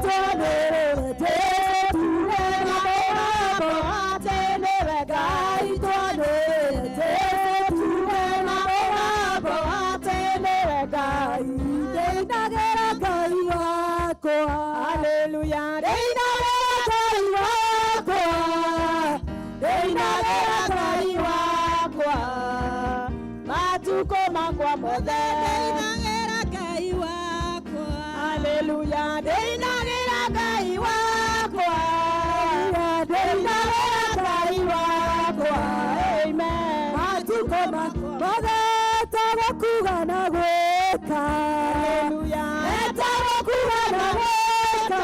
twanĩrĩre Jesũ tuge na mũgambo atĩ nĩwe Ngai twanĩrĩre Jesũ tuge na mũgambo atĩ nĩwe Ngai ndĩinagĩra Ngai wakwa Haleluya ndĩinagĩra Ngai wakwa ndĩinagĩra Ngai wakwa matukũ makwa mothe Ndĩinagĩra Ngai wakwa. Haleluya ndĩinagĩra Ngai wakwa ndĩinagĩra Ngai wakwa amen matukũ makwa mothe tagũkuga na gwĩka Haleluya etagũkuga na gwĩka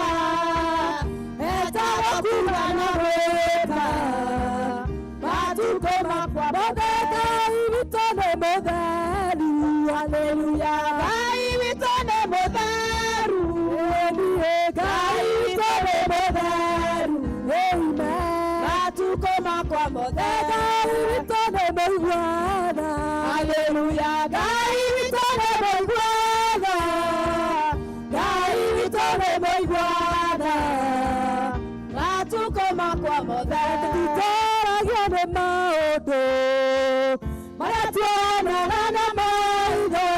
etagũkuga na gwĩka matukũ makwa mothe Ngai witũ nĩ mũtheru haleluya Ngai witũ nĩ mũtheru Ngai witũ nĩ mũtheru amen matukũ makwa mothe Ngai witũ nĩ mũiguana haleluya Ngai witũ nĩ mũiguana Ngai witũ nĩ mũiguana matukũ makwa mothe tũtitwaragio nĩ maũndũ marĩa tuonaga na maitho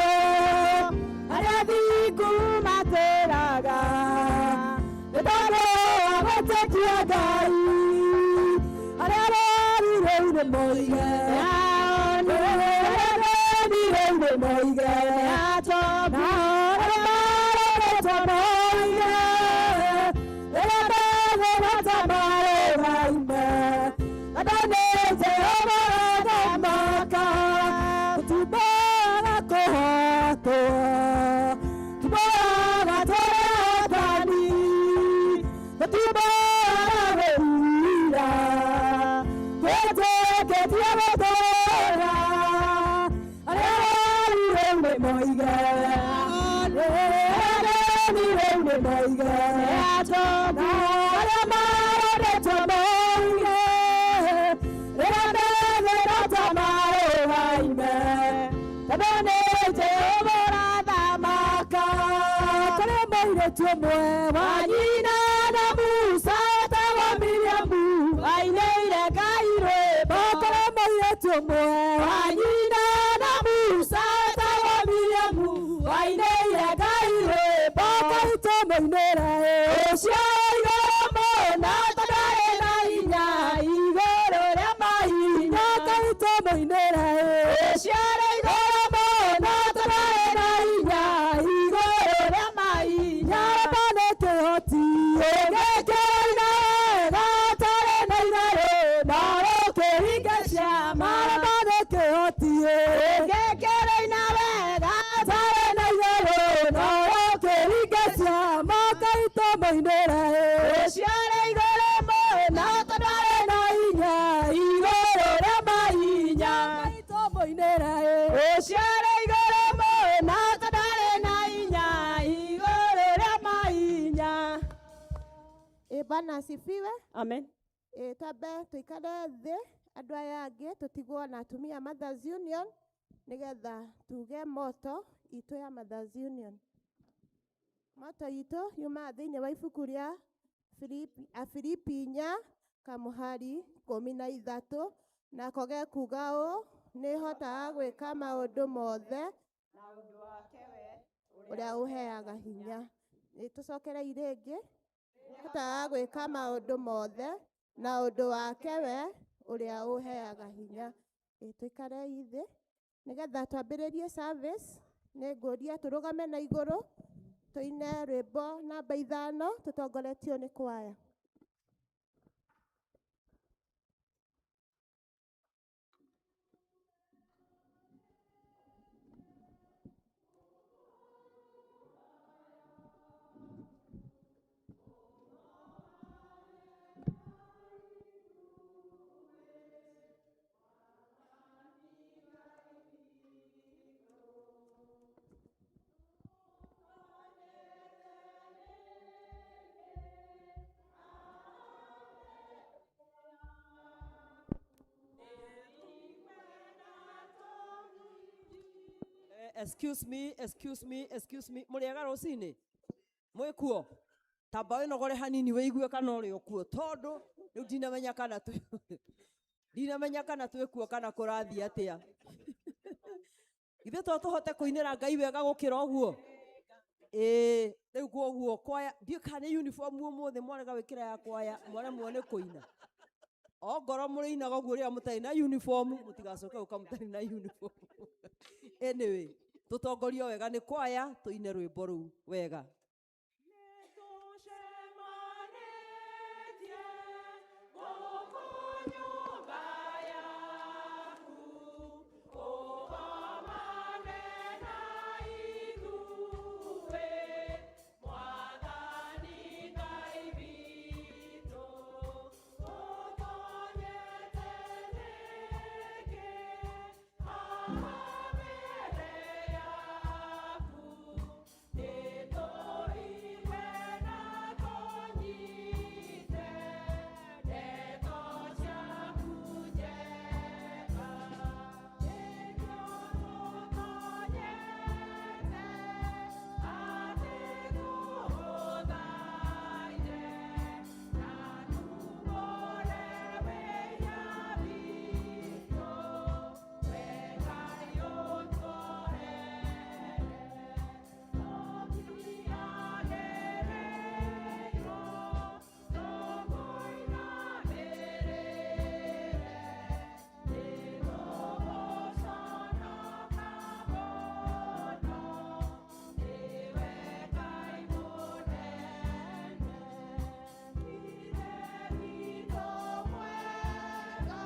arĩa thingu matĩraga nĩ tondũ wa gwĩtĩkia Ngai arĩa reri rĩu nĩ moige arĩa reri rĩu nĩ moige na arĩa maroretwo moige rĩrĩa megũgwata marũgaime andũ nĩ Jehova ũrathamaka tũtimbaga kũhotwo tũmboraga tũrĩ athani tũtimbaga gwĩthira twĩtĩkĩtie gũtũũra arĩa reri rĩu nĩ moige arĩa reri rĩu nĩ moige na arĩa marorĩtwo moige rĩrĩa megwĩrota marũgaime tondũ nĩ Jehova ũrathamaka kũrĩ mũirĩtu ũmwe wa nyina na Musa etagwo Miriamu ainĩire Ngai rwĩmbo kũrĩ mũirĩtu ũmwe wa nyina na Musa etagwo Miriamu ainĩire Ngai rwĩmbo Ngai tũmũinĩre ũcio igũrũ mũno tondũ arĩ na hinya igũrũ rĩa mahinya Ngai tũmũinĩre ũcio igũrũ mũno tondũ arĩ na hinya igũrũ rĩa mahinya Baba nĩ kĩhoti ũngĩkĩina wega tarĩ na itherũ na ũkĩringa ciama Baba nĩ kĩhoti ũngĩkĩina wega tarĩ na itherũ na ũkĩringa ciama Ngai tũmũinĩre ũcio igũrũ mũno tondũ arĩ na hinya igũrũ rĩa mahinya Ngai tũmũinĩre ũcio igũrũ mũno tondũ arĩ na hinya igũrũ rĩa mahinya Ĩ Bwana asifiwe. Amen. Ĩ twambe tũikare thĩ andũ aya angĩ tũtigwo na atumia Mothers Union nĩgetha tuge motto itũ ya Mothers Union. Motto itũ yumaga thĩinĩ wa ibuku rĩa Afilipi 4 kamũhari 13 nako gekuga ũũ nĩhotaga gwĩka maũndũ mothe ũrĩa ũheaga hinya. Nĩ tũcokerei rĩngĩ nĩhotaga gwĩka maũndũ mothe na ũndũ wake we ũrĩa ũheaga hinya. Ĩ tũikarei thĩ nĩgetha twambĩrĩrie service nĩ ngũria tũrũgame na igũrũ tũine rwĩmbo namba 5 tũtongoretio nĩ kwaya. Excuse me, excuse me, excuse me. Mũrĩega rũcinĩ? Mwĩkuo? Tamba wĩnogore hanini wĩigue kana ũrĩ o kuo, tondũ rĩu ndinamenya kana twĩ kuo kana kũrathiĩ atĩa. Ithuĩ to tũhote kũinĩra Ngai wega gũkĩra ũguo. Ĩĩ, rĩu koguo kwaya, ndiũĩ kana nĩ uniform ũmũthĩ mwarega gwĩkĩra ya kwaya, mwaremwo nĩ kũina. Ongorwo mũrĩinaga ũguo rĩrĩa mũtarĩ na uniform, mũtigacoke gũka mũtarĩ na uniform. Anyway, tũtongorio wega nĩ kwaya, tũine rwĩmbo rũu wega. Nĩtũcemanĩtie gũkũ nyũmba yaku, ũkomane na ithuĩ, Mwathani Ngai witũ. Tũtonyete nĩkĩ haha mbere yaku? Nĩtũigue na tũnyite ndeto ciaku njega. Nĩkĩo tũtonyete atĩ tũgũthaithe na tumbũre wĩhia witũ, we Ngai ũtuohere. Tũtiagĩrĩirwo tũkũinamĩrĩre, nĩtũgũconoka mũno, nĩwe Ngai mũnene. Ithe witũ mwega,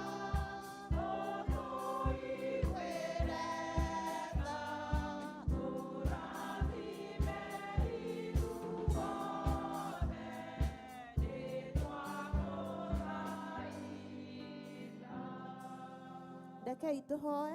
ũtũiguĩre tha, tũrathime ithuothe, nĩtwagũthaitha. Rekei tũhoe.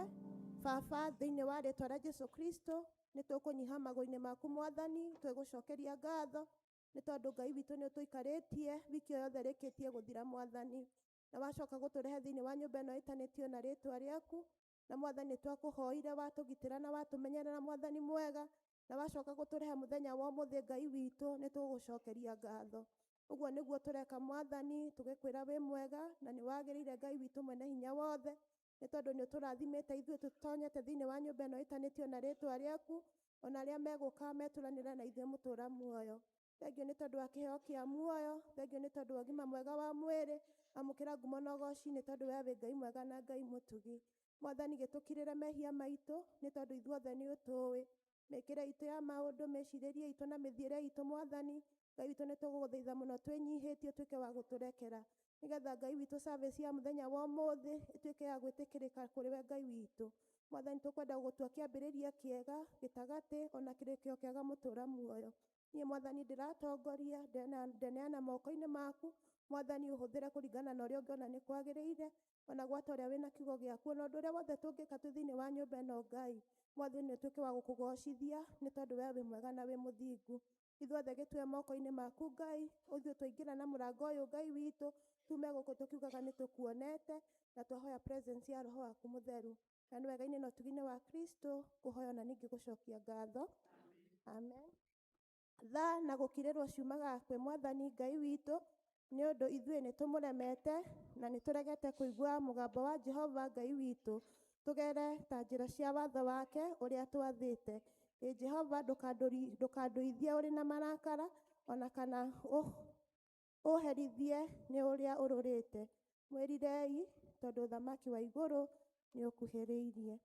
Baba, thĩinĩ wa rĩtwa rĩa Jesu Kristo, nĩ tũkũnyiha magũrũ-inĩ maku Mwathani, twĩgũcokeria ngatho nĩ tondũ Ngai witũ nĩ ũtũikarĩtie wiki ĩyo yothe ĩrĩkĩtie gũthira Mwathani, na wacoka gũtũrehe thĩinĩ wa nyũmba ĩno ĩtanĩtio na rĩtwa rĩaku. Na Mwathani, twakũhoire watũgitĩra na watũmenyerera Mwathani mwega, na wacoka gũtũrehe mũthenya wa ũmũthĩ. Ngai witũ, nĩ tũgũcokeria ngatho. Ũguo nĩguo tũreka Mwathani, tũgĩkwĩra wĩ mwega na nĩ wagĩrĩire, Ngai witũ mwene hinya wothe, nĩ tondũ nĩ ũtũrathimĩte ithuĩ tũtonyete thĩinĩ wa nyũmba ĩno ĩtanĩtio na rĩtwa rĩaku, ona arĩa megũka metũranĩre na ithuĩ mũtũra muoyo. Thengiũ nĩ tondũ wa kĩheo kĩa muoyo, thengiũ nĩ tondũ wa ũgima mwega wa mwĩrĩ. Amũkĩra ngumo na ũgoci nĩ tondũ we wĩ Ngai mwega na Ngai mũtugi. Mwathani, gĩtũkirĩre mehia maitũ nĩ tondũ ithuothe nĩ ũtũĩ mĩkĩre itũ ya maũndũ, mĩcirĩrie itũ na mĩthiĩre itũ. Mwathani Ngai witũ, nĩ tũgũgũthaitha mũno twĩnyihĩtie ũtuĩke wa gũtũrekera, nĩgetha Ngai witũ service ya mũthenya wa ũmũthĩ ĩtuĩke ya gwĩtĩkĩrĩka kũrĩ we, Ngai witũ. Mwathani, tũkwenda gũgũtua kĩambĩrĩria kĩega, gĩtagatĩ ona kĩrĩkĩo kĩega mũtũra muoyo. Niĩ Mwathani ndĩratongoria, ndeneana moko-inĩ maku Mwathani, ũhũthĩre kũringana na ũrĩa ũngĩona nĩ kwagĩrĩire, ona gwata ũrĩa wĩna kiugo gĩaku, ona ũndũ ũrĩa wothe tũngĩka twĩ thĩinĩ wa nyũmba ĩno. Ngai Mwathani, ũtuĩke wa gũkũgocithia nĩ tondũ we wĩ mwega na wĩ mũthingu. Ithuothe gĩtue moko-inĩ maku Ngai, ũthiũ twaingĩra na mũrango ũyũ, Ngai witũ, tume gũkũ tũkiugaga nĩ tũkuonete na twahoya presence ya Roho waku Mũtheru, na nĩ wega-inĩ na ũtugi-inĩ wa Kristo kũhoya na ningĩ gũcokia ngatho, amen. Tha na gũkirĩrwo ciumaga kwĩ Mwathani Ngai witũ, nĩ ũndũ ithuĩ nĩ tũmũremete na nĩ tũregete kũigua mũgambo wa Jehova Ngai witũ, tũgere ta njĩra cia watho wake ũrĩa twathĩte. Ĩ Jehova, ndũkandũithie ũrĩ na marakara, ona kana ũherithie nĩ ũrĩa ũrũrĩte. Mwĩrirei, tondũ ũthamaki wa igũrũ nĩ ũkuhĩrĩirie.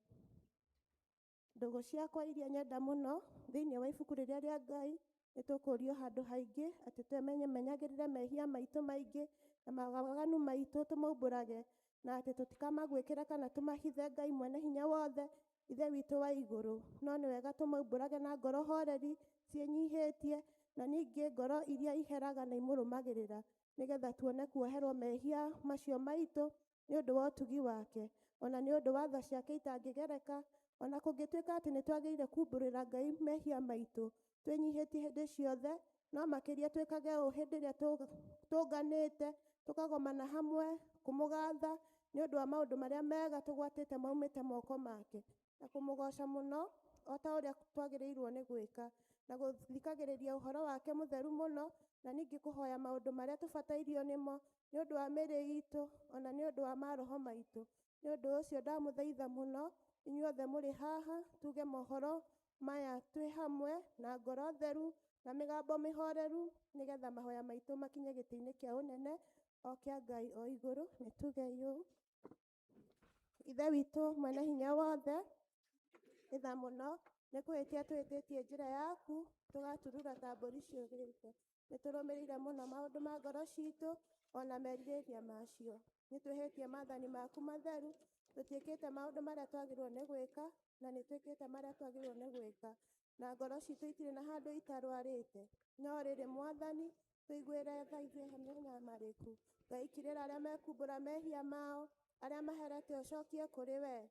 Ndũgũ ciakwa iria nyenda mũno, thĩinĩ wa ibuku rĩrĩa rĩa Ngai nĩ tũkũrio handũ haingĩ atĩ twemenye menyagĩrĩre mehia maitũ maingĩ na mawaganu maitũ, tũmaumbũrage na atĩ tũtikamagwĩkĩre kana tũmahithe Ngai mwene hinya wothe, Ithe witũ wa igũrũ. No nĩ wega tũmaumbũrage na ngoro horeri ciĩnyihĩtie, na ningĩ ngoro iria iheraga na imũrũmagĩrĩra, nĩgetha tuone kuoherwo mehia macio maitũ nĩ ũndũ wa ũtugi wake, ona nĩ ũndũ wa tha ciake itangĩgereka. Ona kũngĩtuĩka atĩ nĩ twagĩrĩire kumbũrĩra Ngai mehia maitũ twĩnyihĩtie hĩndĩ ciothe, no makĩria twĩkage ũũ hĩndĩ ĩrĩa tũnganĩte tũkagomana hamwe kũmũgatha nĩ ũndũ wa maũndũ marĩa mega tũgwatĩte maumĩte moko make, na kũmũgoca mũno o ta ũrĩa twagĩrĩirwo nĩ gwĩka. Na gũthikagĩrĩria ũhoro wake mũtheru mũno, na ningĩ kũhoya maũndũ marĩa tũbatairio nĩmo nĩ ũndũ wa mĩĩrĩ itũ, ona nĩ ũndũ wa maroho maitũ. Nĩ ũndũ ũcio ndamũthaitha mũno inyuothe mũrĩ haha, tuge mohoro maya twĩ hamwe na ngoro theru na mĩgambo mĩhoreru, nĩgetha mahoya maitũ makinye gĩtĩ-inĩ kĩa ũnene o kĩa Ngai o igũrũ. Nĩ tuge ũũ: Ithe witũ mwene hinya wothe, ĩtha mũno nĩ kũhĩtia tũhĩtĩtie njĩra yaku, tũgaturura ta mbũri ciũrĩte. Nĩ tũrũmĩrĩire mũno maũndũ ma ngoro citũ ona merirĩria macio. Nĩ twĩhĩtie maathani maku matheru, tũtiĩkĩte maũndũ marĩa twagĩrĩirwo nĩ gwĩka, na nĩ twĩkĩte marĩa twagĩrĩirwo nĩ gwĩka, na ngoro citũ itirĩ na handũ itarwarĩte. No rĩrĩ, Mwathani, tũiguĩre tha ithuĩ anyamarĩku. Ngai, kirĩra arĩa mekumbũra mehia mao, arĩa maherete ũcokie kũrĩ we.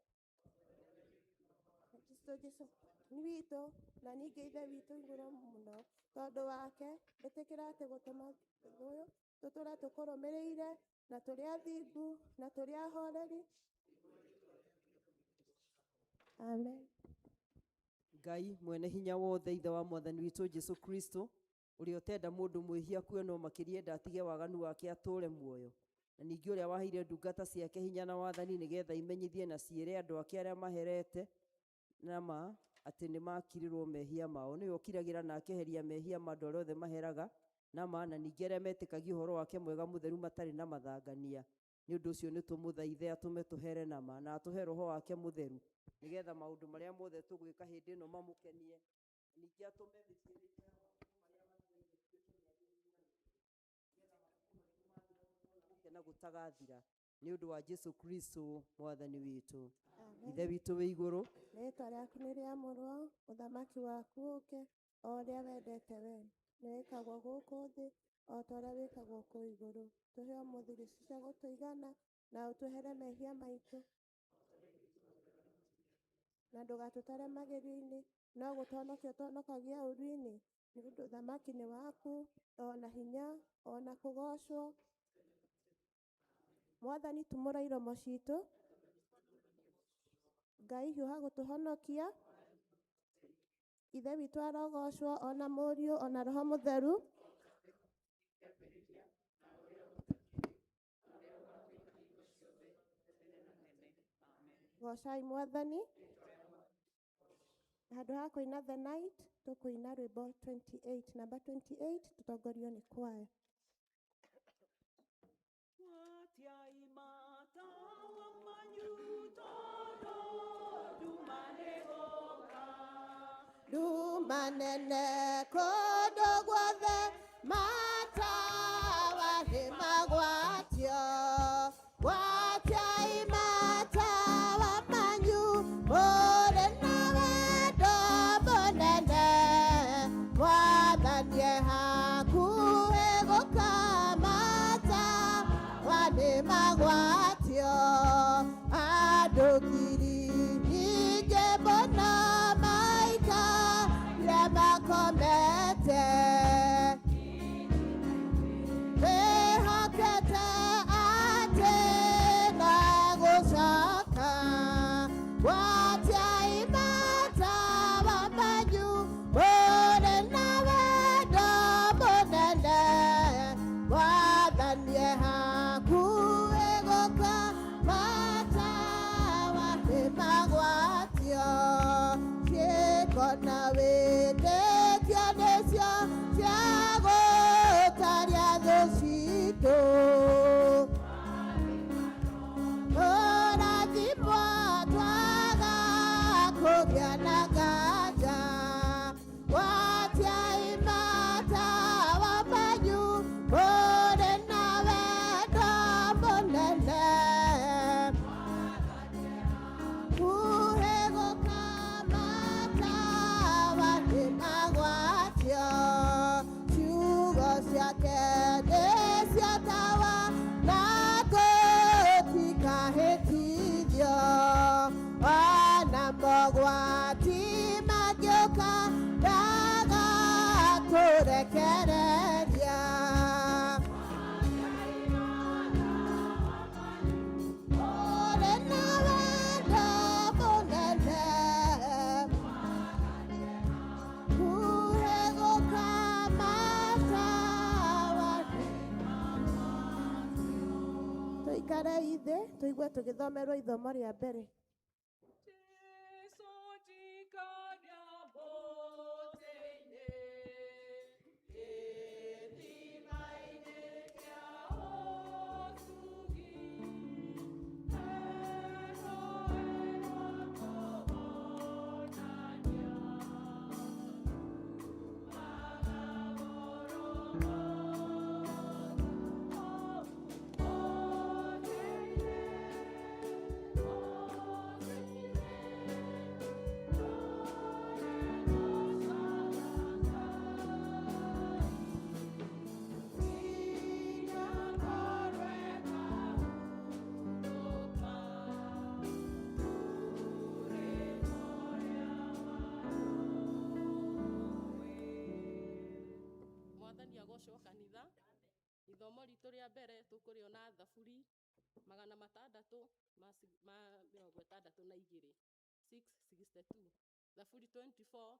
Kristo Jesu witũ na ningĩ Ithe witũ igũrũ mũno, tondũ wake ĩtĩkĩra atĩ gũtũma ũyũ tũtũre tũkũrũmĩrĩire na tũrĩ athingu na tũrĩ ahoreri. Amen. Ngai mwene hinya wothe, Ithe wa Mwathani witũ Jesu Kristo, ũrĩa ũtenda mũndũ mwĩhia akue no makĩria enda atige waganu wake atũũre muoyo, na ningĩ ũrĩa waheire ndungata ciake hinya na wathani nĩgetha imenyithie na ciĩre andũ ake arĩa maherete na ma atĩ nĩ makirirwo mehia mao. Nĩwe ũkiragĩra na akeheria mehia ma andũ arĩa othe maheraga na ma, na ningĩ arĩa metĩkagia ũhoro wake mwega mũtheru matarĩ na mathangania. Nĩ ũndũ ũcio nĩ tũmũthaithe atũme tũhere na ma, na atũhe roho wake mũtheru, nĩgetha maũndũ marĩa mothe tũgwĩka hĩndĩ ĩno mamũkenie, ningĩ atũme mĩthiĩre itũ ya matukũ marĩa matigaire ĩtuĩke mĩagĩrĩru harĩ we, nĩgetha matukũ maitũ mathira tũtũũre gũkena gũtagathira, nĩ ũndũ wa Jesu Kristo Mwathani witũ. Ithe witũ wĩ igũrũ, rĩĩtwa rĩaku nĩ rĩamũrwo, ũthamaki waku ũke, o ũrĩa wendete we nĩ wĩkagwo gũkũ thĩ o ta ũrĩa wĩkagwo kũu igũrũ. Tũhe ũmũthĩ irio cia gũtũigana, na ũtwehere mehia maitũ, na ndũgatũtware magerio-inĩ, no gũtũhonokia ũtũhonokagia ũũru-inĩ, nĩ ũndũ ũthamaki nĩ waku, o na hinya, o na kũgoocwo. Mwathani, tumũra iromo citũ. Ngai, hiũha gũtũhonokia. Ithe witũ arogocwo, ona Mũriũ, ona Roho Mũtheru. Gocai Mwathani. Handũ ha kũina The Night, tũkũina rwĩmbo 28, namba 28, tũtongorio nĩ kwaya. Gwatiai matawa manyu tondũ nduma nĩgũka. Nduma nene kũndũ guothe, matawa nĩ magwatio. Gwatiai matawa manyu, mũrĩ na wendo mũnene. Mwathani e hakuhĩ gũka, matawa nĩ magwatio. Andũ ngiri nyingĩ mũno maikarire makomete, mehokete atĩ no egũcoka. Gwatiai matawa manyu, mũrĩ na wendo mũnene. Mwathani e hakuhĩ gũka, matawa nĩ magwatio. Ciĩko na wĩtĩkio nĩcio cia gũtaria thũ citũ. Ũrathimwo twaga kũgĩa na nganja. Gwatiai matawa manyu, mũrĩ na wendo mũnene. Hakuhĩ gũka, matawa nĩ magwatio. Ciugo ciake nĩcio tawa, na tũtikahĩtithio. Ona mogwati mangĩũka, ndagatũrekereria. Ũrĩ na wendo mũnene. Hakuhĩ. Tũikarei thĩ tũigue tũgĩthomerwo ithomo rĩa mbere. Jesu jikaria mũtĩ-inĩ, gĩthima-inĩ kĩa ũtugi, he rũũĩ rwa kũhonania, rumaga Golgotha, mũtĩ-inĩ, mũtĩ-inĩ. Mwathani agocwo kanitha. Ithomo ritũ rĩa mbere tũkũrĩona Thaburi 662, 662, Thaburi 24,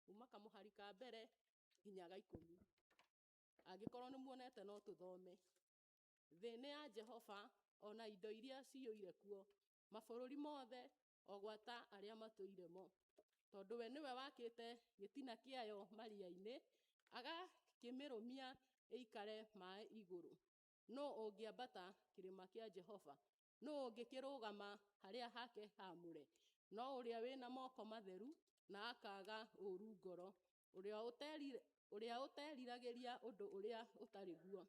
kuma kamũhari ka mbere nginya ga 10. Angĩkorwo nĩ muonete no tũthome. Thĩ nĩ ya Jehova ona indo iria ciyũire kuo, mabũrũri mothe o gwata arĩa matũire mo. Tondũ we nĩwe wakĩte gĩtina kĩayo maria-inĩ, agakĩmĩrũmia ĩikare maĩ igũrũ. Nũ ũngĩambata kĩrĩma kĩa Jehova? Nũ ũngĩkĩrũgama harĩa hake haamũre? No ũrĩa wĩna moko matheru na akaaga ũũru ngoro, ũrĩa ũteriragĩria ũndũ ũrĩa ũtarĩ guo,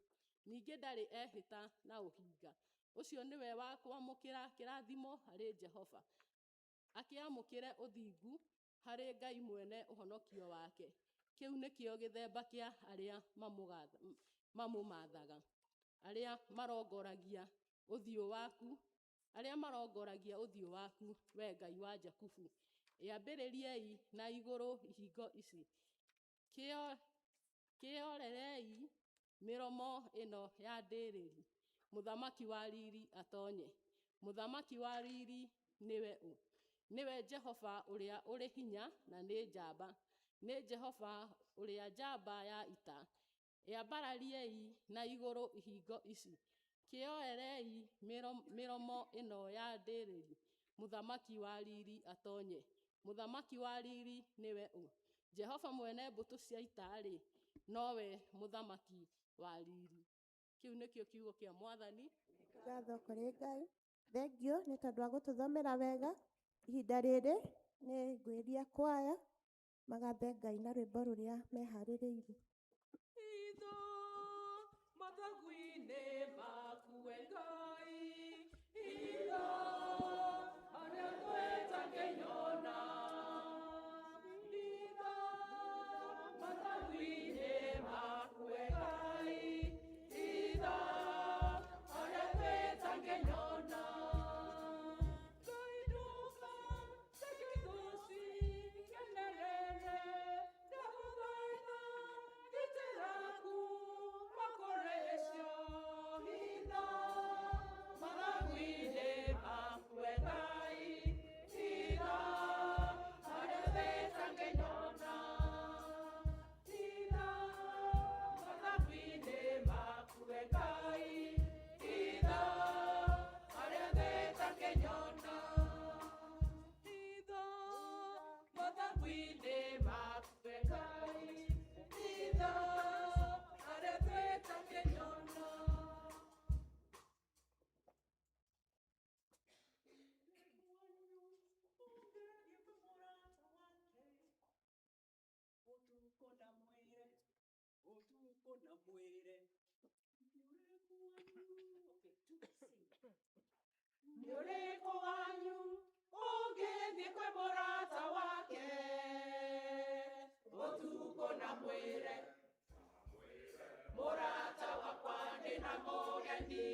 ningĩ ndarĩ ehĩta na ũhinga. Ũcio nĩwe wa kwamũkĩra kĩrathimo harĩ Jehova, akĩamũkĩre ũthingu harĩ Ngai mwene ũhonokio wake. Kĩu nĩkĩo gĩthemba kĩa arĩa mamũmathaga, arĩa marongoragia ũthiũ waku, arĩa marongoragia ũthiũ waku, we Ngai wa Jakubu. Ĩambĩrĩriei na igũrũ ihingo ici, kĩorerei mĩromo ĩno ya ndĩrĩri, Mũthamaki wa riri atonye. Mũthamaki wa riri nĩwe ũ? Nĩwe Jehova ũrĩa ũrĩ hinya na nĩ njamba, nĩ Jehova ũrĩa njamba ya ita. Ĩambarariei na igũrũ ihingo ici, kĩoerei mĩromo ĩno ya ndĩrĩri, Mũthamaki wa riri atonye. Mũthamaki wa riri nĩwe ũ? Jehova mwene mbũtũ cia ita-rĩ, nowe mũthamaki wa riri. Kĩu nĩkĩo kiugo kĩa Mwathani. Ngatho kũrĩ Ngai. Thengiũ nĩ tondũ wa gũtũthomera wega. Ihinda rĩrĩ nĩ ngwĩria kwaya magathe Ngai na rwĩmbo rũrĩa meharĩrĩirie. Itho mathagu-inĩ maku we Ngai, itho arĩa twĩtangĩnyona. Itho mathagu-inĩ maku we Ngai, itho arĩa twĩtangĩnyona. Ngai nduka tekithũci kenerere, ndagũthaitha gitĩraku makoresio. Itho mathagu-inĩ maku we Ngai, itho arĩa twĩtangĩnyona. Itho mathagu-inĩ maku we Ngai, itho arĩa twĩtangĩnyona. Itho mathagu-inĩ maku we Ngai, itho arĩa twĩtangĩnyona. Ũtukũ na mwĩre, ũtukũ na mwĩre, nĩ ũrĩkũ wanyu ũngĩthiĩ kwĩ mũrata wake ũtukũ na mwĩre, mũrata wakwa ndĩna mũgeni,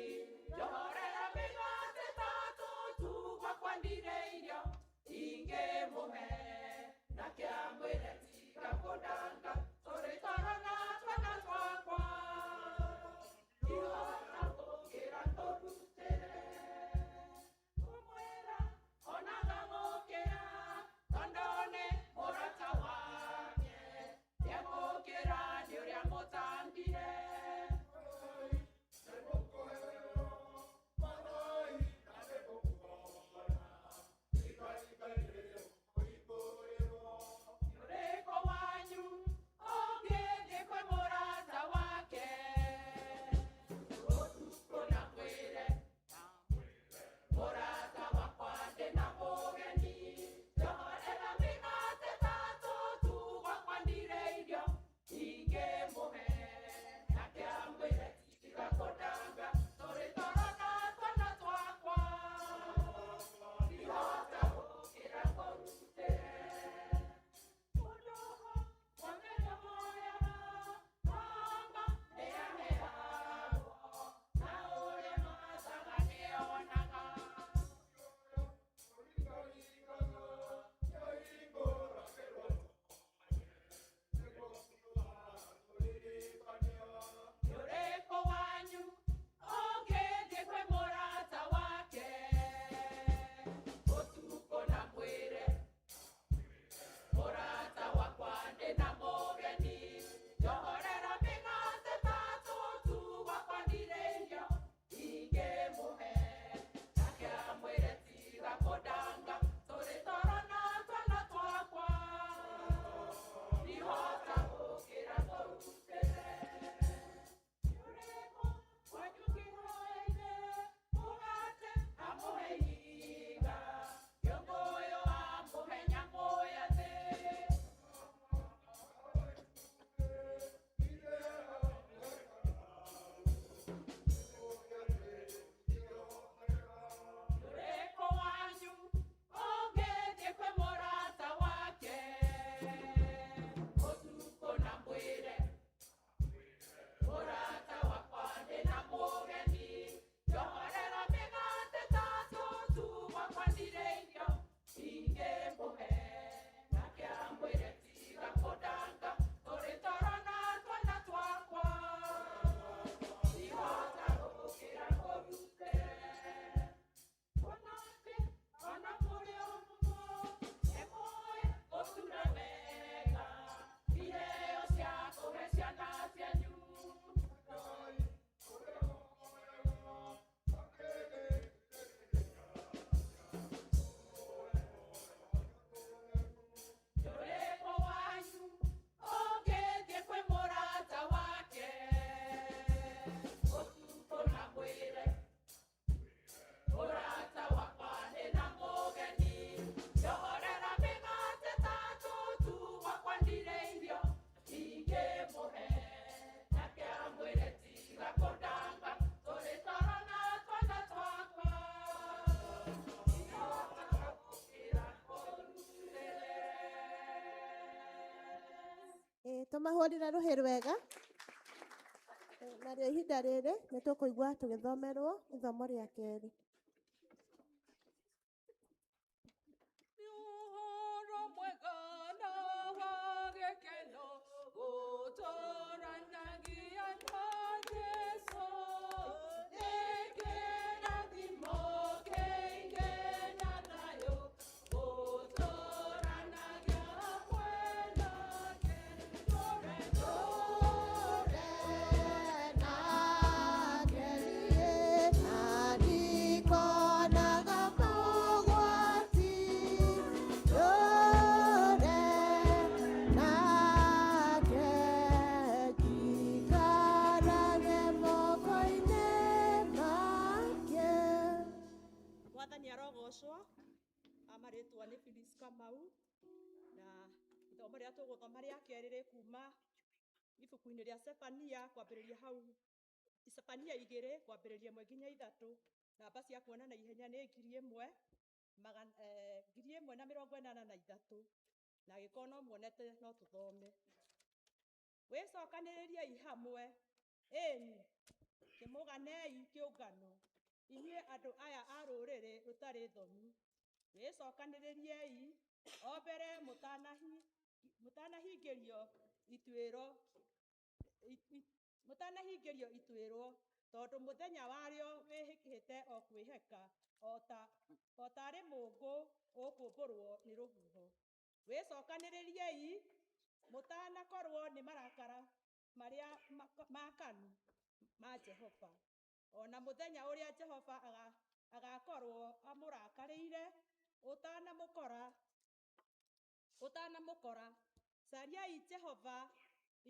njohorera mĩgate tatũ tu, gwakwa ndirĩ irio ingĩmũhe. Nake amwĩre, tiga kũndanga, tũrĩ toro na twana twakwa, ndihota gũkĩra ngũrutĩre. Kũmwĩra onaga gũkĩra, tondũ nĩ mũrata wake, nĩegũkĩra nĩ ũrĩa mũtambire. Tũmahũrĩre rũhĩ rwega. Narĩo ihinda rĩrĩ nĩ tũkũigua tũgĩthomerwo ithomo rĩa kerĩ. Nĩ ũhoro mwega na wa gĩkeno gũtũranagia na Jesũ. Nĩ kĩrathimo kĩingĩ na thayũ gũtũranagia hamwe nake. Tũre Mwathani arogocwo. Amarĩtwa nĩ Phyllis Kamau, na ithomo rĩrĩa tũgũthoma rĩa kerĩ rĩ kuma ibuku-inĩ rĩa Sefania, kwambĩrĩria hau Sefania 2, kwambĩrĩria 1 nginya 3. Namba cia kuona na ihenya nĩ 1083, na angĩkorwo no muonete no tũthome. Wĩcokanĩrĩriei hamwe, ĩni, kĩmũganei kĩũngano, inyuĩ andũ aya a rũrĩrĩ rũtarĩ thoni. Wĩcokanĩrĩriei o mbere mũtanahingĩrio ituĩro, mũtanahingĩrio ituĩrwo, tondũ mũthenya warĩo wĩhĩkĩte o kwĩheka o taarĩ mũũngũ ũkũmbũrwo nĩ rũhuho. Wĩcokanĩrĩriei mũtanakorwo nĩ marakara marĩa makanu ma Jehova, ona mũthenya ũrĩa Jehova agakorwo amũrakarĩire ũtanamũkora. Ũtanamũkora. Cariai Jehova,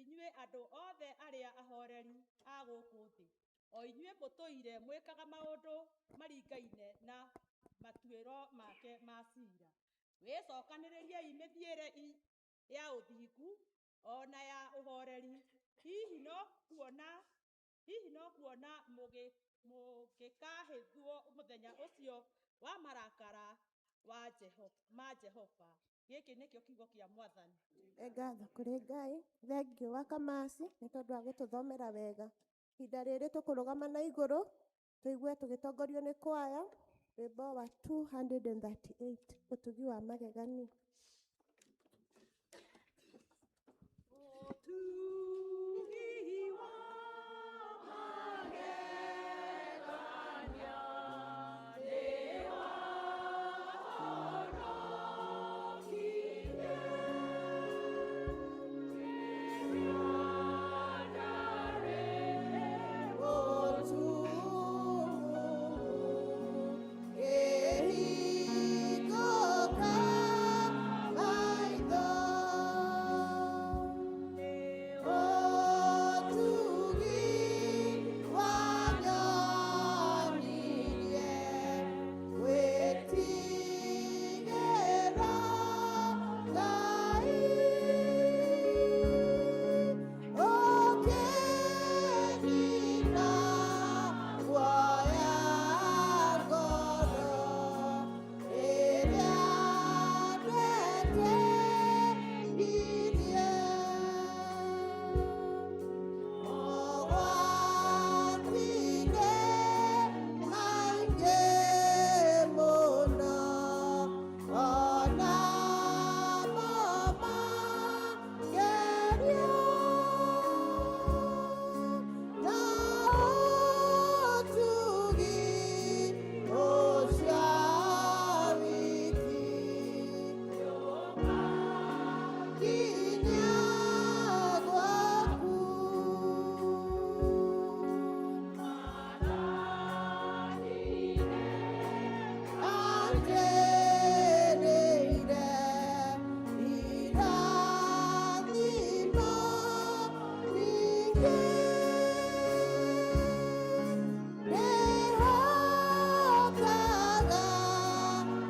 inyuĩ andũ othe arĩa ahoreri a gũkũ thĩ, o inyuĩ mũtũire mwĩkaga maũndũ maringaine na matuĩro make ma cira. Wĩcokanĩrĩriei mĩthiĩre ya ũthingu ona ya ũhoreri, hihi no kuona mũngĩkahĩthwo mũthenya ũcio wa marakara wa Jehova, ma Jehova. Gĩkĩ nĩkĩo kiugo kĩa Mwathani. Nĩ ngatho kũrĩ Ngai. Thengiũ wa Kamasi nĩ tondũ wa gũtũthomera wega. Ihinda rĩrĩ tũkũrũgama na igũrũ tũigue tũgĩtongorio nĩ kwaya rwĩmbo wa 238, ũtugi wa magegania. Ũtugi wa magegania nĩ wahonokirie rĩrĩa ndarĩ Ngĩhingũka maitho, ũtugi wanyonirie gwĩtigĩra Ngai, ũkĩnina guoya ngoro ĩrĩa ndetirie. Mogwati-inĩ maingĩ mũno, ona mo magerio, na ũtugi ũcio wiki nginya gwaku. Anjĩrĩire irathimo nyingĩ, ndĩhokaga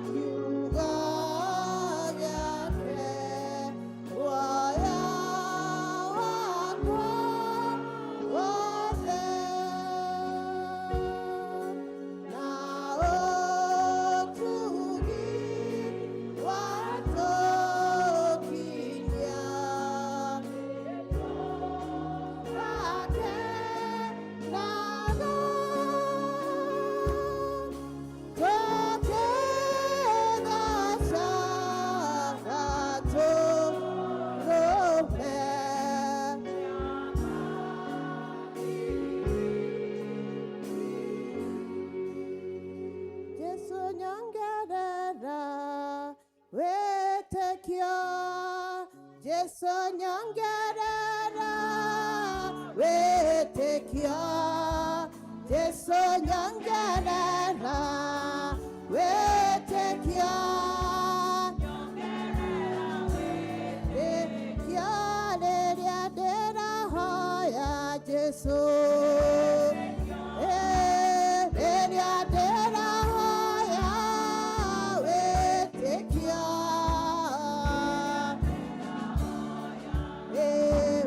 kiugo gĩake, muoyo wakwa wothe, na ũtugi Wĩtĩkio, Jesu nyongerera wĩtĩkio, Jesu nyongerera wĩtĩkio, wĩtĩkio rĩrĩa ndĩrahoya Jesu. Rĩrĩa ndĩrahoya wĩtĩkio.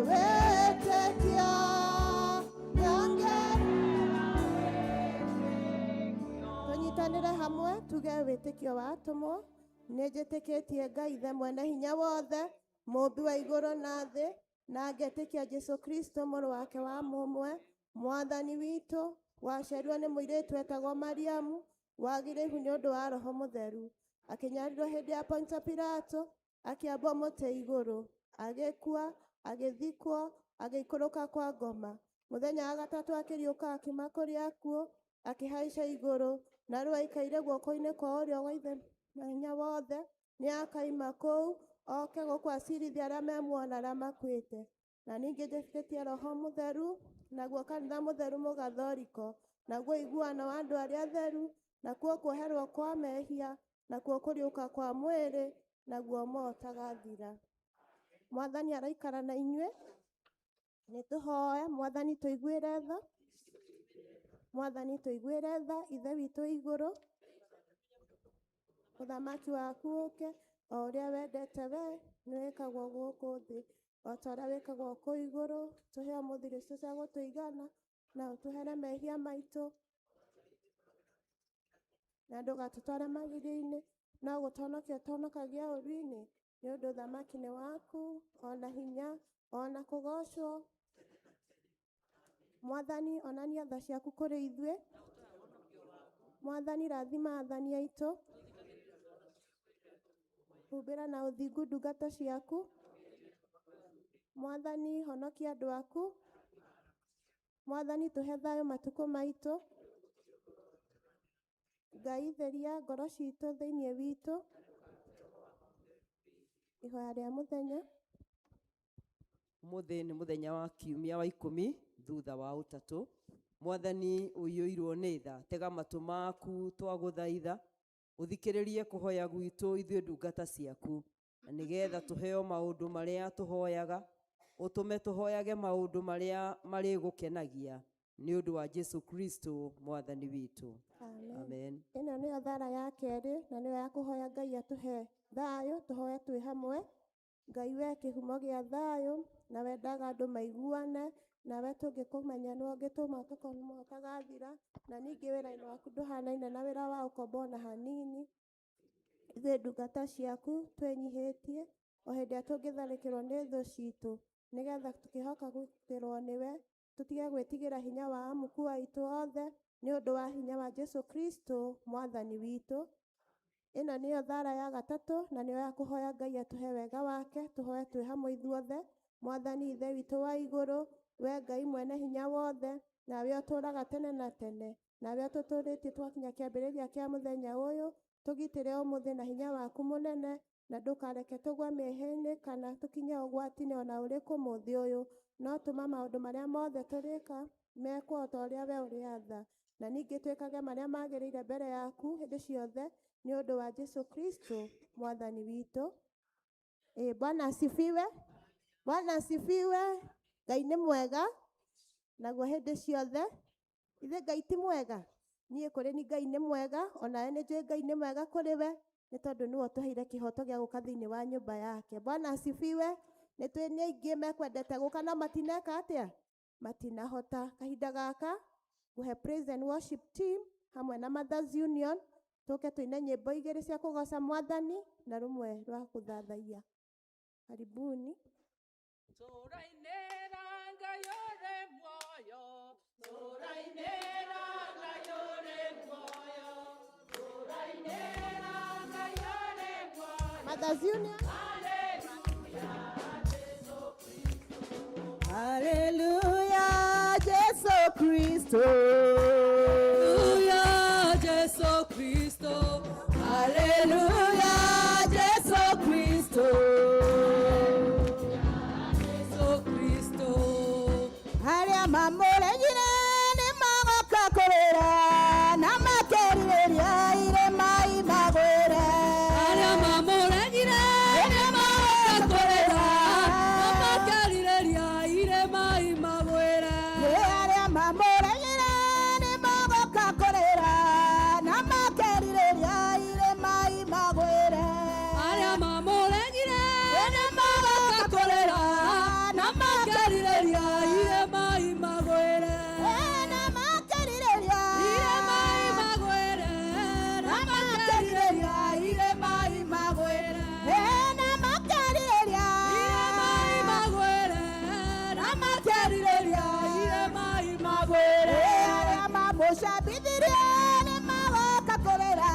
Wĩtĩkio nyongerera. Tũnyitanĩre hamwe tuge wĩtĩkio wa atũmwo. Nĩ njĩtĩkĩtie Ngai Ithe mwene hinya wothe, mũmbi wa igũrũ na thĩ, na ngetĩkia Jesu Kristo mũrũ wake wa mũmwe, mwathani witũ, waciarirwo nĩ mũirĩtu etagwo Mariamu, wagire ihu nĩ ũndũ wa Roho Mũtheru, akĩnyarirwo hĩndĩ ya Pontio Pilato, akĩambwo mũtĩ igũrũ, agĩkua, agĩthikwo, agĩikũrũka kwa ngoma. Mũthenya wa gatatũ akĩriũka akiuma kũrĩ akuũ, akĩhaica igũrũ, na rĩu aikaire guoko-inĩ kwa ũrĩo gwa Ithe hinya wothe. Nĩ akaima kũu oke gũkũ acirithia arĩa me muoyo na arĩa makuĩte. Na ningĩ njĩtĩkĩtie Roho Mũtheru, naguo kanitha mũtheru mũgathoriko, naguo ũiguano wa andũ arĩa atheru, nakuo kuoherwo kwa mehia, nakuo kũriũka kwa mwĩrĩ, naguo muoyo ũtagathira. Mwathani araikara na inyuĩ. Nĩ tũhoe. Mwathani tũiguĩre tha, Mwathani tũiguĩre tha. Ithe witũ wĩ igũrũ, ũthamaki waku ũke, o ũrĩa wendete we nĩ wĩkagwo gũkũ thĩ o ta ũrĩa wĩkagwo kũu igũrũ. Tũhe ũmũthĩ irio citũ cia gũtũigana, na ũtũhere mehia maitũ, na ndũgatũtware magerio-inĩ, no gũtũhonokia ũtũhonokagia ũũru-inĩ, nĩ ũndũ ũthamaki nĩ waku, ona hinya, ona kũgocwo. Mwathani, onania tha ciaku kũrĩ ithuĩ. Mwathani, rathima athani aitũ. Humbĩra na ũthingu ndungata ciaku. Mwathani, honokia andũ aku. Mwathani, tũhe thayũ matukũ maitũ. Ngai, theria ngoro citũ thĩinĩ witũ. Ihoya rĩa mũthenya. Ũmũthĩ nĩ mũthenya wa kiumia wa 10 thutha wa ũtatũ. Mwathani ũiyũirwo nĩ tha, tega matũ maku twagũthaitha, ũthikĩrĩrie kũhoya gwitũ ithuĩ ndungata ciaku, na nĩgetha tũheo maũndũ marĩa tũhoyaga, ũtũme tũhoyage maũndũ marĩa marĩgũkenagia, nĩ ũndũ wa Jesu Kristo mwathani witũ. Amen. Amen. Ĩno nĩyo thara ya kerĩ, na nĩyo ya kũhoya Ngai atũhe thayũ. Tũhoe twĩ hamwe. Ngai, we kĩhumo gĩa thayũ, na wendaga andũ maiguane nawe, tũngĩkũmenya nĩwe ũngĩtũma tũkorwo muoyo ũtagathira, na ningĩ wĩra-inĩ waku ndũhanaine na wĩra wa ũkombo ona hanini. Ithuĩ ndungata ciaku twĩnyihĩtie o hĩndĩ ĩrĩa tũngĩtharĩkĩrwo nĩ thũ citũ, nĩgetha tũkĩhoka kũgitĩrwo nĩwe, tũtige gwĩtigĩra hinya wa amuku aitũ othe, nĩ ũndũ wa hinya wa Jesu Kristo mwathani witũ. Ĩno nĩyo thara ya gatatũ, na nĩyo ya kũhoya Ngai atũhe wega wake. Tũhoe twĩ hamwe ithuothe. Mwathani Ithe witũ wa igũrũ, we Ngai mwene hinya wothe, nawe ũtũũraga tene na tene, nawe ũtũtũũrĩtie twakinya kĩambĩrĩria kĩa mũthenya ũyũ, tũgitĩre ũmũthĩ na hinya waku mũnene, na ndũkareke tũgwe mehia-inĩ kana tũkinye ũgwati-inĩ ona ũrĩkũ mũthĩ ũyũ, no tũma maũndũ marĩa mothe tũrĩka mekwo o ta ũrĩa we ũrĩatha, na ningĩ twĩkage marĩa magĩrĩire mbere yaku hĩndĩ ciothe, nĩ ũndũ wa Jesu Kristo mwathani witũ. Bwana asifiwe. Bwana asifiwe. Ngai nĩ mwega naguo hĩndĩ ciothe. Ithe Ngai ti mwega? Niĩ kũrĩ ni Ngai nĩ mwega, onawe nĩ njũĩ Ngai nĩ mwega kũrĩ we, nĩ tondũ nĩwe ũtũheire kĩhoto gĩa gũka thĩinĩ wa nyũmba yake. Bwana asifiwe. Nĩ twĩ nĩ aingĩ mekwendete gũka no matineka atĩa? Matinahota. Kahinda gaka ngũhe praise and worship team hamwe na Mothers Union tũke tũine nyĩmbo igĩrĩ cia kũgoca mwathani na rũmwe rwa kũthathaiya. Karibuni. Tũrainĩra Ngai ũrĩ muoyo, tũrainĩra Ngai ũrĩ muoyo, tũrainĩra Ngai ũrĩ muoyo. Mothers Union. Hallelujah, Jesu Kristo. Hallelujah, Jesu Kristo. Hallelujah, Jesu Kristo. Mamũcabithirie nĩ magoka kũrĩra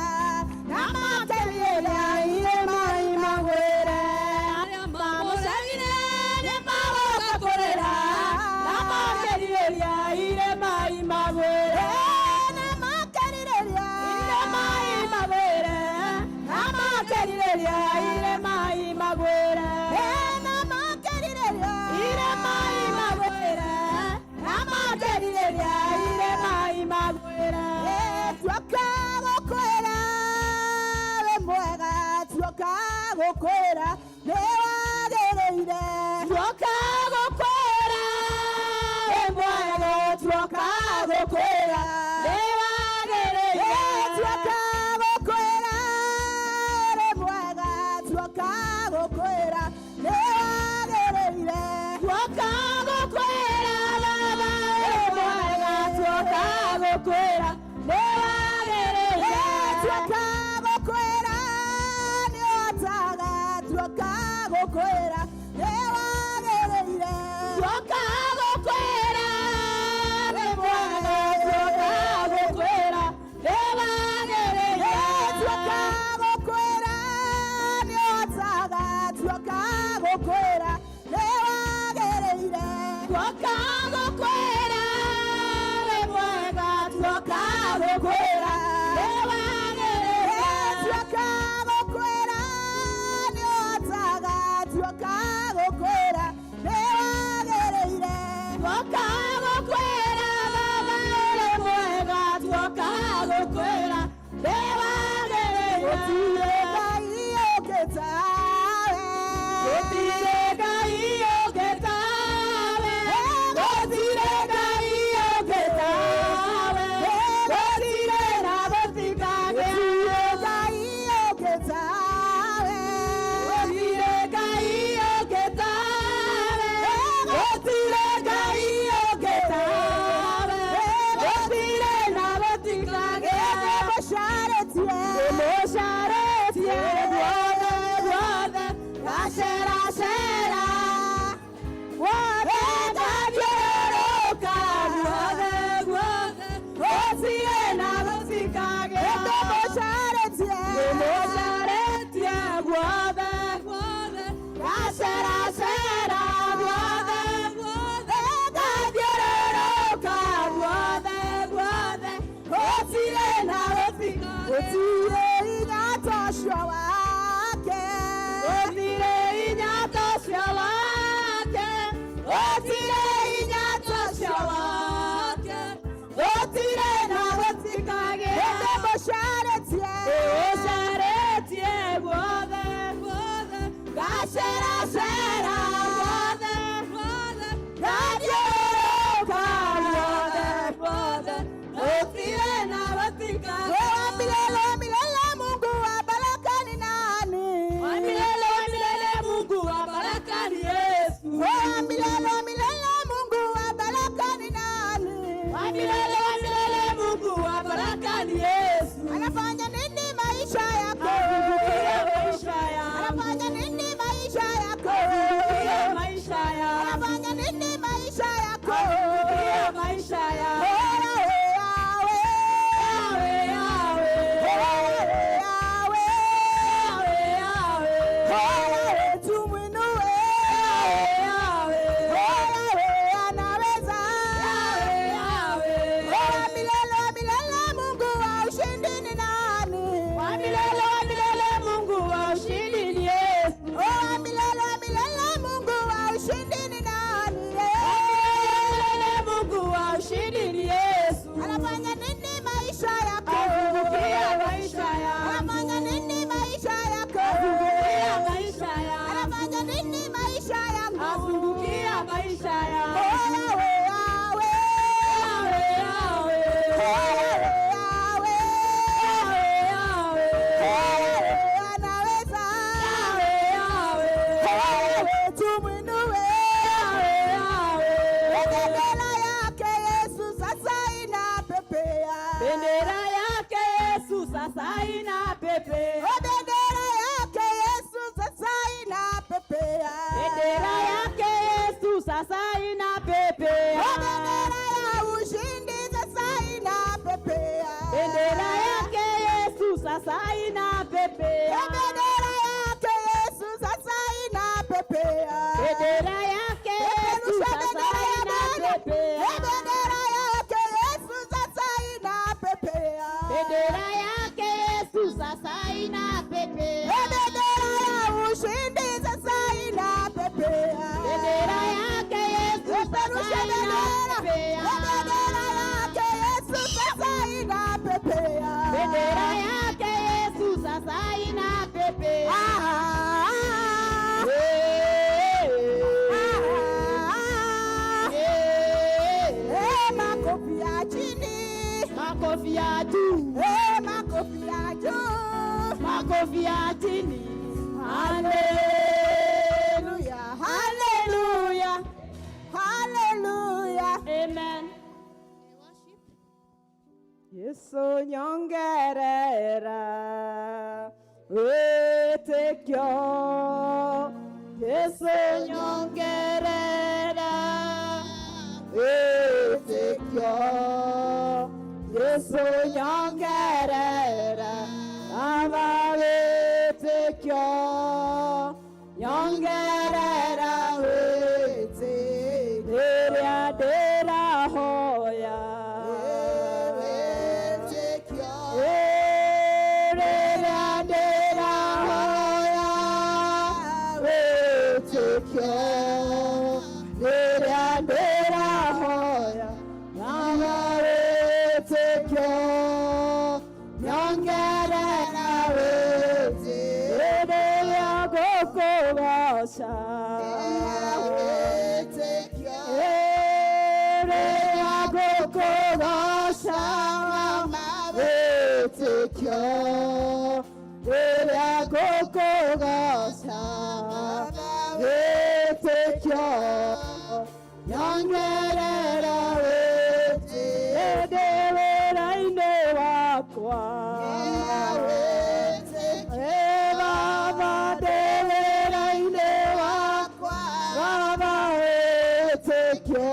na makerirĩria irĩma imagwĩre. Arĩa mamũcagire nĩ magoka kũrĩra na makerirĩria irĩma imagwĩre. Na makerirĩria Irĩma imagwĩre na makerirĩria irĩma imagwĩre. Na makerirĩria Irĩma imagwĩre na makerirĩria irĩma imagwĩre. Tuoka gũkwĩra wĩ mwega, tuoka gũkwĩra nĩ wagĩrĩire. Tuoka gũkwĩra wĩ mwega, tuoka gũkwĩra nĩ wagĩrĩire. Tuoka gũkwĩra wĩ mwega, tuoka gũkwĩra nĩ wagĩrĩire. Tuoka gũkwĩra Baba wĩ mwega, tuoka gũkwĩra nĩ wagĩrĩire. Tuoka gũkwĩra nĩ ũhotaga, tuoka gũkwĩra nĩ wagĩrĩire. Tuoka gũkwĩra wĩ mwega, tuoka gũkwĩra nĩ wagĩrĩire. Tuoka gũkwĩra nĩ ũhotaga, tuoka gũkwĩra nĩ wagĩrĩire. Tuoka gũkwĩra wĩ mwega, tuoka gũkwĩra nĩ wagĩrĩire. Tuoka gũkwĩra nĩ ũhotaga, tuoka gũkwĩra nĩ wagĩrĩire. Tuoka gũkwĩra Baba wĩ mwega, tuoka gũkwĩra nĩ wagĩrĩire. Gũtirĩ Ngai ũngĩ tawe. Gũtirĩ Ngai ũngĩ tawe. Gũtirĩ Ngai ũngĩ tawe. Gũtirĩ na gũtikagĩa. Gũtirĩ Ngai ũngĩ tawe. Gũtirĩ Ngai ũngĩ tawe. Gũtirĩ Ngai ũngĩ tawe. Gũtirĩ na gũtikagĩa. Nĩmũcarĩtie. Nĩmũcarĩtie guothe guothe, ngaceracera guothe, ngathiũrũrũka guothe guothe, gũtirĩ na gũtikagĩa. Nĩmũcarĩtie. Nĩmũcarĩtie guothe guothe, ngaceracera guothe guothe, ngathiũrũrũka guothe guothe, gũtirĩ na gũtikagĩa. Gũtirĩ hinya ta ũcio wake. Gũtirĩ hinya ta ũcio wake. Gũtirĩ hinya ta ũcio wake. Gũtirĩ na gũtikagĩa. Nĩmũcarĩtie. Nĩũcarĩtie guothe guothe, ngaceracera guothe guothe, ngathiũrũrũka guothe guothe, gũtirĩ na gũtikagĩa. Wa milele milele, Mungu wa baraka ni nani? Wa milele wa milele, Mungu wa baraka ni Yesu. Wa milele milele, Mungu wa baraka ni nani? Wa milele wa milele, Mungu wa baraka ni Yesu. Anafanya nini maisha yako? Azungukia maisha yangu. Anafanya nini maisha yako? Azungukia maisha yangu. Anafanya nini maisha yako? Azungukia maisha yangu. Yawe, Yawe. Yawe, Yawe. Yawe, Yawe, Yawe. Yawe, tumuinue. Yawe, Yawe, anaweza. Yawe, Yawe. Wa milele milele, Mungu wa ushindi ni nani? Wa milele wa milele, Mungu wa ushindi ni Yesu. Wa milele milele, Mungu wa ushindi ni nani? Wa milele, Mungu wa ushindi ni Yesu. Anafanya nini maisha yako? Azungukia maisha yangu. Anafanya nini maisha yako? Azungukia maisha yangu. Anafanya nini maisha yangu? Azungukia maisha yangu. Yawe, Yawe. Yawe, Yawe. Yawe, Yawe. Yawe, Yawe. Yawe, anaweza. Yawe, Yawe. Yawe, tumuinue. Yawe, Yawe. Bendera yake Yesu sasa inapepea. Bendera yake Yesu sasa inapepea. Oh, bendera yake Yesu sasa inapepea. Bendera yake Yesu sasa inapepea. Oh, bendera ya ushindi sasa inapepea. sasa inapepea. Bendera yake Yesu sasa inapepea. Bendera yake Yesu Peperusha sasa bendera ya Bwana. inapepea. Bendera yake Yesu sasa inapepea. Bendera yake Yesu sasa inapepea. Bendera ya ushindi sasa inapepea. Bendera yake Yesu sasa Peperusha bendera. inapepea. Bendera yake Yesu sasa inapepea. Bendera yake Yesu sasa inapepea. Ah, ah, ah, eh, makofi ya chini. Makofi ya juu, Eh, makofi ya juu. Makofi ya chini. Hallelujah, hallelujah, hallelujah. Amen. Yesu nyongerera wĩtĩkio. Yesu nyongerera wĩtĩkio. Yesu nyongerera Baba wĩtĩkio. Nyongerera wĩtĩkio rĩrĩa ndĩrahoya. Rĩrĩa ndĩrahoya wĩtĩkio, rĩrĩa ndĩrahoya Baba wĩtĩkio, nyongerera wĩtĩkio rĩrĩa ngũkũgoca. Rĩrĩa ngũkũgoca wĩtĩkio, rĩrĩa ngũkũgoca wĩtĩkio, nyongerera wĩtĩkio ndĩ wĩra-inĩ wakwa. Ĩ Baba, ndĩ wĩra-inĩ wakwa. Baba wĩtĩkio,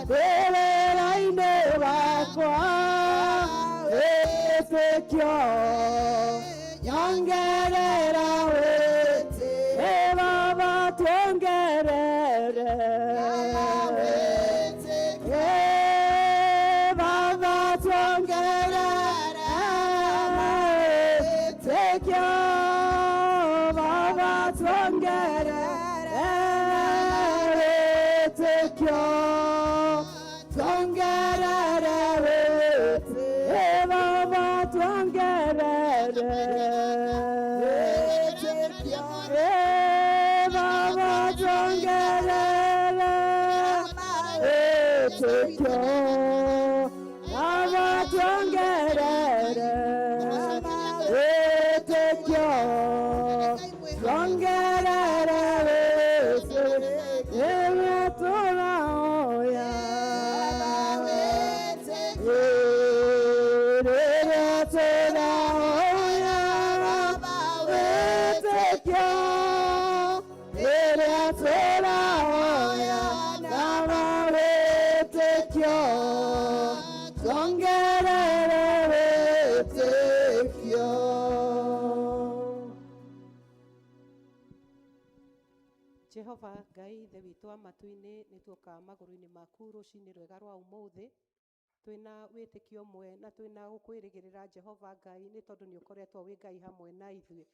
ndĩ wĩra-inĩ wakwa wĩtĩkio, nyongerera wĩtĩkio. Ĩ Baba, tuongerere. Ĩ Baba, tuongerere wĩtĩkio. Baba, tuongerere wĩtĩkio. Tuongerere wĩtĩkio. Ĩ Baba, tuongerere. Ĩ Baba, tuongerere wĩtĩkio. Baba, tuongerere wĩtĩkio. Tuongerere wĩtĩkio rĩrĩa tũrahoya. Rĩrĩa tũrahoya wĩtĩkio, rĩrĩa tũrahoya Baba wĩtĩkio, tuongerere wĩtĩkio. Jehova Ngai Ithe witũ wa matu-inĩ, nĩ tuoka magũrũ-inĩ maku rũcinĩ rwega rwa ũmũthĩ twĩna wĩtĩkio ũmwe na twĩna gũkwĩrĩgĩrĩra. Jehova Ngai, nĩ tondũ nĩ ũkoretwo wĩ Ngai hamwe na ithuĩ.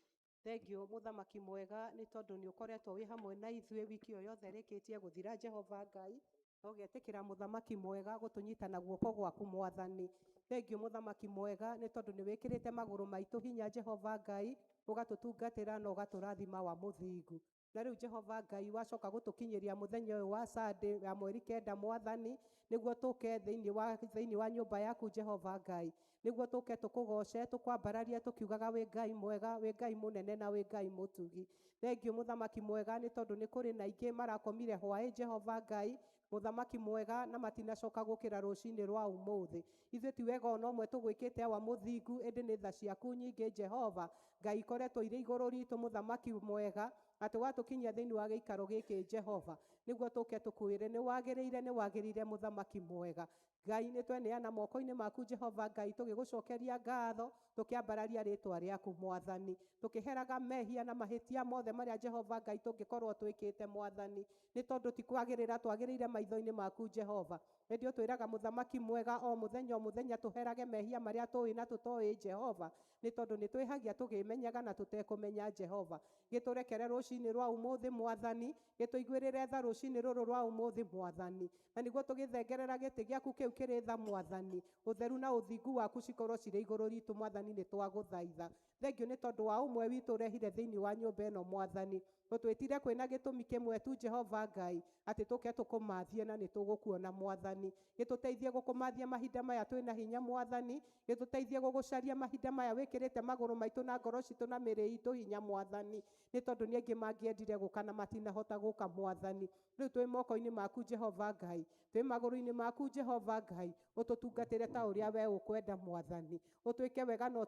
Thengiũ, mũthamaki mwega, nĩ tondũ nĩ ũkoretwo wĩ hamwe na ithuĩ wiki ĩyo yothe ĩrĩkĩtie gũthira. Jehova Ngai, na ũgetĩkĩra, mũthamaki mwega, gũtũnyita na guoko gwaku. Mwathani, thengiũ, mũthamaki mwega, nĩ tondũ nĩ wĩkĩrĩte magũrũ maitũ hinya. Jehova Ngai, ũgatũtungatĩra na ũgatũrathima wa mũthingu. Na rĩu, Jehova Ngai, wacoka gũtũkinyĩria mũthenya ũyũ wa Sunday ya mweri 9, Mwathani, nĩguo tũke thĩinĩ wa nyũmba yaku. Jehova Ngai, nĩguo tũke tũkũgoce, tũkwambararie, tũkiugaga wĩ Ngai mwega, wĩ Ngai mũnene na wĩ Ngai mũtugi. Thengiũ, mũthamaki mwega, nĩ tondũ nĩ kũrĩ na aingĩ marakomire hwaĩ, Jehova Ngai, mũthamaki mwega, na matinacoka gũkĩra rũcinĩ rwa ũmũthĩ. Ithuĩ ti wega ona ũmwe tũgwĩkĩte, awa mũthingu, ĩndĩ nĩ tha ciaku nyingĩ, Jehova Ngai, ikoretwo irĩ igũrũ ritũ, mũthamaki mwega, atĩ watũkinyia thĩinĩ wa gĩikaro gĩkĩ, Jehova, nĩguo tũke tũkwĩre nĩ wagĩrĩire, nĩ wagĩrĩire, mũthamaki mwega. Ngai nĩ tweneana moko-inĩ maku Jehova Ngai, tũgĩgũcokeria ngatho, tũkĩambararia rĩtwa rĩaku Mwathani, tũkĩheraga mehia na mahĩtia mothe marĩa Jehova Ngai tũngĩkorwo twĩkĩte Mwathani, nĩ tondũ ti kwagĩrĩra twagĩrĩire maitho-inĩ maku Jehova. Ĩndĩ ũtwĩraga mũthamaki mwega o mũthenya o mũthenya tũherage mehia marĩa tũĩ na tũtoĩ Jehova, nĩ tondũ nĩ twĩhagia tũkĩmenyaga na tũtekũmenya Jehova. Gĩtũrekere rũcinĩ rwa ũmũthĩ Mwathani, gĩtũiguĩrĩre tha rũcinĩ rũrũ rwa ũmũthĩ Mwathani, na nĩguo tũgĩthengerera gĩtĩ gĩaku kĩu kĩrĩ tha Mwathani, ũtheru na ũthingu waku cikorwo cirĩ igũrũ ritũ Mwathani, nĩ twagũthaitha. Thengiũ nĩ tondũ wa ũmwe witũ ũrehire thĩinĩ wa nyũmba ĩno Mwathani, ũtwĩtire kwĩna gĩtũmi kĩmwe tu Jehova Ngai, atĩ tũke tũkũmathie na nĩ tũgũkuona Mwathani. Gĩtũteithie gũkũmathia mahinda maya twĩna hinya Mwathani, gĩtũteithie gũgũcaria mahinda maya wĩkĩrĩte magũrũ maitũ na ngoro citũ na mĩĩrĩ itũ hinya Mwathani, nĩ tondũ nĩ aingĩ mangĩendire gũka na matinahota gũka Mwathani. Rĩu twĩ moko-inĩ maku Jehova Ngai, twĩ magũrũ-inĩ maku Jehova Ngai, ũtũtungatĩre ta ũrĩa we ũkwenda Mwathani, ũtwĩke wega na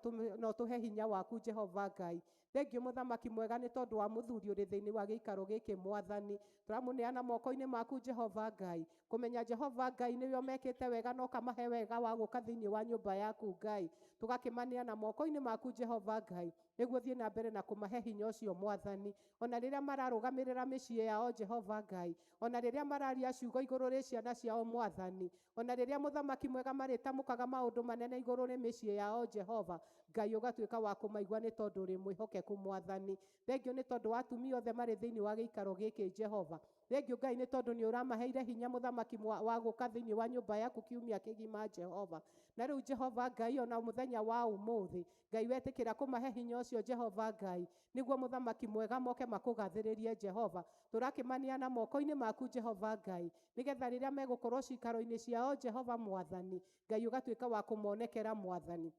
ũtũhe hinya waku Jehova Ngai. Thengiũ mũthamaki mwega nĩ tondũ wa mũthuri ũrĩ thĩinĩ wa gĩikaro gĩkĩ Mwathani, tũramũneana moko-inĩ maku Jehova Ngai, kũmenya Jehova Ngai nĩwe ũmekĩte wega na ũkamahe wega wa gũka thĩinĩ wa nyũmba yaku Ngai, tũgakĩmaneana moko-inĩ maku Jehova Ngai, nĩguo thiĩ na mbere na kũmahe hinya ũcio Mwathani, ona rĩrĩa mararũgamĩrĩra mĩciĩ yao Jehova Ngai, ona rĩrĩa mararia ciugo igũrũ rĩ ciana ciao Mwathani, ona rĩrĩa mũthamaki mwega marĩtamũkaga maũndũ manene igũrũ rĩ mĩciĩ yao Jehova Ngai, ũgatuĩka wa kũmaigua nĩ tondũ ũrĩ mwĩhokeku Mwathani. Thengiũ nĩ tondũ wa atumia othe marĩ thĩinĩ wa gĩikaro gĩkĩ Jehova. Thengiũ Ngai nĩ tondũ nĩ ũramaheire hinya mũthamaki wa gũka thĩinĩ wa nyũmba yaku kiumia kĩgima Jehova. Na rĩu Jehova Ngai ona mũthenya wa ũmũthĩ Ngai wetĩkĩra kũmahe hinya ũcio Jehova Ngai, nĩguo mũthamaki mwega moke makũgathĩrĩrie Jehova. Tũrakĩmaneana moko-inĩ maku Jehova Ngai, nĩgetha rĩrĩa megũkorwo ciikaro-inĩ ciao Jehova Mwathani, Ngai ũgatuĩka wa kũmonekera Mwathani.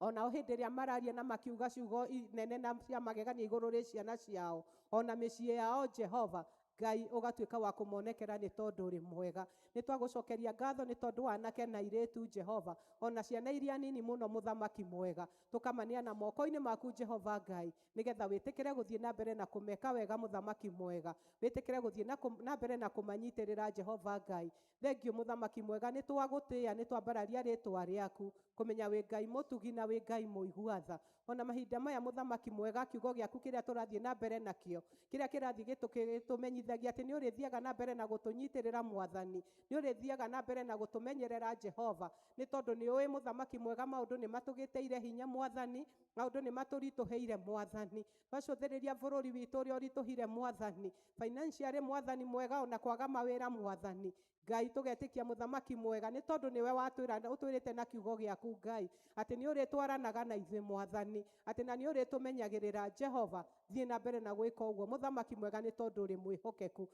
Ona o hĩndĩ ĩrĩa mararia na makiuga ciugo nene na cia magegania igũrũ rĩ ciana ciao ona mĩciĩ yao Jehova Ngai, ũgatuĩka wa kũmonekera nĩ tondũ ũrĩ mwega. Nĩ twagũcokeria ngatho nĩ tondũ wa anake na airĩtu Jehova, ona ciana iria nini mũno mũthamaki mwega, tũkamaneana moko-inĩ maku Jehova Ngai, nĩgetha wĩtĩkĩre gũthiĩ na mbere na kũmeka wega mũthamaki mwega, wĩtĩkĩre gũthiĩ na mbere na kũmanyitĩrĩra Jehova Ngai. Thengiũ mũthamaki mwega, nĩ twagũtĩĩa, nĩ twambararia rĩtwa rĩaku, kũmenya wĩ Ngai mũtugi na wĩ Ngai mũigua tha. Ona mahinda maya mũthamaki mwega, kiugo gĩaku kĩrĩa tũrathiĩ na mbere nakĩo, kĩrĩa kĩrathiĩ gĩtũmenyithagia atĩ nĩ ũrĩthiaga na mbere na gũtũnyitĩrĩra Mwathani, nĩ ũrĩthiaga na mbere na gũtũmenyerera Jehova, nĩ tondũ nĩ ũĩ mũthamaki mwega maũndũ nĩ matũgĩtĩire hinya Mwathani, maũndũ nĩ matũritũhĩire Mwathani, twacũthĩrĩria bũrũri witũ ũrĩa ũritũhire Mwathani, financially Mwathani mwega, ona kwaga mawĩra Mwathani Ngai, tũgetĩkia mũthamaki mwega nĩ tondũ nĩwe watwĩra, ũtwĩrĩte na kiugo gĩaku Ngai atĩ nĩ ũrĩtwaranaga na ithuĩ Mwathani, atĩ na nĩ ũrĩtũmenyagĩrĩra Jehova. Thiĩ na mbere na gwĩka ũguo mũthamaki mwega nĩ tondũ ũrĩ mwĩhokeku.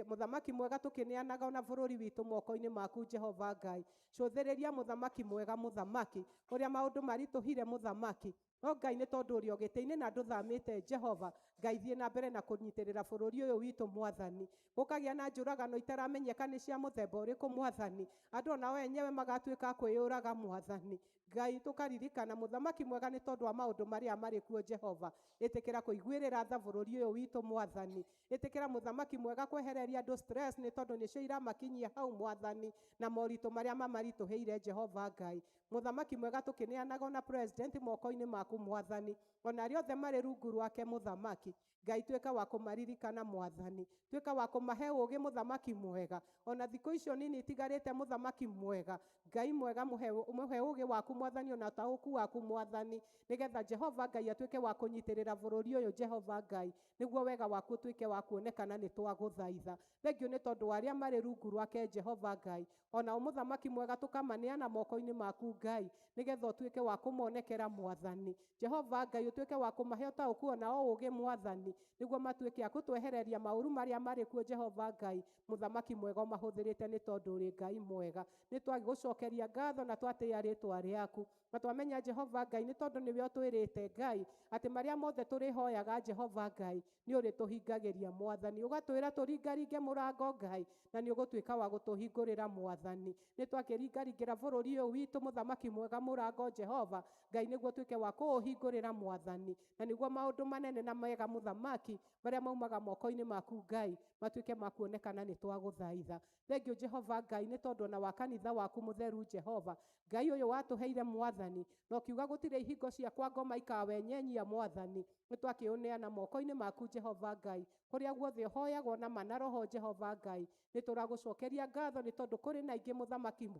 Mũthamaki mwega, tũkĩneanaga ona bũrũri witũ moko-inĩ maku Jehova Ngai, cũthĩrĩria mũthamaki mwega, mũthamaki ũrĩa maũndũ maritũhire mũthamaki, no Ngai nĩ tondũ ũrĩ o gĩtĩ-inĩ na ndũthamĩte Jehova Ngai, thiĩ na mbere na kũnyitĩrĩra bũrũri ũyũ witũ Mwathani. Gũkagĩa na njũragano itaramenyeka nĩ cia mũthemba ũrĩkũ Mwathani, andũ onao enyewe magatuĩka a kwĩyũraga Mwathani Ngai, tũkaririkana mũthamaki mwega nĩ tondũ wa maũndũ marĩa marĩ kuo Jehova. Ĩtĩkĩra kũiguĩrĩra tha bũrũri ũyũ witũ Mwathani, ĩtĩkĩra mũthamaki mwega kwehereria andũ stress nĩ tondũ nĩcio iramakinyia hau Mwathani, na moritũ marĩa mamaritũhĩire Jehova Ngai. Mũthamaki mwega, tũkĩneanaga ona president moko-inĩ maku Mwathani, ona arĩa othe marĩ rungu rwake mũthamaki Ngai, tuĩka wa kũmaririkana Mwathani, tuĩka wa kũmahe ũũgĩ mũthamaki mwega, ona thikũ icio nini itigarĩte mũthamaki mwega Ngai mwega, mũhe ũũgĩ waku Mwathani, ona ũtaũku waku Mwathani, nĩgetha Jehova Ngai atuĩke wa kũnyitĩrĩra bũrũri ũyũ Jehova Ngai, nĩguo wega waku ũtuĩke wa kuonekana. Nĩ twagũthaitha. Thengiũ nĩ tondũ wa arĩa marĩ rungu rwake Jehova Ngai, ona mũthamaki mwega tũkamaneana moko-inĩ maku Ngai, nĩgetha ũtuĩke wa kũmonekera Mwathani Jehova Ngai, ũtuĩke wa kũmahe ũtaũku ona o ũũgĩ Mwathani, nĩguo matuĩke a kũtwehereria maũru marĩa marĩ kuo Jehova Ngai. Mũthamaki mwega ũmahũthĩrĩte nĩ tondũ ũrĩ Ngai mwega. Nĩ twagũcokeria ngatho na twatĩĩa rĩtwa rĩaku, na twamenya Jehova Ngai nĩ tondũ nĩwe ũtwĩrĩte Ngai atĩ marĩa mothe tũrĩhoyaga Jehova Ngai nĩ ũrĩtũhingagĩria Mwathani, ũgatwĩra tũringaringe mũrango Ngai na nĩ ũgũtuĩka wa gũtũhingũrĩra Mwathani. Nĩ twakĩringaringĩra bũrũri ũyũ witũ mũthamaki mwega mũrango Jehova Ngai, nĩguo ũtuĩke wa kũũhingũrĩra Mwathani, na nĩguo maũndũ manene na mega mũthamaki Mũthamaki marĩa maumaga moko-inĩ maku Ngai matuĩke ma kuonekana. Nĩ twagũthaitha, thengiũ Jehova Ngai, nĩ tondũ ona wa kanitha waku mũtheru Jehova Ngai ũyũ watũheire Mwathani, na ũkiuga gũtirĩ ihingo cia kwa ngoma ikawenyenyia Mwathani. Nĩ twakĩũneana moko-inĩ maku Jehova Ngai, kũrĩa guothe ũhoyagwo na ma na roho Jehova Ngai. Nĩ tũragũcokeria ngatho nĩ tondũ kũrĩ na aingĩ, Mũthamaki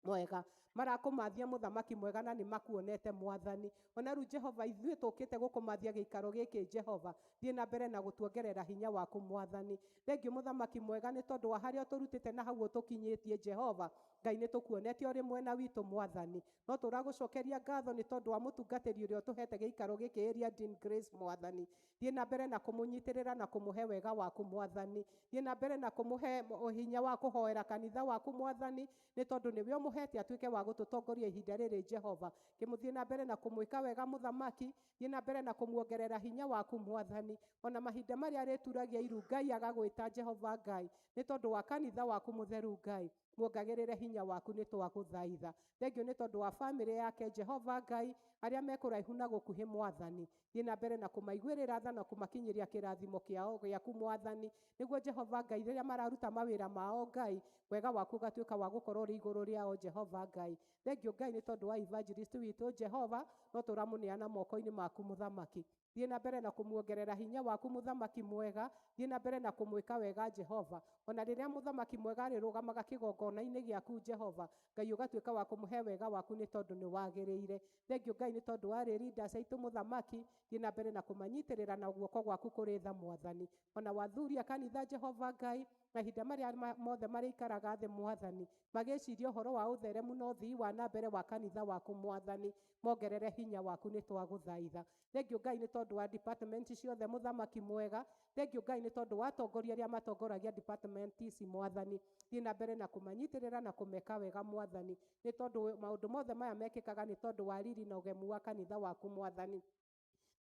mwega, marakũmathia, Mũthamaki mwega, na nĩ makuonete Mwathani. Ona rĩu Jehova, ithuĩ tũkĩte gũkũmathia gĩikaro gĩkĩ Jehova, thiĩ na mbere na gũtuongerera hinya waku Mwathani. Thengiũ Mũthamaki mwega, nĩ tondũ wa harĩa ũtũrutĩte na hau ũtũkinyĩtie Jehova Ngai, nĩ tũkuonete ũrĩ mwena witũ Mwathani. No tũragũcokeria ngatho nĩ tondũ wa mũtungatĩri ũrĩa ũtũhete gĩikaro gĩkĩ, Area Dean Grace. Mwathani, thiĩ na mbere na kũmũnyitĩrĩra na kũmũhe wega waku Mwathani. Thiĩ na mbere na kũmũhe hinya wa kũhoera kanitha waku Mwathani, nĩ tondũ nĩwe ũmũhete atuĩke wa gũtũtongoria ihinda rĩrĩ Jehova. Kĩmũthiĩ na mbere na kũmwĩka wega Mũthamaki, thiĩ na mbere na kũmuongerera hinya waku Mwathani. Ona mahinda marĩa arĩturagia iru Ngai agagwĩta Jehova Ngai, nĩ tondũ wa kanitha waku mũtheru Ngai, muongagĩrĩre hinya waku. Nĩ twagũthaitha, thengiũ nĩ tondũ wa bamĩrĩ yake Jehova Ngai, arĩa me kũraihu na gũkuhĩ Mwathani, thiĩ na mbere na kũmaiguĩrĩra tha na kũmakinyĩria kĩrathimo kĩao gĩaku Mwathani, nĩguo Jehova Ngai, rĩrĩa mararuta mawĩra mao Ngai, wega waku ũgatuĩka wa gũkorwo ũrĩ igũrũ rĩao Jehova Ngai. Thengiũ Ngai nĩ tondũ wa evangelist witũ Jehova, no tũramũneana moko-inĩ maku Mũthamaki. Thiĩ na mbere na kũmuongerera hinya waku Mũthamaki mwega, thiĩ na mbere na kũmwĩka wega Jehova. Ona rĩrĩa Mũthamaki mwega arĩrũgamaga kĩgongona-inĩ gĩaku Jehova Ngai, ũgatuĩka wa kũmũhe wega waku, nĩ tondũ nĩ wagĩrĩire. Thengiũ Ngai nĩ tondũ wa leaders aitũ Mũthamaki, thiĩ na mbere na kũmanyitĩrĩra na guoko gwaku kũrĩ tha Mwathani. Ona wathuria kanitha Jehova Ngai, mahinda marĩa mothe marĩikaraga thĩ Mwathani, magĩciria ũhoro wa ũtheremu na ũthii wa na mbere wa kanitha waku Mwathani, mongerere hinya waku. Nĩ twagũthaitha, thengiũ Ngai nĩ tondũ wa department ciothe Mũthamaki mwega. Thengiũ Ngai nĩ tondũ wa atongoria arĩa matongoragia department ici Mwathani, thiĩ na mbere na kũmanyitĩrĩra na kũmeka wega Mwathani, nĩ tondũ maũndũ mothe maya mekĩkaga nĩ tondũ wa riri na ũgemu wa kanitha waku Mwathani.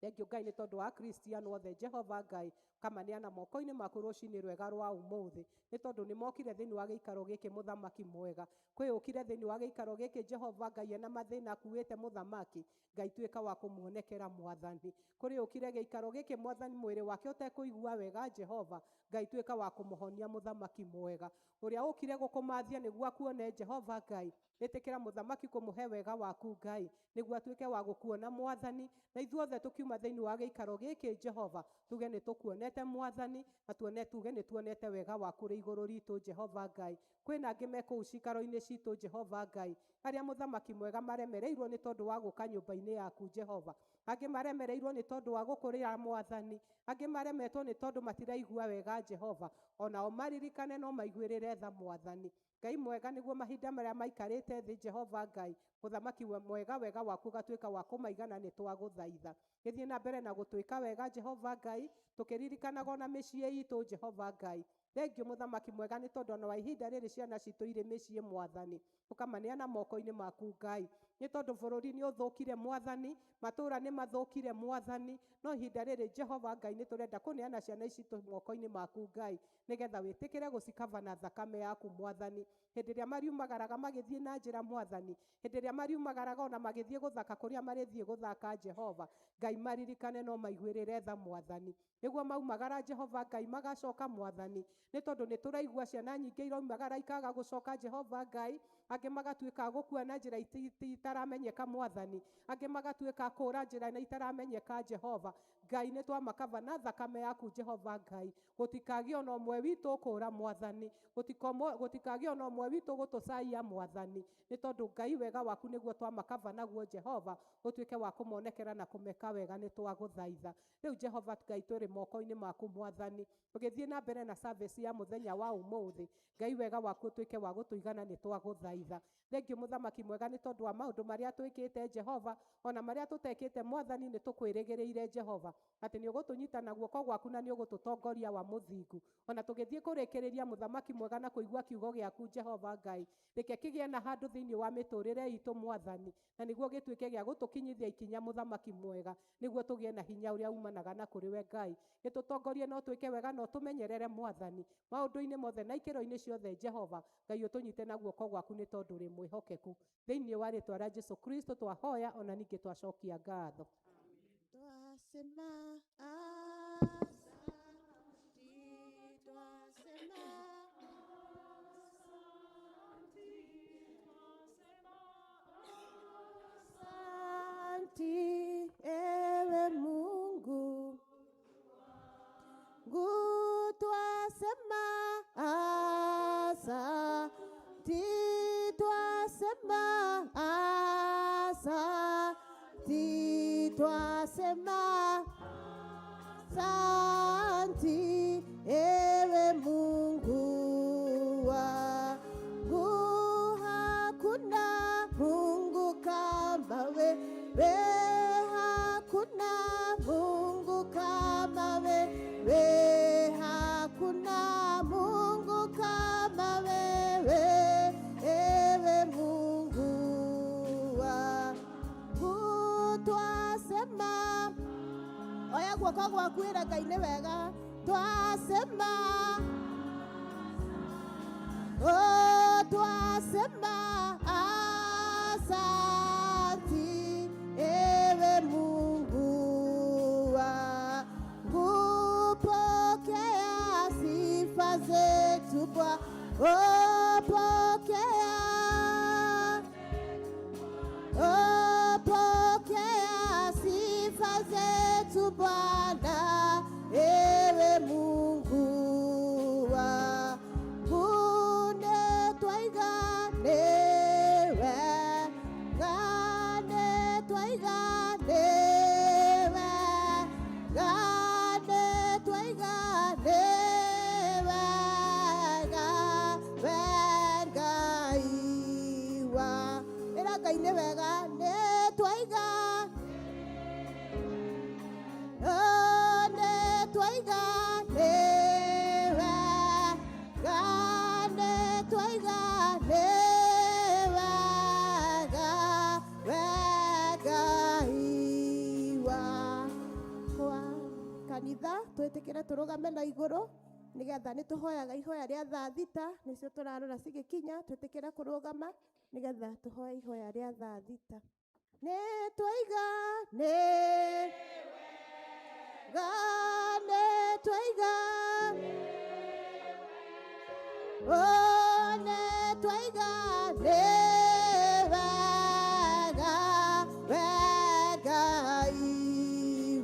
Thengiũ Ngai nĩ tondũ wa Kristiano othe Jehova Ngai, kamaneana moko-inĩ maku rũcinĩ rwega rwa ũmũthĩ, nĩ tondũ nĩ mokire thĩinĩ wa gĩikaro gĩkĩ Mũthamaki mwega. Kwĩ ũkire thĩinĩ wa gĩikaro gĩkĩ Jehova Ngai ena mathĩna akuĩte Mũthamaki Ngai, tuĩka wa kũmuonekera Mwathani. Kũrĩ ũkire gĩikaro gĩkĩ Mwathani, mwĩrĩ wake ũtekũigua wega Jehova Ngai, tuĩka wa kũmũhonia Mũthamaki mwega. Ũrĩa ũkire gũkũmathia nĩguo akuone Jehova Ngai, ĩtĩkĩra Mũthamaki kũmũhe wega waku Ngai, nĩguo atuĩke wa gũkuona Mwathani. Na ithuothe tũkiuma thĩinĩ wa gĩikaro gĩkĩ Jehova, tuge nĩ tũkuonete Mwathani, na tuone tuge nĩ tuonete wega waku ũrĩ igũrũ ritũ Jehova Ngai. Kwĩna angĩ me kũu cikaro-inĩ citũ Jehova Ngai, arĩa Mũthamaki mwega maremereirwo nĩ tondũ wa gũka nyũmba-inĩ yaku Jehova, angĩ maremereirwo nĩ tondũ wa gũkũrĩra Mwathani, angĩ maremetwo nĩ tondũ matiraigua wega Jehova, onao maririkane no maiguĩrĩre tha Mwathani Ngai mwega, nĩguo mahinda marĩa maikarĩte thĩ Jehova Ngai, Mũthamaki mwega, wega waku ũgatuĩka wa kũmaigana. Nĩ twagũthaitha, gĩthiĩ na mbere na gũtwĩka wega Jehova Ngai, tũkĩririkanaga ona mĩciĩ itũ Jehova Ngai. Thengiũ Mũthamaki mwega nĩ tondũ ona wa ihinda rĩrĩ ciana citũ irĩ mĩciĩ Mwathani, ũkamaneana moko-inĩ maku Ngai, nĩ tondũ bũrũri nĩ ũthũkire Mwathani, matũũra nĩ mathũkire Mwathani. No ihinda rĩrĩ Jehova Ngai, nĩ tũrenda kũneana ciana ici citũ moko-inĩ maku Ngai, nĩgetha wĩtĩkĩre gũcikaba na thakame yaku Mwathani. Hĩndĩ ĩrĩa mariumagaraga magĩthiĩ na njĩra Mwathani, hĩndĩ ĩrĩa mariumagaraga ona magĩthiĩ gũthaka kũrĩa marĩthiĩ gũthaka Jehova Ngai, maririkane no maiguĩrĩre tha Mwathani, nĩguo maumagara Jehova Ngai magacoka Mwathani, nĩ tondũ nĩ tũraigua ciana nyingĩ iraumagara ikaga gũcoka Jehova Ngai, angĩ magatuĩka a gũkua na njĩra itaramenyeka Mwathani, angĩ magatuĩka a kũũra njĩra na itaramenyeka Jehova Ngai. Nĩ twamakaba na thakame yaku Jehova Ngai, gũtikagĩe ona ũmwe witũ ũkũũra Mwathani, gũtikagĩe ona ũmwe witũ gũtũcaia Mwathani, nĩ tondũ Ngai wega waku nĩguo twamakaba naguo Jehova, ũtuĩke wa kũmonekera na kũmeka wega. Nĩ twagũthaitha rĩu Jehova Ngai, tũrĩ moko-inĩ maku Mwathani, tũgĩthiĩ na mbere na service ya mũthenya wa ũmũthĩ Ngai, wega waku ũtuĩke wa gũtũigana. Nĩ twagũthaitha, thengiũ Mũthamaki mwega nĩ tondũ wa maũndũ marĩa twĩkĩte Jehova, ona marĩa tũtekĩte Mwathani. Nĩ tũkwĩrĩgĩrĩire Jehova atĩ nĩ ũgũtũnyita na guoko gwaku na nĩ ũgũtũtongoria wa mũthingu, ona tũgĩthiĩ kũrĩkĩrĩria Mũthamaki mwega na kũigua kiugo gĩaku Jehova Ngai. Reke kĩgĩe na handũ thĩinĩ wa mĩtũrĩre itũ Mwathani, na nĩguo gĩtuĩke gĩa gũtũkinyithia ikinya Mũthamaki mwega, nĩguo tũgĩe na hinya ũrĩa umanaga na kũrĩ we Ngai. Gĩtũtongorie no twĩke wega no tũmenyerere Mwathani maũndũ-inĩ mothe na ikĩro-inĩ ciothe Jehova Ngai, ũtũnyite na guoko gwaku nĩ tondũ ũrĩ mwĩhokeku. Thĩinĩ wa rĩtwa rĩa Jesu Kristo twahoya, ona ningĩ twacokia ngatho. Twasema asante. Asanti twasema, asanti twasema, asanti ewe Mungu wangu, hakuna Mungu kama wewe, hakuna Mungu kama wewe, hakuna Mungu kama wewe, ewe Mungu wangu, twasema. Oya guoko gwaku ĩra Ngai nĩ wega, twasema, oh, twasema asanti ewe Mungu wangu, pokea sifa zetu Bwana, oh, pokea. Oh, pokea sifa zetu Bwana, ewe Mungu wangu, nĩ twaiga nĩwe, nĩ twaiga nĩwe, nĩ twaiga nĩwe, we Ngai wa ĩra Ngai nĩ wega, nĩ twaiga. Oh, nĩ twaiga nĩwe, nĩ twaiga nĩwe, we Ngai wakwa. Kanitha twĩtĩkĩre tũrũgame na igũrũ nĩgetha nĩ tũhoyaga ihoya rĩa thaa 6, nĩcio tũrarora cigĩkinya. Twĩtĩkĩre kũrũgama nĩgetha tũhoe ihoya rĩa thaa 6. Nĩ twaiga nĩ ga nĩ twaiga. Oh, nĩ twaiga nĩ wega, we Ngai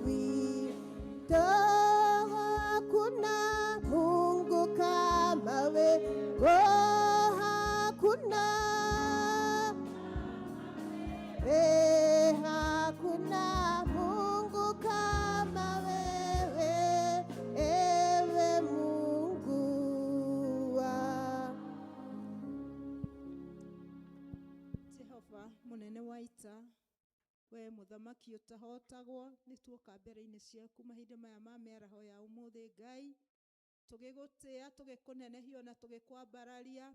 witũ, hakuna Mungu kama wewe, oh, hakuna. Eh, hakuna Mungu kama wewe, ewe Mungu wa Jehova munene wa ita, we muthamaki ũtahotagwo, nĩ tuoka mbere-inĩ ciaku mahinda maya ma mĩaraho ya ũmũthĩ. Ngai, tũgĩgũtĩa, tũgĩkũnenehio na tũgĩkwambararia.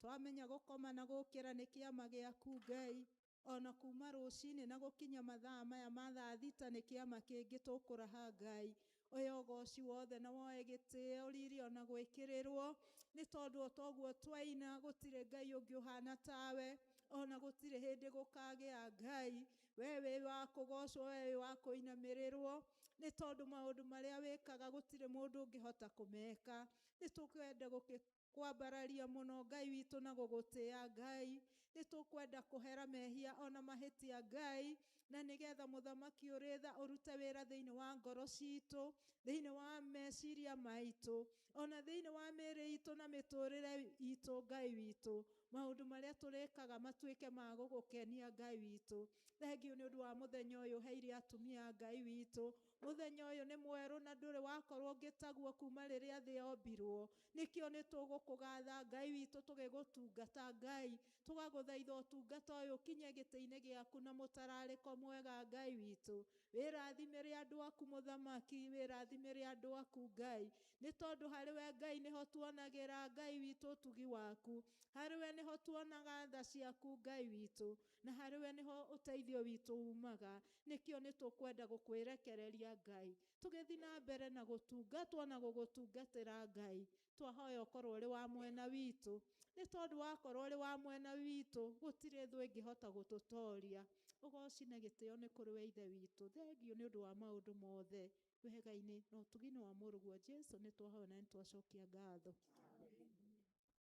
Twamenya gũkoma na gũkĩra nĩ kĩama gĩaku, Ngai. Ona kuma rũcinĩ na gũkinya mathaa maya ma thaa 6 nĩ kĩama kĩngĩ tũkũraha. Ngai, oya ũgoci wothe na woe gĩtĩo, riri ona gwĩkĩrĩrwo, nĩ tondũ o toguo twaina, gũtirĩ Ngai ũngĩ ũhana tawe, ona gũtirĩ hĩndĩ gũkagĩa. Ngai, we wĩ wa kũgocwo, we wĩ wa kũinamĩrĩrwo, nĩ tondũ maũndũ marĩa wĩkaga gũtirĩ mũndũ ũngĩhota kũmeka. Nĩ tũkwenda gũkwambararia mũno, Ngai witũ, na gũgũtĩa. Ngai, nĩ tũkwenda kũhera mehia ona mahĩtia, Ngai, na nĩgetha mũthamaki ũrĩ tha ũrute wĩra thĩinĩ wa ngoro citũ, thĩinĩ wa meciria maitũ, ona thĩinĩ wa mĩĩrĩ itũ na mĩtũrĩre itũ. Ngai witũ, maũndũ marĩa tũrĩkaga matuĩke ma gũgũkenia. Ngai witũ, thengiũ nĩ ũndũ wa mũthenya ũyũ ũheire atumia. Ngai witũ, mũthenya ũyũ nĩ mwerũ na ndũrĩ wakorwo ũngĩtaguo kuma rĩrĩa thĩ yombirwo. Nĩkĩo nĩ tũgũkũgatha, Ngai witũ, tũgĩgũtungata. Ngai, tũgagũthaitha ũtungata ũyũ ũkinye gĩtĩ-inĩ gĩaku na mũtararĩko mwega. Ngai witũ, wĩrathimĩre andũ aku. Mũthamaki, wĩrathimĩre andũ aku. Ngai, nĩ tondũ harĩ we, Ngai, nĩho tuonagĩra, Ngai witũ, ũtugi waku. Harĩ we nĩho tuonaga tha ciaku, Ngai witũ, na harĩ we nĩho ũteithio witũ umaga. Nĩkĩo nĩ tũkwenda gũkwĩrekereria, Ngai, tũgĩthiĩ na mbere na gũtungatwo na gũgũtungatĩra. Ngai, twahoya ũkorwo ũrĩ wa mwena witũ, nĩ tondũ wakorwo ũrĩ wa mwena witũ, gũtirĩ thũ ĩngĩhota gũtũtoria. Ũgoci na gĩtĩo nĩ kũrĩ we, Ithe witũ. Thengiũ nĩ ũndũ wa maũndũ mothe. Wega-inĩ na ũtugi-inĩ wa mũrũguo Jesu nĩ twahoya na nĩ twacokia ngatho.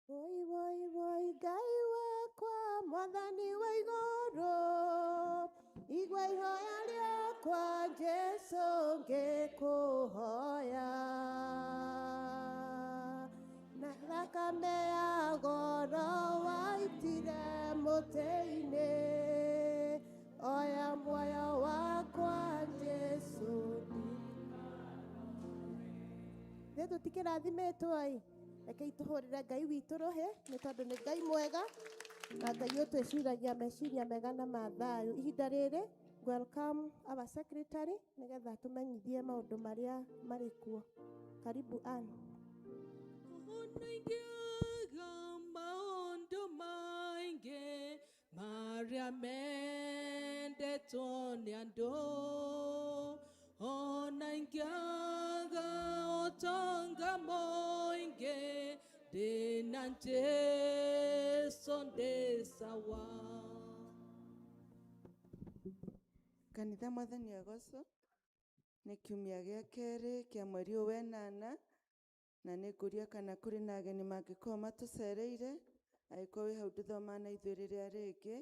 Woi woi woi, Ngai wakwa, mwathani wa igũrũ, igua ihoya rĩakwa, Jesu, ngĩkũhoya na thakame ya goro. mũtĩ-inĩ, oya muoyo wakwa Jesũ. Thĩ tũtikĩrathimĩtwo ĩ, rekei tũhũrĩre Ngai witũ rũhĩ, nĩ tondũ nĩ Ngai mwega na Ngai ũtwĩciragia meciria mega na ma thayũ. Ihinda rĩrĩ, welcome our secretary nĩgetha tũmenyithie maũndũ marĩa marĩ kuo. Karibu Ann. Ũningĩaga maũndũ maingĩ marĩa mendetwo nĩ andũ, ona ingĩaga ũtonga mũingĩ, ndĩna Jesũ ndĩ sawa. Kanitha mwathani agocwo. Nĩ kiumia gĩa kerĩ kĩa mweri ũyũ wenana, na nĩ ngũria kana kũrĩ na ageni mangĩkorwo matũcereire. Angĩkorwo wĩ hau ndũthoma na ithuĩ rĩrĩa rĩngĩ,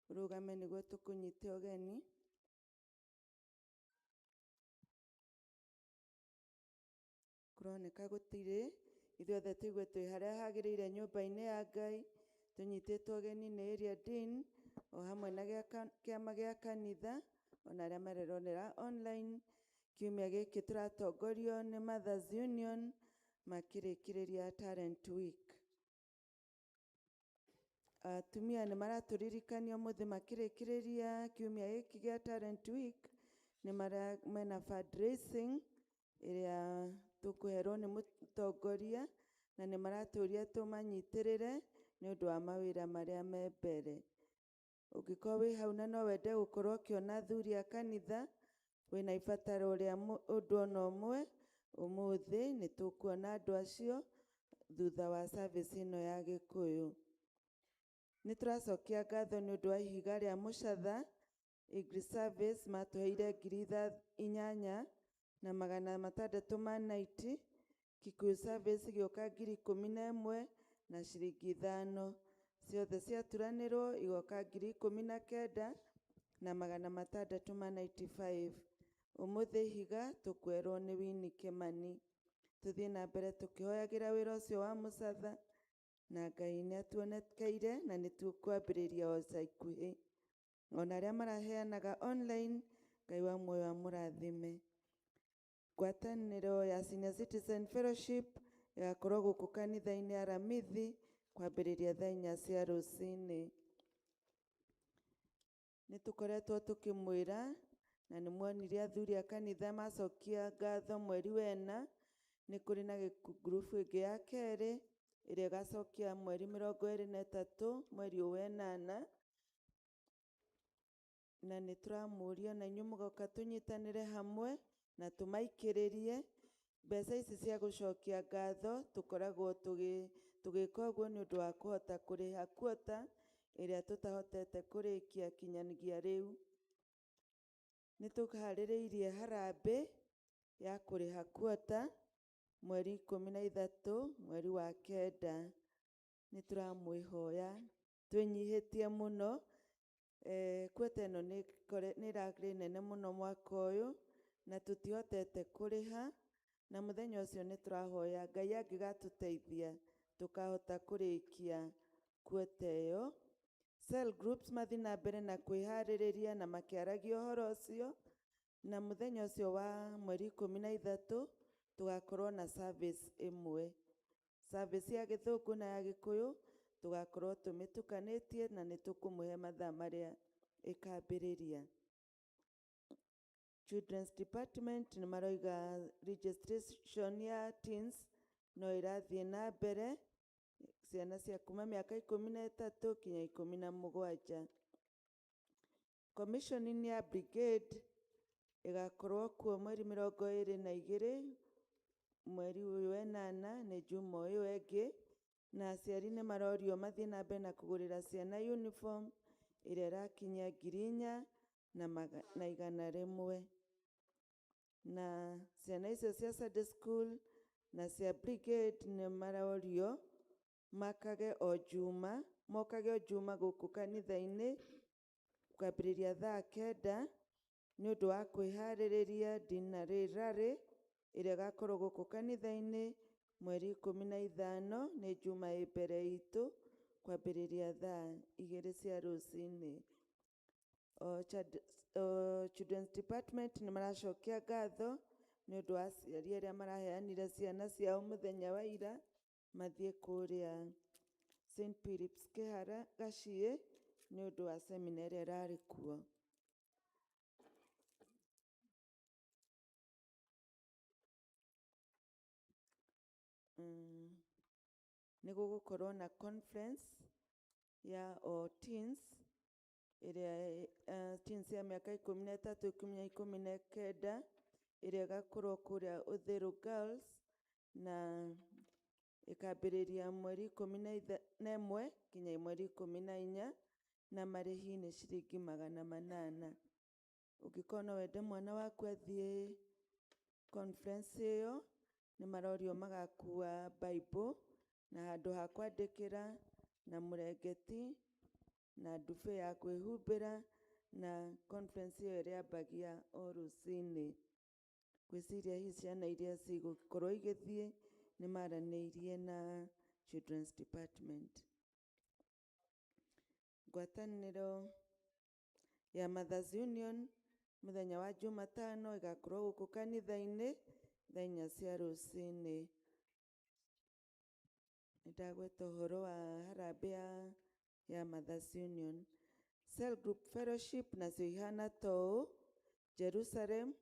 ũrũgame nĩguo tũkũnyite ũgeni. Kũroneka gũtirĩ, ithuothe tũigue twĩ harĩa hagĩrĩire nyũmba-inĩ ya Ngai, tũnyitĩtwo ũgeni nĩ area dean o hamwe na kĩama gĩa kanitha, ona arĩa mareronera online. Kiumia gĩkĩ tũratongorio nĩ Mothers Union makĩrĩkĩrĩria Talent Week. Atumia nĩ maratũririkania ũmũthĩ makĩrĩkĩrĩria kiumia gĩkĩ gĩa Talent Week, nĩ mena fundraising ĩrĩa tũkũherwo nĩ mũtongoria, na nĩ maratũria tũmanyitĩrĩre nĩ ũndũ wa mawĩra marĩa me mbere. Ũngĩkorwo wĩ hau na no wende gũkorwo ũkĩona athuri a kanitha, wĩna ibataro rĩa ũndũ ona ũmwe, ũmũthĩ nĩ tũkuona andũ acio thutha wa service ĩno ya Gĩkũyũ. Nĩ tũracokia ngatho nĩ ũndũ wa ihiga rĩa mũcatha. English Service matũheire ngiri inyanya na magana matandatũ ma naiti. Kikuyu Service ĩgĩũka ngiri ikũmi na ĩmwe na ciringi ithano. Ciothe ciaturanĩrwo igoka ngiri ikũmi na kenda na magana matandatũ ma 95. Ũmũthĩ ihiga tũkwerwo nĩ Winnie Kimani. Tũthiĩ na mbere tũkĩhoyagĩra wĩra ũcio wa mũcatha, na Ngai nĩ atuonekeire na nĩ tũkwambĩrĩria o ica ikuhĩ. Ona arĩa maraheanaga online, Ngai wa muoyo amũrathime. Ngwatanĩro ya Senior Citizen Fellowship ĩgakorwo gũkũ kanitha-inĩ Aramithi kwambĩrĩria thaa inya cia rũcinĩ. Nĩ tũkoretwo tũkĩmwĩra, na nĩ muonire athuri a kanitha macokia ngatho mweri wena, nĩ kũrĩ na ngurubu ĩngĩ ya kerĩ ĩrĩa ĩgacokia mweri mĩrongo ĩrĩ na ĩtatũ mweri ũyũ wenana, na nĩ tũramũria na inyuĩ mũgoka tũnyitanĩre hamwe na tũmaikĩrĩrie. Mbeca ici cia gũcokia ngatho tũkoragwo tũgĩka ũguo nĩ ũndũ wa kũhota kũrĩha quota ĩrĩa tũtahotete kũrĩkia kinyagia rĩu. Nĩ tũharĩrĩirie harambĩ ya kũrĩha quota mweri ikũmi na ithatũ mweri wa kenda. Nĩ tũramwĩhoya twĩnyihĩtie mũno. Quota ĩno nĩ ĩrarĩ nene mũno mwaka ũyũ na tũtihotete kũrĩha, na mũthenya ũcio nĩ tũrahoya Ngai angĩgatũteithia tũkahota kũrĩkia quota ĩyo. Cell groups mathiĩ na mbere na kwĩharĩrĩria na makĩaragia ũhoro ũcio, na mũthenya ũcio wa mweri ikũmi na ithatũ tũgakorwo na service ĩmwe, service ya Gĩthũngũ na ya Gĩkũyũ tũgakorwo tũmĩtukanĩtie, na nĩ tũkũmũhe mathaa marĩa ĩkambĩrĩria. Children's Department nĩ maroiga registration ya teens no ĩrathiĩ na mbere, ciana cia kuma mĩaka ikũmi na ĩtatũ kinya ikũmi na mũgwanja. Commissioning ya brigade ĩgakorwo kuo mweri mĩrongo ĩrĩ na igĩrĩ mweri ũyũ wenana, nĩ Juma ũyũ ĩngĩ, na aciari nĩ marorio mathiĩ na mbere na kũgũrĩra ciana uniform ĩrĩa ĩrakinyia ngiri inya na igana rĩmwe. Na ciana icio cia Sunday school na cia brigade nĩ marorio makage o Juma, mokage o Juma gũkũ kanitha-inĩ kwambĩrĩria thaa kenda nĩ ũndũ wa kwĩharĩrĩria dinner rally ĩrĩa ĩgakorwo gũkũ kanitha-inĩ mweri ikũmi na ithano, nĩ Juma ĩ mbere itũ Kwambĩrĩria thaa 2 cia rũcinĩ. O Children's Department nĩ maracokia ngatho nĩ ũndũ wa aciari arĩa maraheanire ciana ciao mũthenya wa ira mathiĩ kũrĩa St. Philip's Kĩhara Gaciĩ nĩ ũndũ wa semina ĩrĩa ĩrarĩ kuo. Nĩ gũgũkorwo na conference ya o teens ĩrĩa teens ya mĩaka 13 nginya 19, ĩrĩa ĩgakorwo kũrĩa Uthiru Girls na ĩkambĩrĩria mweri 11 nginya mweri 14, na marĩhi nĩ ciringi 800. Ũngĩkorwo no wende mwana waku athiĩ conference ĩyo, nĩ marorio magakua Bible na handũ ha kwandĩkĩra na mũrengeti na ndube ya kwĩhumbĩra, na conference ĩyo ĩrĩambagia o rũcinĩ. Ngwĩciria hihi ciana iria cigũkorwo igĩthiĩ nĩ maranĩirie na Children's Department. Ngwatanĩro ya Mothers Union mũthenya wa Jumatano ĩgakorwo gũkũ kanitha-inĩ thaa 4 cia rũcinĩ. Nĩ ndagweta ũhoro wa harambee ya Mothers Union. Cell Group Fellowship nacio ihana ta ũũ: Jerusalem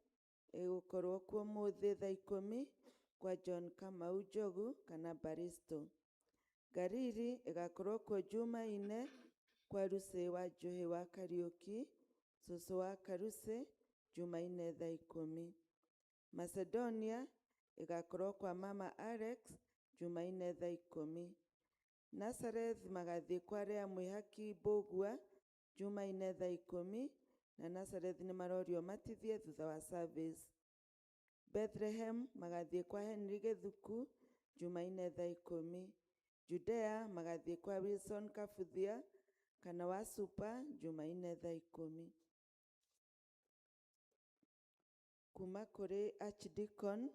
ĩgũkorwo kuo mũthĩ thaa 10 kwa John Kamau Njogu kana Baristo. Galili ĩgakorwo kuo Jumaine kwa Lucy wa Njohi wa Kariuki, cũcũ wa Karusi, Jumaine thaa 10. Macedonia ĩgakorwo kwa Mama Alex Jumaine thaa 10. Nazareth magathiĩ kwa Lea Mwĩhaki Mbũgua Jumaine thaa 10, na Nazareth nĩ marorio matithie thutha wa service. Bethlehem magathiĩ kwa Henry Gĩthuku Jumaine thaa 10. Judea magathiĩ kwa Wilson Kabuthia kana wa Super Jumaine thaa 10. Kuma kũrĩ Archdeacon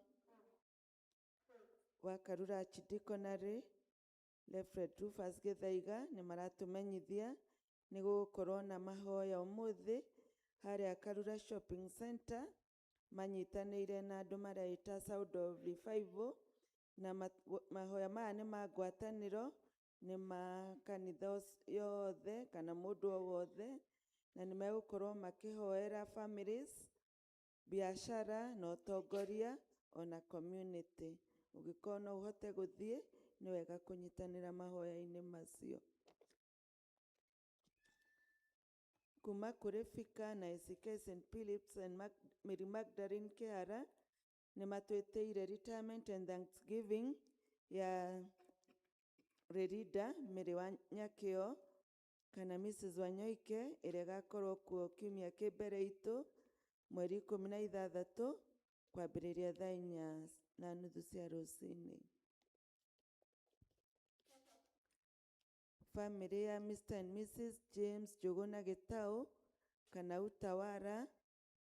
wa Karura Archdeaconry Reverend Rufus Gĩthaiga, nĩ maratũmenyithia nĩ gũgũkorwo na mahoya ũmũthĩ harĩa Karura Shopping Center, manyitanĩire na andũ mareita Sound of Revival, na mahoya maya nĩ ma ngwatanĩro, nĩ ma kanitha yothe kana mũndũ o wothe, na nĩ megũkorwo makĩhoera families, biashara na ũtongoria ona community. Ũngĩkorwo no ũhote gũthiĩ, nĩ wega kũnyitanĩra mahoya-inĩ macio. Kuma kũrĩ Fika na ACK St. Philip's and Mary Magdalene Kĩhara nĩ matwĩtĩire retirement and thanksgiving ya Rĩrinda Mary wa Nyakĩo kana Mrs. Wanyoike, ĩrĩa ĩgakorwo kuo kiumia kĩ mbere itũ mweri 16 kwambĩrĩria thaa 4:30 cia rũcinĩ. Family ya Mr. and Mrs. James Njuguna Gĩtaũ kana Utawara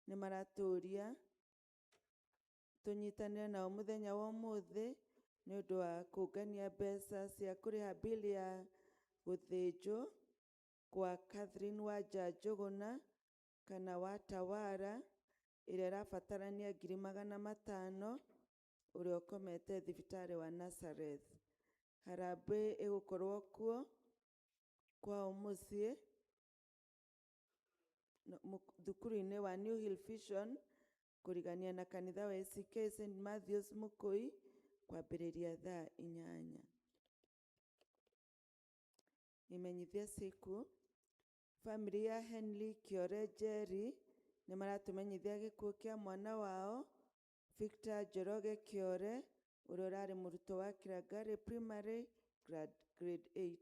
nĩ maratũria tũnyitanĩre nao mũthenya wa ũmũthĩ nĩ ũndũ wa kũngania mbeca cia kũrĩha bill ya gũthĩnjwo kwa Catherine Wanja Njuguna kana wa Tawara, ĩrĩa ĩrabatarania 500,000, ũrĩa ũkomete thibitarĩ wa Nazareth. Harambee ĩgũkorwo kuo kwao mũciĩ thukuru-inĩ wa New Hill Vision kũrigania na kanitha wa ACK St. Matthews Mũkũi kwambĩrĩria thaa 8. Imenyithia ciku family ya Henry Kĩore Njeri nĩ maratũmenyithia gĩkuũ kĩa mwana wao Victor Njoroge Kĩore, ũrĩa ũrarĩ mũrutwo wa Kirangari Primary grade 8.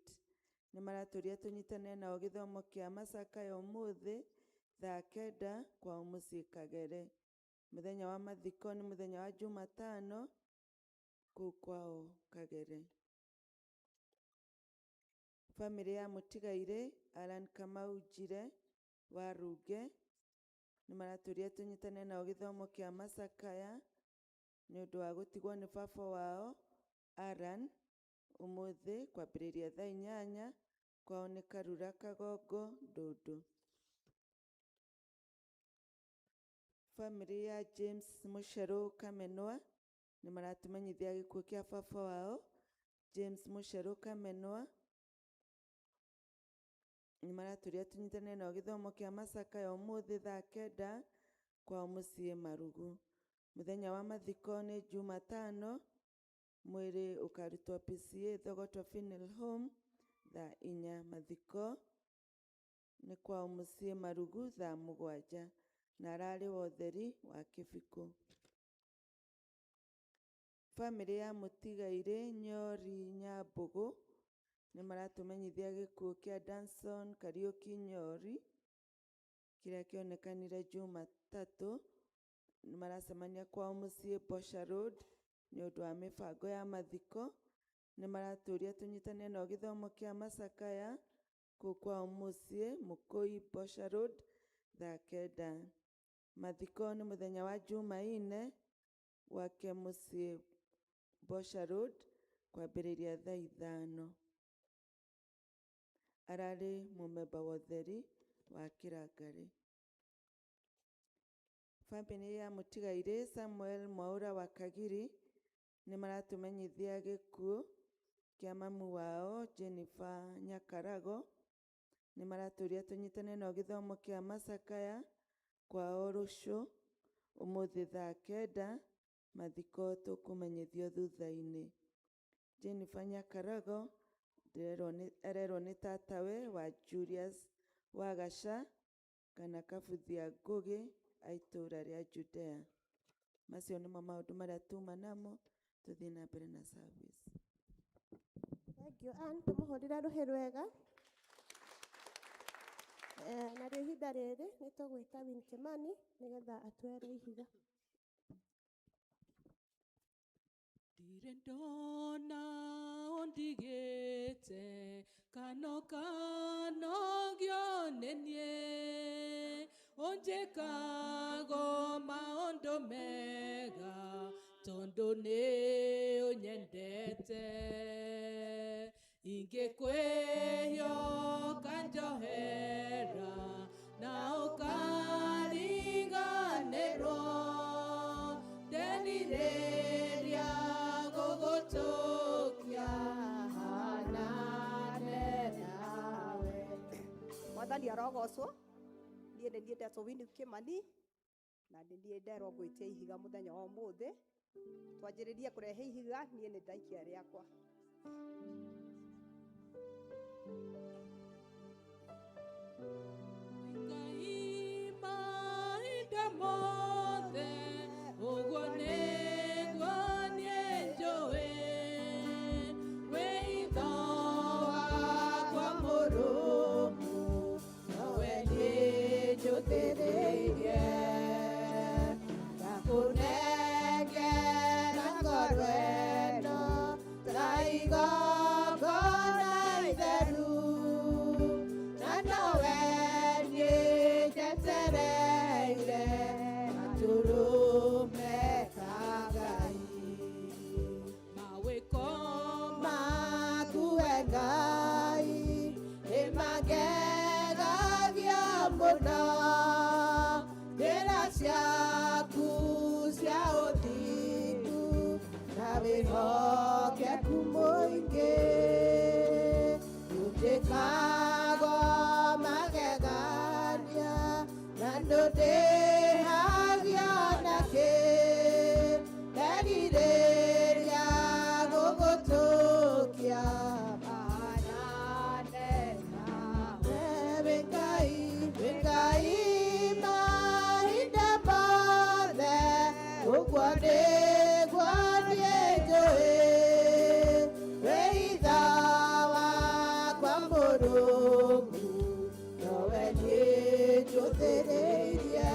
Nĩ maratũria tũnyitanĩre nao gĩthomo kĩa macakaya ũmũthĩ thaa 9 kwao mũciĩ Kagere. Mũthenya wa mathiko nĩ mũthenya wa Jumatano kũu kwao Kagere. Family ya mũtigairĩ Alan Kamau Njire wa Runge nĩ maratũria tũnyitanĩre nao gĩthomo kĩa macakaya nĩ ũndũ wa gũtigwo nĩ baba wao Alan ũmũthĩ kwambĩrĩria thaa 8. Kwao nĩ Karura Kagongo Ndundu. Famĩlĩ ya James Mũcerũ Kamenwa nĩ maratũmenyithia gĩkuũ kĩa baba wao James Mũcerũ Kamenwa. Nĩ maratũria tũnyitane nao gĩthomo kĩa macakaya ũmũthĩ thaa 9 kwao mũciĩ Marugu. Mũthenya wa mathiko nĩ Jumatano, mwĩrĩ ũkarutwo PCA Thogoto Funeral Home thaa 4. Mathiko nĩ kwao mũciĩ Marugu thaa 7 na ararĩ wa ũtheri wa Kĩbikũ. Famĩlĩ ya Mũtigairĩ Nyori Nyambũgũ nĩ maratũmenyithia gĩkuũ kĩa Danson Kariũki Nyori kĩrĩa kĩonekanire Jumatatũ. Nĩ maracemania kwao mũciĩ Bosha Road nĩ ũndũ wa mĩbango ya mathiko. Nĩ maratũria tũnyitane nao gĩthomo kĩa macakaya kũu kwao mũciĩ Mũkũi Bosha Road thaa 9. Mathiko nĩ mũthenya wa Jumaine gwake mũciĩ Bosha Road kwambĩrĩria thaa 5. Ararĩ mũmemba wa ũtheri wa Kĩrangarĩ. Famĩlĩ ya Mũtigairĩ Samuel Mwaũra wa Kagiri nĩ maratũmenyithia gĩkuũ kĩa mamu wao Jennifer Nyakarago. Nĩ maratũria tũnyitane nao gĩthomo kĩa macakaya kwao rũciũ ũmũthĩ thaa 9. Mathiko tũkũmenyithio thutha-inĩ. Jennifer Nyakarago arerwo nĩ tatawe wa Julius Wagaca kana Kabuthia Ngũgĩ a itũũra rĩa Judea. Macio nĩmo maũndũ marĩa tuma namo. Tũthiĩ na mbere na service. Thank you, Ann. Tũmũhũrĩre rũhĩ rwega. Narĩo ihinda rĩrĩ nĩ tũgwĩta Win Kimani nĩgetha atwere ihiga. Ndirĩ ndona ũndigĩte kano kanogio nĩ niĩ, ũnjĩkago maũndũ mega tondũ nĩ ũnyendete. Ingĩkwĩhia ũkanjohera na ũkariganĩrwo, ndenirĩria gũgũtũkia hanane nawe. Mwathani arogocwo. Niĩ nĩ niĩ ndetwo Winnie Kimani na nĩ niĩ nderwo ngwĩtie ihiga mũthenya wa ũmũthĩ. Twanjĩrĩrie kũrehe ihiga, niĩ nĩ ndaikia rĩakwa. Ngai mahinda mothe ũguo nĩguo niĩ njũĩ, wĩitho wakwa mũrũmu nowe niĩ njũthĩrĩirie. Ndakũnengera ngoro ĩno ta igongona itheru, na nowe niĩ njetereire gatũrũme ka Ngai. Mawĩko maku we Ngai nĩmangegagia mũno, njĩra ciaku cia ũthingu na wĩhokeku mũingĩ. Ũnjĩkago magegania na ndũndĩhagia nakĩ, nderirĩria gũgũtũkia hanane nawe. Wĩ Ngai, wĩ Ngai mahinda mothe, ũguo nĩguo niĩ njũĩ, wĩitho wakwa mũrũmu nowe niĩ njũthĩrĩirie.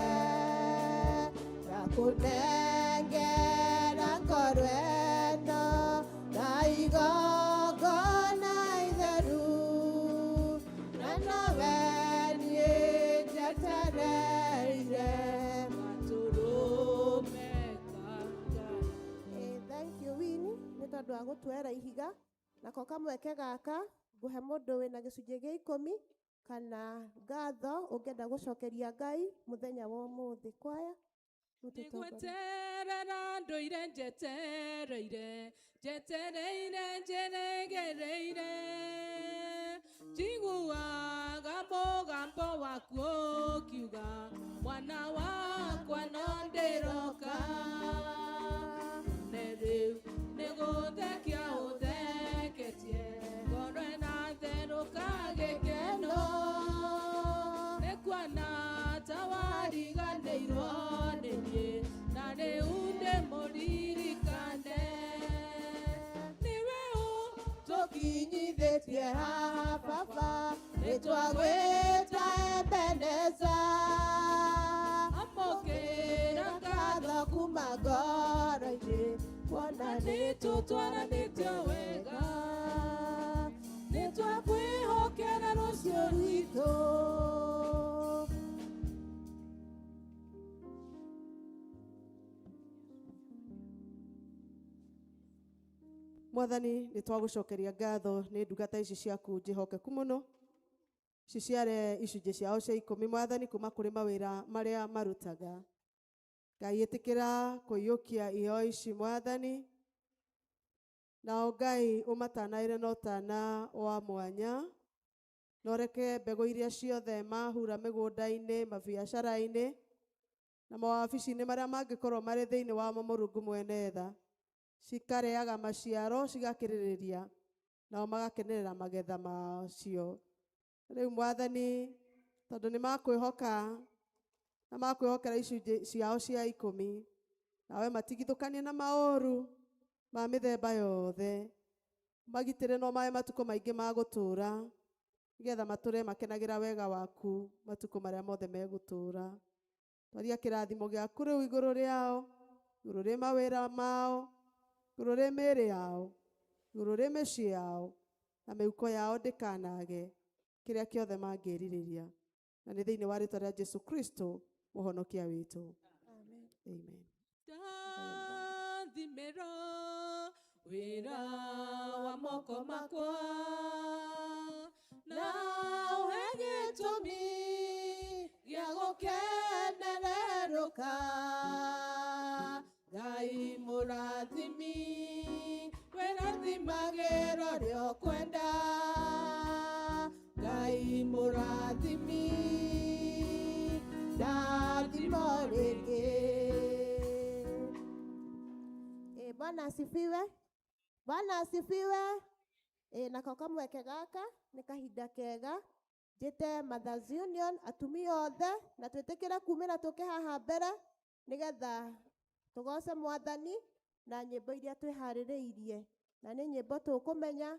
Ndakũnengera ngoro ĩno ta igongona itheru, na nowe niĩ njetereire gatũrũme ka Ngai. Thank you Winnie nĩ tondũ wa gũtwera ihiga. Nako kamweke gaka Ngũhe mũndũ wĩna gĩcunjĩ gĩa ikũmi kana ngatho ũngĩenda gũcokeria Ngai mũthenya wa ũmũthĩ. Kwaya, mũtũtongorie. Nĩgweterera ndũire njetereire, njetereire njeregereire, njiguaga mũgambo waku ũkiuga, mwana wakwa no ndĩroka. Nĩ rĩu nĩgũthekia ũtheketie, ngoro ĩratherũka gĩkeno, nĩkuona ta wariganĩirwo nĩ niĩ, na rĩu ndĩmũririkane. Nĩwe Tũkinyithĩtie haha baba, nĩtwagwĩta Ebeneza. Amũkĩra ngatho kuma ngoro-inĩ, kuona nĩtũtwaranĩte wega, nĩtwakwĩhokera rũciũ rwitũ. Mwathani, nĩ twagũcokeria ngatho nĩ ndungata ici ciaku njĩhokeku mũno, ciciare icunjĩ ciao cia ikũmi, Mwathani, kuma kũrĩ mawĩra marĩa marutaga. Ngai, ĩtĩkĩra kũiyũkia iheo ici, Mwathani, nao Ngai ũmatanaĩre na ũtana wa mwanya, na ũreke mbegũ iria ciothe mahura mĩgũnda-inĩ, mabiacara-inĩ na mawabici-inĩ marĩa mangĩkorwo marĩ thĩinĩ wa Mũrungu mwene tha, cikareaga maciaro, cigakĩrĩrĩria, nao magakenerera magetha macio. Rĩu Mwathani, tondũ nĩ makwĩhoka na makwĩhokera icunjĩ ciao cia ikũmi, nawe matigithũkanie na maũru ma mĩthemba yothe, magitĩre no mahe matukũ maingĩ ma gũtũũra, nĩgetha matũre makenagĩra wega waku matukũ marĩa mothe megũtũũra. Twaria kĩrathimo gĩaku rĩu igũrũ rĩao, igũrũ rĩ mawĩra mao, igũrũ rĩ mĩĩrĩ yao, igũrũ rĩ mĩciĩ yao, na mĩhuko yao ndĩkanage kĩrĩa kĩothe mangĩrirĩria. Na nĩ thĩinĩ wa rĩtwa rĩa Jesu Kristo mũhonokia witũ. Amen. Amen. Ndathimĩra wĩra wa moko makwa, na ũhe gĩtũmi gĩa gũkenererũka. Ngai mũrathimi, wĩrathimagĩra ũrĩa ũkwenda. Ngai mũrathimi, ndathimo rĩngĩ. Bwana asifiwe. Bwana asifiwe. Nako kamweke gaka nĩ kahinda kega njĩte Mothers Union atumia othe na twĩtĩkĩre kumĩra tũke haha mbere nĩgetha tũgoce Mwathani na nyĩmbo iria twĩharĩrĩirie, na nĩ nyĩmbo tũkũmenya,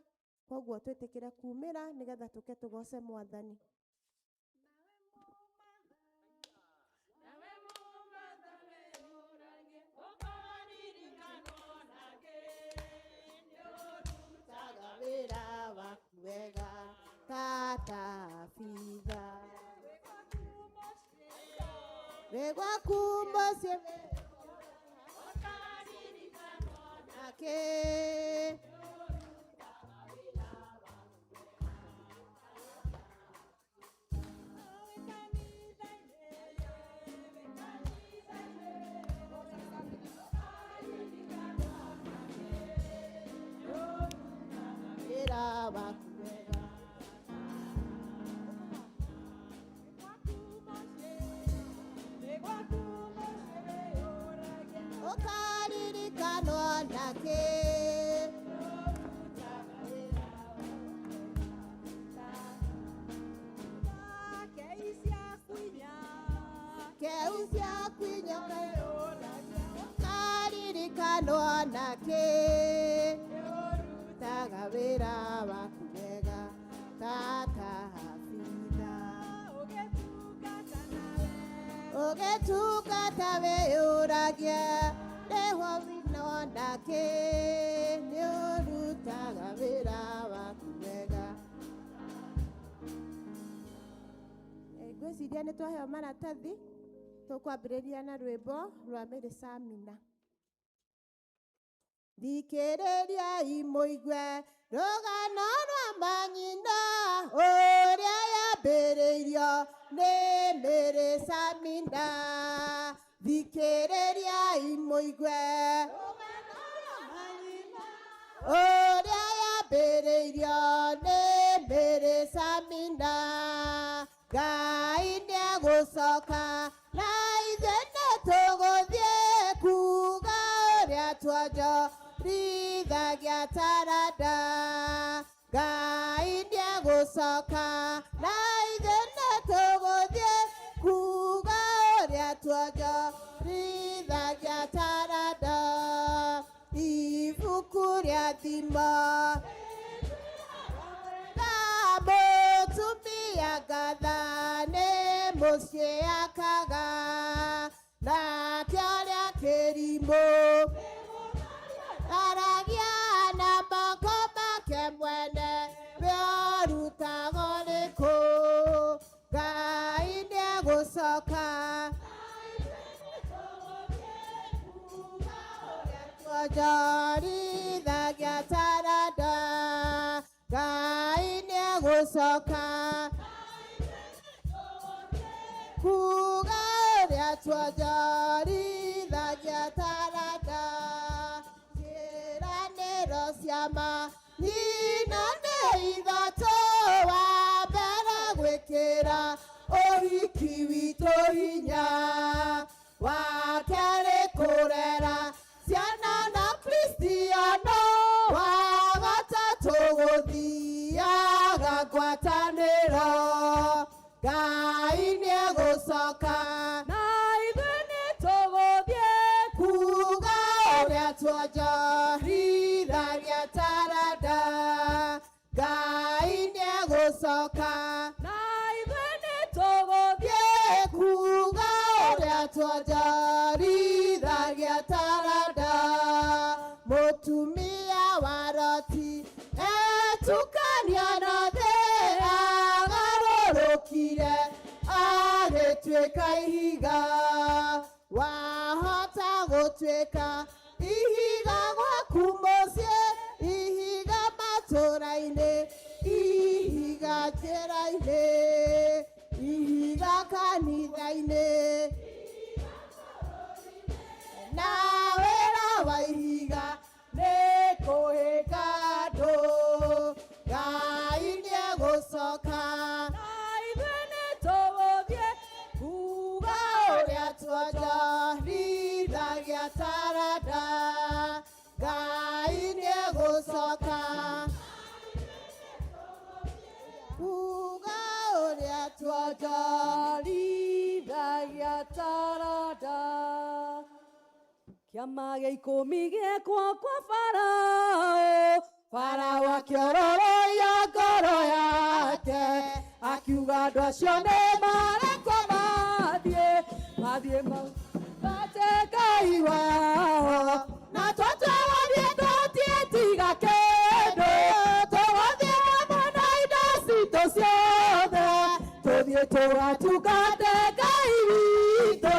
koguo twĩtĩkĩre kumĩra nĩgetha tũke tũgoce Mwathani. Wĩra waku wega tata bitha, wĩ gwaku mũciĩ nake. Wĩra waku wega. Ũkaririkanwo nake. Keu ciaku inya ũkaririkanwo nake. Ũrutaga wĩra waku wega tata bitha, ũgĩtungata wĩyũragia nĩho wino nake. Nĩũrutaga wĩra waku wega. Ngwĩciria nĩ twaheo maratathi, tũkwambĩrĩria na rwĩmbo rwa Mary Samina. Thikĩrĩriai mũigue rũgano rwa manyina ũrĩa yambĩrĩirio nĩ Mary Samina. Thikĩrĩriai mũigue rũgano rwa manyina ũrĩa yambĩrĩirio nĩ Mary Samina. Ngai nĩegũcoka na ithuĩ nĩtũgũthiĩ kuga ũrĩa tuonjorithagia taranda. Ngai nĩegũcoka na ithuĩ nĩtũgũthiĩ kuga ũrĩa tuonjorithagia taranda. Ibuku rĩa Thimo mũtumia ngatha nĩ mũciĩ akaga nakĩo rĩa kĩrimũ aragia na moko make mwene wĩorutagwo nĩkũ. Ngai nĩegũcoka tuonjorithagia taranda. Ngai nĩegũcoka kuga ũrĩa tuonjorithagia taranda. Ciĩranĩro ciama nyina nĩ ithatũ wa mbere gwĩkĩra ũhiki witũ hinya, wa kerĩ kũrera ciana na Kristiano, wa gatatũ gũthiaga ngwatanĩro. Ngai nĩegũcoka na ithuĩ nĩtũgũthiĩ kuga ũrĩa tuonjorithagia taranda. Ngai nĩegũcoka na ithuĩ nĩtũgũthiĩ kuga ũrĩa tuonjorithagia taranda. Mũtumia wa Loti etukania na thĩ agarũrũkire agĩtuĩka ihiga. Wahota gũtuĩka ihiga gwaku mũciĩ, ihiga matũra-inĩ, ihiga njĩra-inĩ, ihiga kanitha-inĩ, na wĩra wa ihiga nĩ kũhĩnga andũ. Ngai nĩegũcoka na ithuĩ nĩtũgũthiĩ kuga ũrĩa tuonjorithagia taranda. Ngai nĩegũcoka kuga ũrĩa tuonjorithagia taranda. Kĩama gĩa ikũmi gĩekwo kwa Farao, Farao akĩororoia ngoro yake, akiuga andũ acio nĩ marekwo mathiĩ, mathiĩ mate Ngai wao. Na twatwagothiĩ tũtiĩtiga kĩndũ, tũgũthiĩ hamwe na indo citũ ciothe, tũthiĩ tũgatungate Ngai witũ,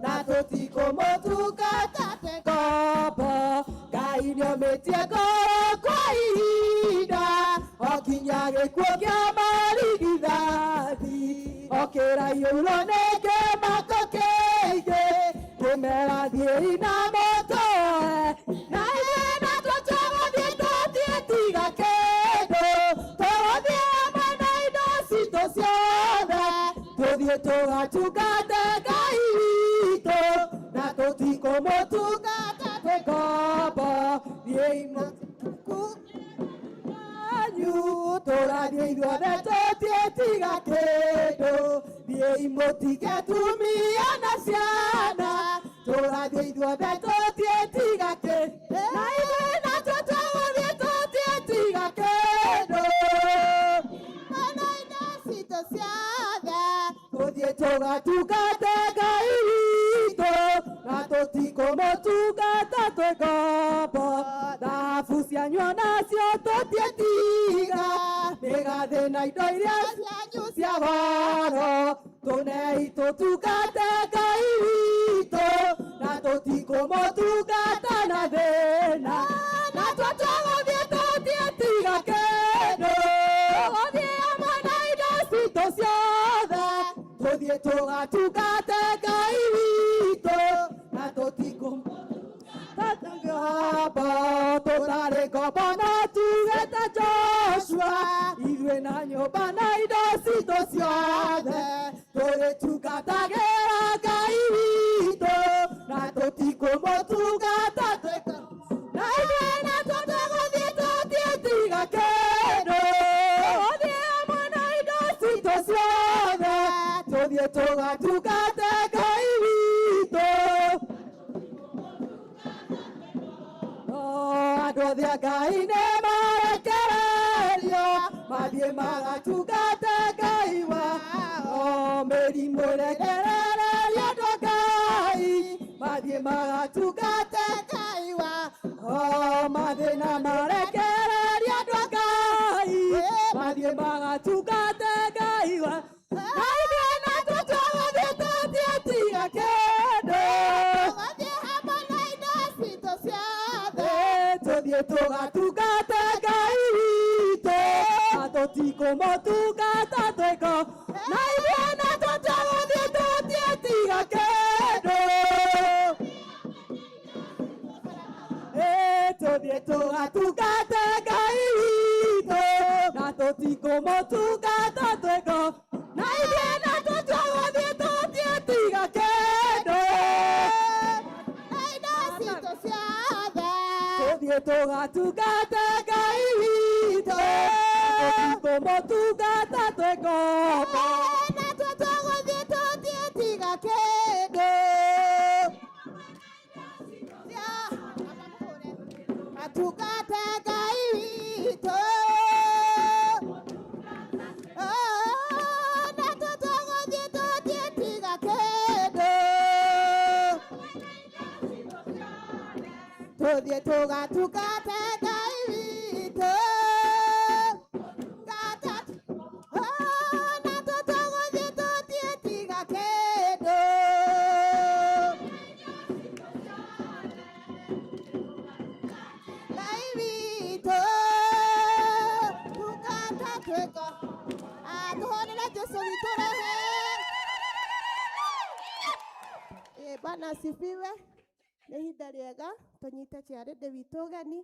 na tũtikũmũtungata twĩ ngombo. Ngai nĩomĩtie ngoro kwa ihinda o nginya gĩkuũ kĩa marigithathi, okĩraiyũrwo nĩ kĩmako kĩingĩ, kĩmera thiĩi na mũtũe. Na ithuĩ natuo tũgũthiĩ tũtiĩtiga kĩndũ, tũgũthiĩ hamwe na indo citũ ciothe, tũthiĩ tũgatungate Ngai witũ, na tũtikũmũtungata twĩ ngombo. Thiĩi anyu tũrathiĩ ithuothe tũtiĩtiga kĩndũ, thiĩi mũtige atumia na ciana, tũrathiĩ ithuothe tũtiĩtiga kĩndũ. Na ithuĩ natuo tũgũthiĩ tũtiĩtiga kĩndũ, na indo citũ ciothe, tũthiĩ tũgatungate Ngai witũ, na tũtikũmũtungata twĩ ngombo. Thahabu cianyu onacio tũtiĩtiga, mĩgathĩ na indo iria cianyu cia goro, tũnei tũtungate Ngai witũ, na Tũtikũmũtungata na thĩna na tũtũgũthiĩ tũtiĩtiga kĩndũ tũgũthiĩ hamwe na indo citũ ciothe tũthiĩ tũgatungate Ngai witũ na tũtikũmũtungata ngombo tũtarĩ ngombo no tuge ta Joshua ithuĩ na nyũmba na indo citũ ciothe tũrĩtungatagĩra Ngai witũ na tũtikũmũtungata twĩka na ithuĩ na tũtũgũthiĩ tũtiĩtiga kĩndũ tũgũthiĩ hamwe na indo citũ ciothe tũthiĩ tũgatungate Ngai witũ. Andũ othe a Ngai nĩ marekererio mathiĩ magatungate Ngai wao mĩrimũ rekererio andũ a Ngai mathiĩ magatungate Ngai wao mathĩna marekererio andũ a Ngai mathiĩ magatungate Ngai wao na ithuĩ na tũtũgũthiĩ tũtiĩtiga kĩndũ Tũgũthiĩ hamwe na indo citũ ciothe tũthiĩ tũgatungate Ngai witũ na tũtikũmũtungata twĩko na ithuĩ na tũtũgũthiĩ tũtiĩtiga kĩndũ tũthiĩ tũgatungate Ngai witũ na tũtikũmũtungata twĩko na ithuĩ na tũtũgũthiĩ tũtiĩtiga kĩndũ na indo citũ ciothe tũthiĩ tũgatungate Ngai witũ tũtikũmũtungata twĩ ngombo na tũtũgũthiĩ tũtiĩtiga kĩndũ atungate Ngai witũ na tũtũgũthiĩ tũtiĩtiga kĩndũ tũthiĩ tũgatungate Ngai witũ na tũtũgũthiĩ tũtiĩtiga kĩndũ Ngai witũ tungata twĩko tũhũrĩre Jesũ witũ rehe. Bwana asifiwe. Nĩ ihinda rĩega tũnyite chairlady witũ ũgeni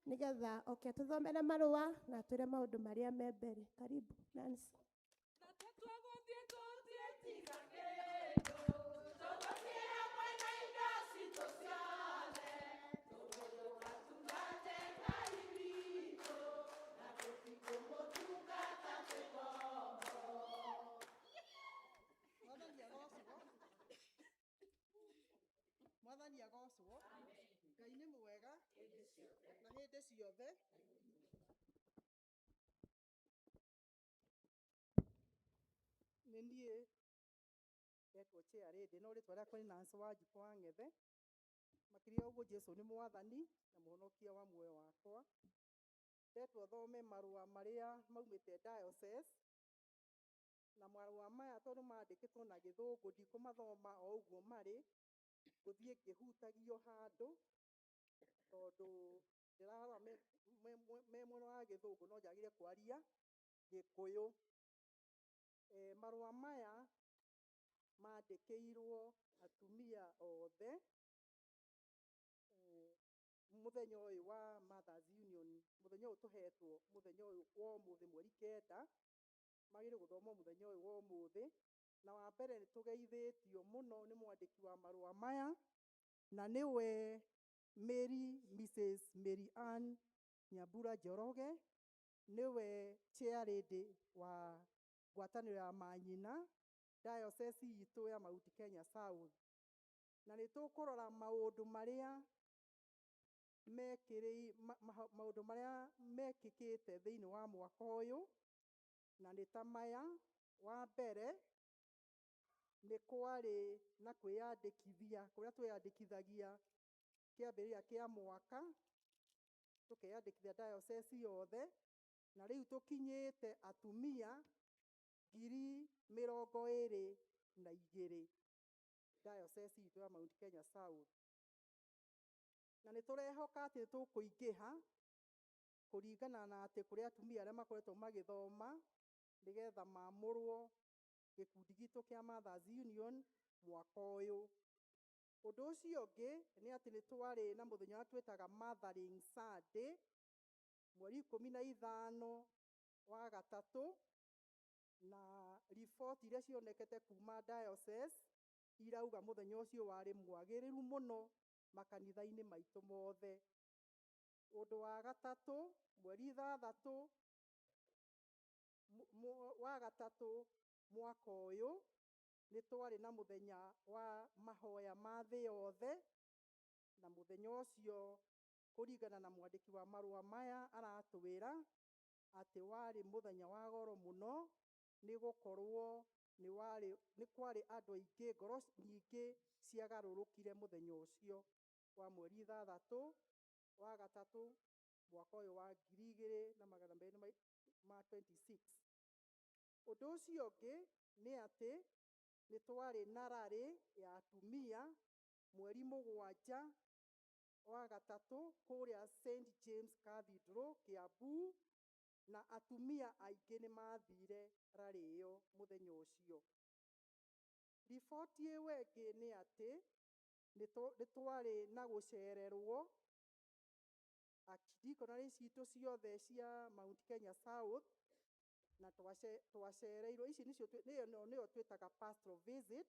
nĩgetha oke tũthomere marũa na atwĩre maũndũ marĩa me mbere. Karibu Nancy. Mwathani agocwo. Mwathani agocwo. Ngai nĩ mwega na hĩndĩ ciothe. Nĩ niĩ ndetwo chairlady no rĩtwa rĩakwa nĩ Nancy Wanjikũ wa Ng'ethe. Makĩria ũguo Jesũ nĩ mwathani na mũhonokia wa muoyo wakwa. Ndetwo thome marũa marĩa maumĩte diocese na marũa maya tondũ mandĩkĩtwo na gĩthũngũ ndikũmathoma o ũguo marĩ, ngũthiĩ ngĩhutagio handũ tondũ ndĩrarora me mwena wa gĩthũngũ no njagĩrĩire kwaria gĩkũyũ. Marũa maya mandĩkĩirwo atumia othe mũthenya ũyũ wa Mothers Union, mũthenya ũyũ tũhetwo mũthenya ũyũ wa ũmũthĩ mweri 9, magĩrĩirwo gũthomwo mũthenya ũyũ wa ũmũthĩ. Na wa mbere nĩ tũgeithĩtio mũno nĩ mwandĩki wa marũa maya na nĩwe Mary Mrs Mary Ann Nyambura Njoroge, nĩwe chairlady wa ngwatanĩro ya manyina diocese itũ ya Mount Kenya South. Na nĩ tũkũrora maũndũ marĩa maũndũ marĩa mekĩkĩte thĩinĩ wa mwaka ũyũ, na nĩ ta maya. Wa mbere nĩ kwarĩ na kwĩyandĩkithia kũrĩa twĩyandĩkithagia kĩambĩrĩria kĩa mwaka, tũkeyandĩkithia diocese yothe, na rĩu tũkinyĩte atumia 22,000 diocese itũ ya Mount Kenya South. Na nĩ tũrehoka atĩ nĩ tũkũingĩha kũringana na atĩ kũrĩ atumia arĩa makoretwo magĩthoma nĩgetha maamũrwo gĩkundi gitũ kĩa Mothers Union mwaka ũyũ. Ũndũ ũcio ũngĩ nĩ atĩ nĩ twarĩ na mũthenya ũrĩa twĩtaga Mothering Sunday, mweri 15 wa gatatũ, na riboti iria cionekete kuma diocese irauga mũthenya ũcio warĩ mwagĩrĩru mũno makanitha-inĩ maitũ mothe. Ũndũ wa gatatũ, mweri 6 wa gatatũ mwaka ũyũ, nĩ twarĩ na mũthenya wa mahoya ma thĩ yothe, na mũthenya ũcio kũringana na mwandĩki wa marũa maya aratwĩra atĩ warĩ mũthenya wa goro mũno, nĩ gũkorwo nĩ kwarĩ andũ aingĩ, ngoro nyingĩ ciagarũrũkire mũthenya ũcio wa mweri 6 wa gatatũ mwaka ũyũ wa 2226. Ũndũ ũcio ũngĩ nĩ atĩ nĩ twarĩ na rarĩ ya atumia mweri 7 wa gatatũ kũrĩa St James Cathedral Kiambu, na atumia aingĩ nĩ mathire rarĩ ĩyo mũthenya ũcio. Riboti ĩyo ĩngĩ nĩ atĩ nĩ twarĩ na gũcererwo archdeaconry citũ ciothe cia Mount Kenya South, na twacereirwo, ici nĩcio nĩyo nĩyo twĩtaga pastoral visit,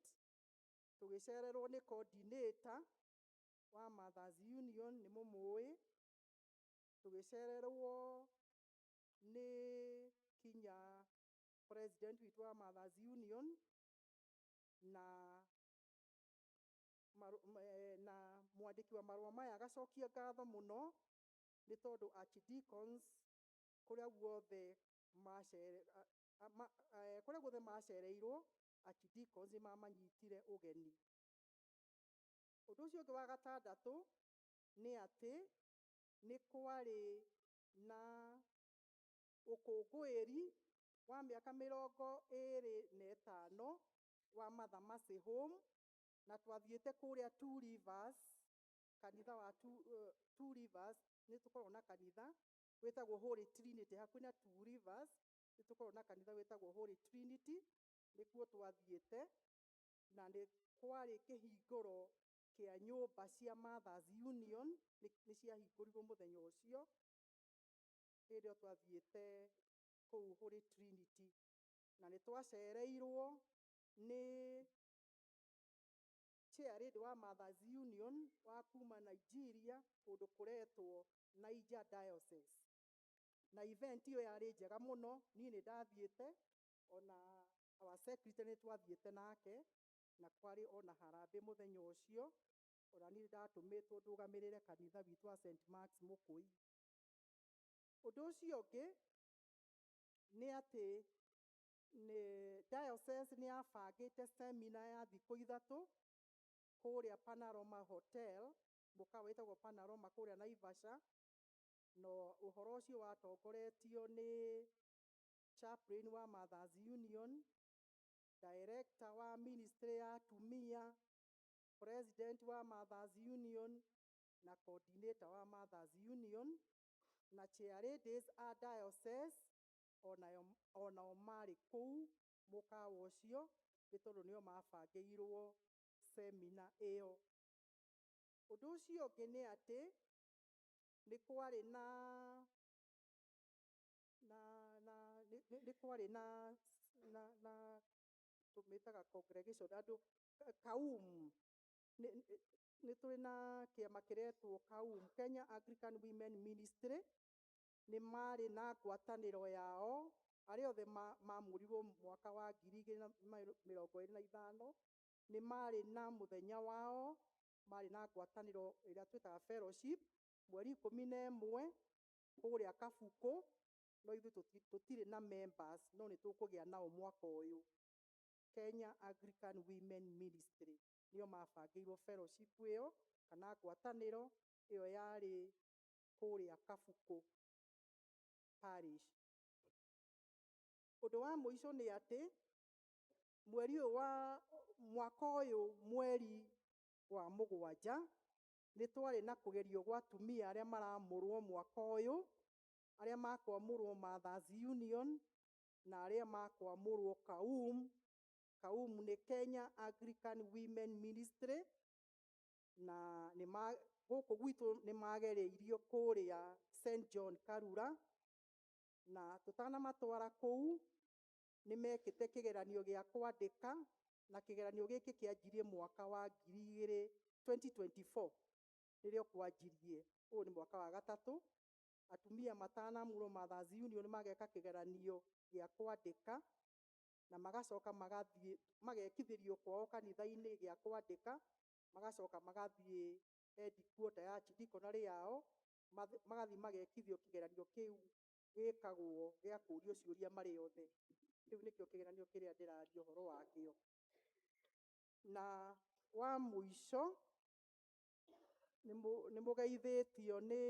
tũgĩcererwo nĩ coordinator wa Mothers Union, nĩ mũmũĩ, tũgĩcererwo nĩ kinya president witũ wa Mothers Union, na na mwandĩki wa marũa maya agacokia ngatho mũno nĩ tondũ archdeacons kũrĩa guothe kũrĩa guothe macereirwo, archdeacons nĩ mamanyitire ũgeni. Ũndũ ũcio ũngĩ wa gatandatũ nĩ atĩ nĩ kwarĩ na ũkũngũĩri wa mĩaka 25 wa Mother Mercy Home, na twathiĩte kũrĩa Two Rivers, kanitha wa Two Rivers, nĩ tũkoragwo na kanitha wĩtagwo Holy Trinity hakuhĩ na Two Rivers, nĩ tũkoragwo na kanitha wĩtagwo Holy Trinity, nĩkuo twathiĩte, na nĩ kwarĩ kĩhingũro kĩa nyũmba cia Mothers Union, nĩ ciahingũrirwo mũthenya ũcio hĩndĩ ĩyo twathiĩte kũu Holy Trinity, na nĩ twacereirwo nĩ chair lady wa Mothers Union wa kuma Nigeria, kũndũ kũretwo Niger Diocese, na event ĩyo yarĩ njega mũno. Niĩ nĩ ndathiĩte, ona our secretary nĩ twathiĩte nake, na kwarĩ ona harambĩ mũthenya ũcio. Ona niĩ ndatũmĩtwo ndũgamĩrĩre kanitha witũ wa St Mark's Mũkũi. Ũndũ ũcio ũngĩ nĩ atĩ nĩ diocese nĩ yabangĩte seminar ya thikũ 3 kũrĩa Panorama Hotel, mũkawa wĩtagwo Panorama kũrĩa Naivasha, no ũhoro ũcio watongoretio nĩ chaplain wa Mothers Union, director wa ministry ya atumia, president wa Mothers Union na coordinator wa Mothers Union, na chair ladies a diocese onao marĩ kũu mũkawa ũcio, nĩ tondũ nĩo mabangĩirwo seminar ĩyo. Ũndũ ũcio ũngĩ nĩ atĩ nĩ kwarĩ na na na nĩ kwarĩ na na na tũmĩtaga congregation, andũ KAUM, nĩ tũrĩ na kĩama kĩretwo KAUM, Kenya Anglican Women Ministry, nĩ marĩ na ngwatanĩro yao arĩa othe mamũrirwo mwaka wa 2025, nĩ marĩ na mũthenya wao, marĩ na ngwatanĩro ĩrĩa twĩtaga fellowship mweri 11 kũrĩa Kabukũ, no ithuĩ tũtirĩ na members, no nĩ tũkũgĩa nao mwaka ũyũ. Kenya Anglican Women Ministry nĩo mabangĩirwo fellowship ĩyo kana ngwatanĩro ĩyo yarĩ kũrĩa Kabukũ Parish. Ũndũ wa mũico nĩ atĩ mweri ũyũ wa mwaka ũyũ, mweri wa 7, Nĩ twarĩ na kũgerio gwa atumia arĩa maramũrwo mwaka ũyũ, arĩa makwamũrwo Mothers Union na arĩa makwamũrwo KAUM. KAUM nĩ Kenya Anglican Women Ministry, na nĩ ma gũkũ gwitũ nĩ magereirio kũrĩa St John Karura, na tũtanamatwara kũu nĩ mekĩte kĩgeranio gĩa kwandĩka, na kĩgeranio gĩkĩ kĩanjirie mwaka wa 2024 nĩrĩo kwanjirie. Ũyũ nĩ mwaka wa gatatũ. Atumia matanamũrwo Mothers Union mageka kĩgeranio gĩa kwandĩka, na magacoka magathiĩ magekithĩrio kwao kanitha-inĩ gĩa kwandĩka, magacoka magathiĩ headquarter ya archdeaconry yao, magathiĩ magekithio kĩgeranio kĩu gĩkagwo gĩa kũrio ciũria marĩ othe. Kĩu nĩkĩo kĩgeranio kĩrĩa ndĩraria ũhoro wakĩo. Na wa mũico nĩ mũgeithĩtio nĩ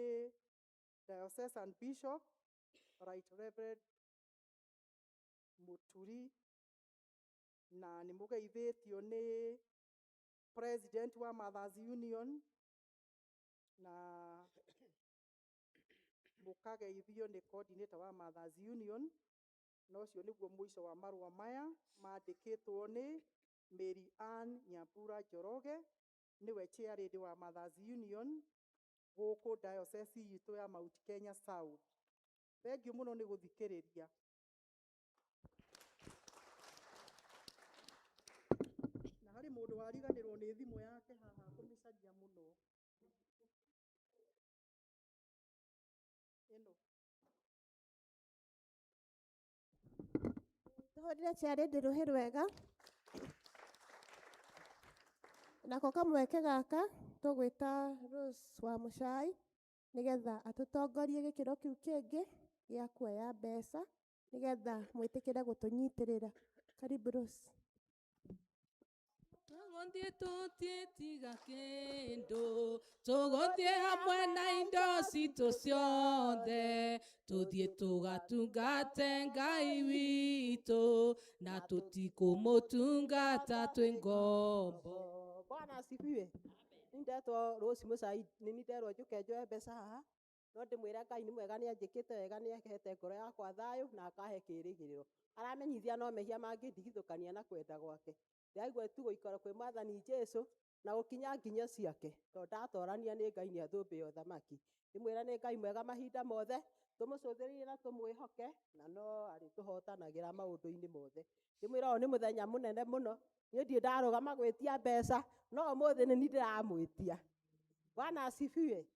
Diocesan Bishop Right Reverend Muturi, na nĩ mũgeithĩtio nĩ President wa Mothers Union, na mũkageithio nĩ coordinator wa Mothers Union. Na ũcio nĩguo mũico wa marũa maya mandĩkĩtwo nĩ Mary Ann Nyambura Njoroge, nĩwe chair lady wa Mothers Union gũkũ diocese itũ ya Mount Kenya South. Thengiũ mũno nĩ gũthikĩrĩria. Na harĩ mũndũ wariganĩrwo nĩ thimũ yake haha kũmĩcaria mũno. Ĩno. Tũhũrĩre chair lady rũhĩ rwega. Nako kamweke gaka tũgwĩta Rose wa Mũcai nĩgetha atũtongorie gĩkĩro kĩu kĩngĩ gĩa kuoya mbeca nĩgetha mwĩtĩkĩre gũtũnyitĩrĩra. Karibu Rose. Tũgũthiĩ tũtiĩtiga kĩndũ, tũgũthiĩ hamwe na indo citũ ciothe, tũthiĩ tũgatungate Ngai witũ, na tũtikũmũtungata twĩ ngombo. Bwana asifiwe. Nĩ ndetwo Rose Mũcai, nĩ niĩ nderwo njũke njoe mbeca haha, no ndĩmwĩre Ngai nĩ mwega, nĩ anjĩkĩte wega, nĩ ahete ngoro yakwa thayũ na akahe kĩĩrĩgĩrĩro. Aramenyithia no mehia mangĩndigithũkania na kwenda gwake. Ndĩraigua tu gũikara kwĩ Mwathani Jesũ na gũkinya nginyo ciake, tondũ ndatorania nĩ Ngai nĩ athũmbĩ ya ũthamaki. Ndĩmwĩre nĩ Ngai mwega mahinda mothe, tũmũcũthĩrĩrie na tũmwĩhoke, na no arĩtũhotanagĩra maũndũ-inĩ mothe. Ndĩmwĩre ũyũ nĩ mũthenya mũnene mũno, niĩ ndirĩ ndarũgama gwĩtia mbeca, no ũmũthĩ nĩ niĩ ndĩramwĩtia. Bwana asifiwe.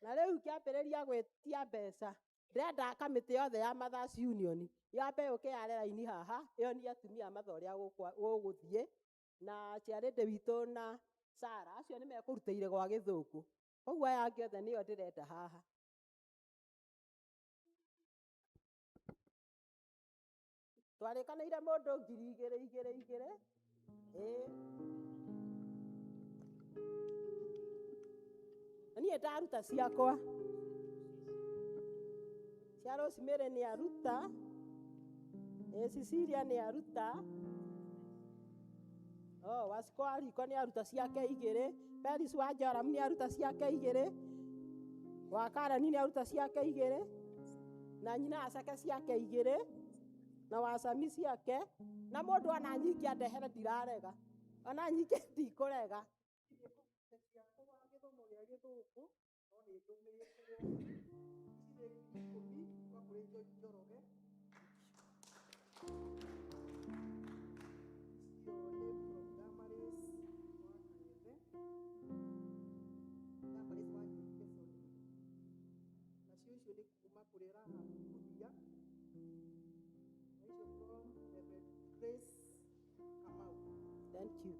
Na rĩu ngĩambĩrĩria gwĩtia mbeca, ndĩrenda kamĩtĩ yothe ya Mothers Union yambe yũke yare raini haha, ĩonie atumia matha ũrĩa gũgũthiĩ, na chair lady witũ na Sarah, acio nĩ mekũrutĩire gwa gĩthũngũ. Koguo aya angĩ othe nĩo ndĩrenda haha. Twarĩkanĩire mũndũ 2,000 igĩrĩ igĩrĩ. Ĩĩ. Na niĩ ndaruta ciakwa. Cia Rosemary nĩ aruta. Ĩĩ, Cecilia nĩ aruta. Oh, Wasiko wa Riko nĩ aruta ciake igĩrĩ. Peris wa Joram nĩ aruta ciake igĩrĩ. Wa Karani nĩ aruta ciake igĩrĩ. Na nyina acake ciake igĩrĩ. Na wa Sami ciake. Na mũndũ ona nyingĩ andehere ndirarega. Ona nyingĩ ndikũrega. Ciakwa gĩthomo gĩa gĩthũngũ no nĩ ndũmĩtwo. Ici nĩ 10,000 kuma kũrĩ Joy Njoroge. Icio nĩ from Damaris wa Kang'ethe. Damaris wa Nyũike, sorry. Nacio icio nĩ kuma kũrĩ Rahab Kuthia. Na icio from Reverend Grace Kamau. Thank you.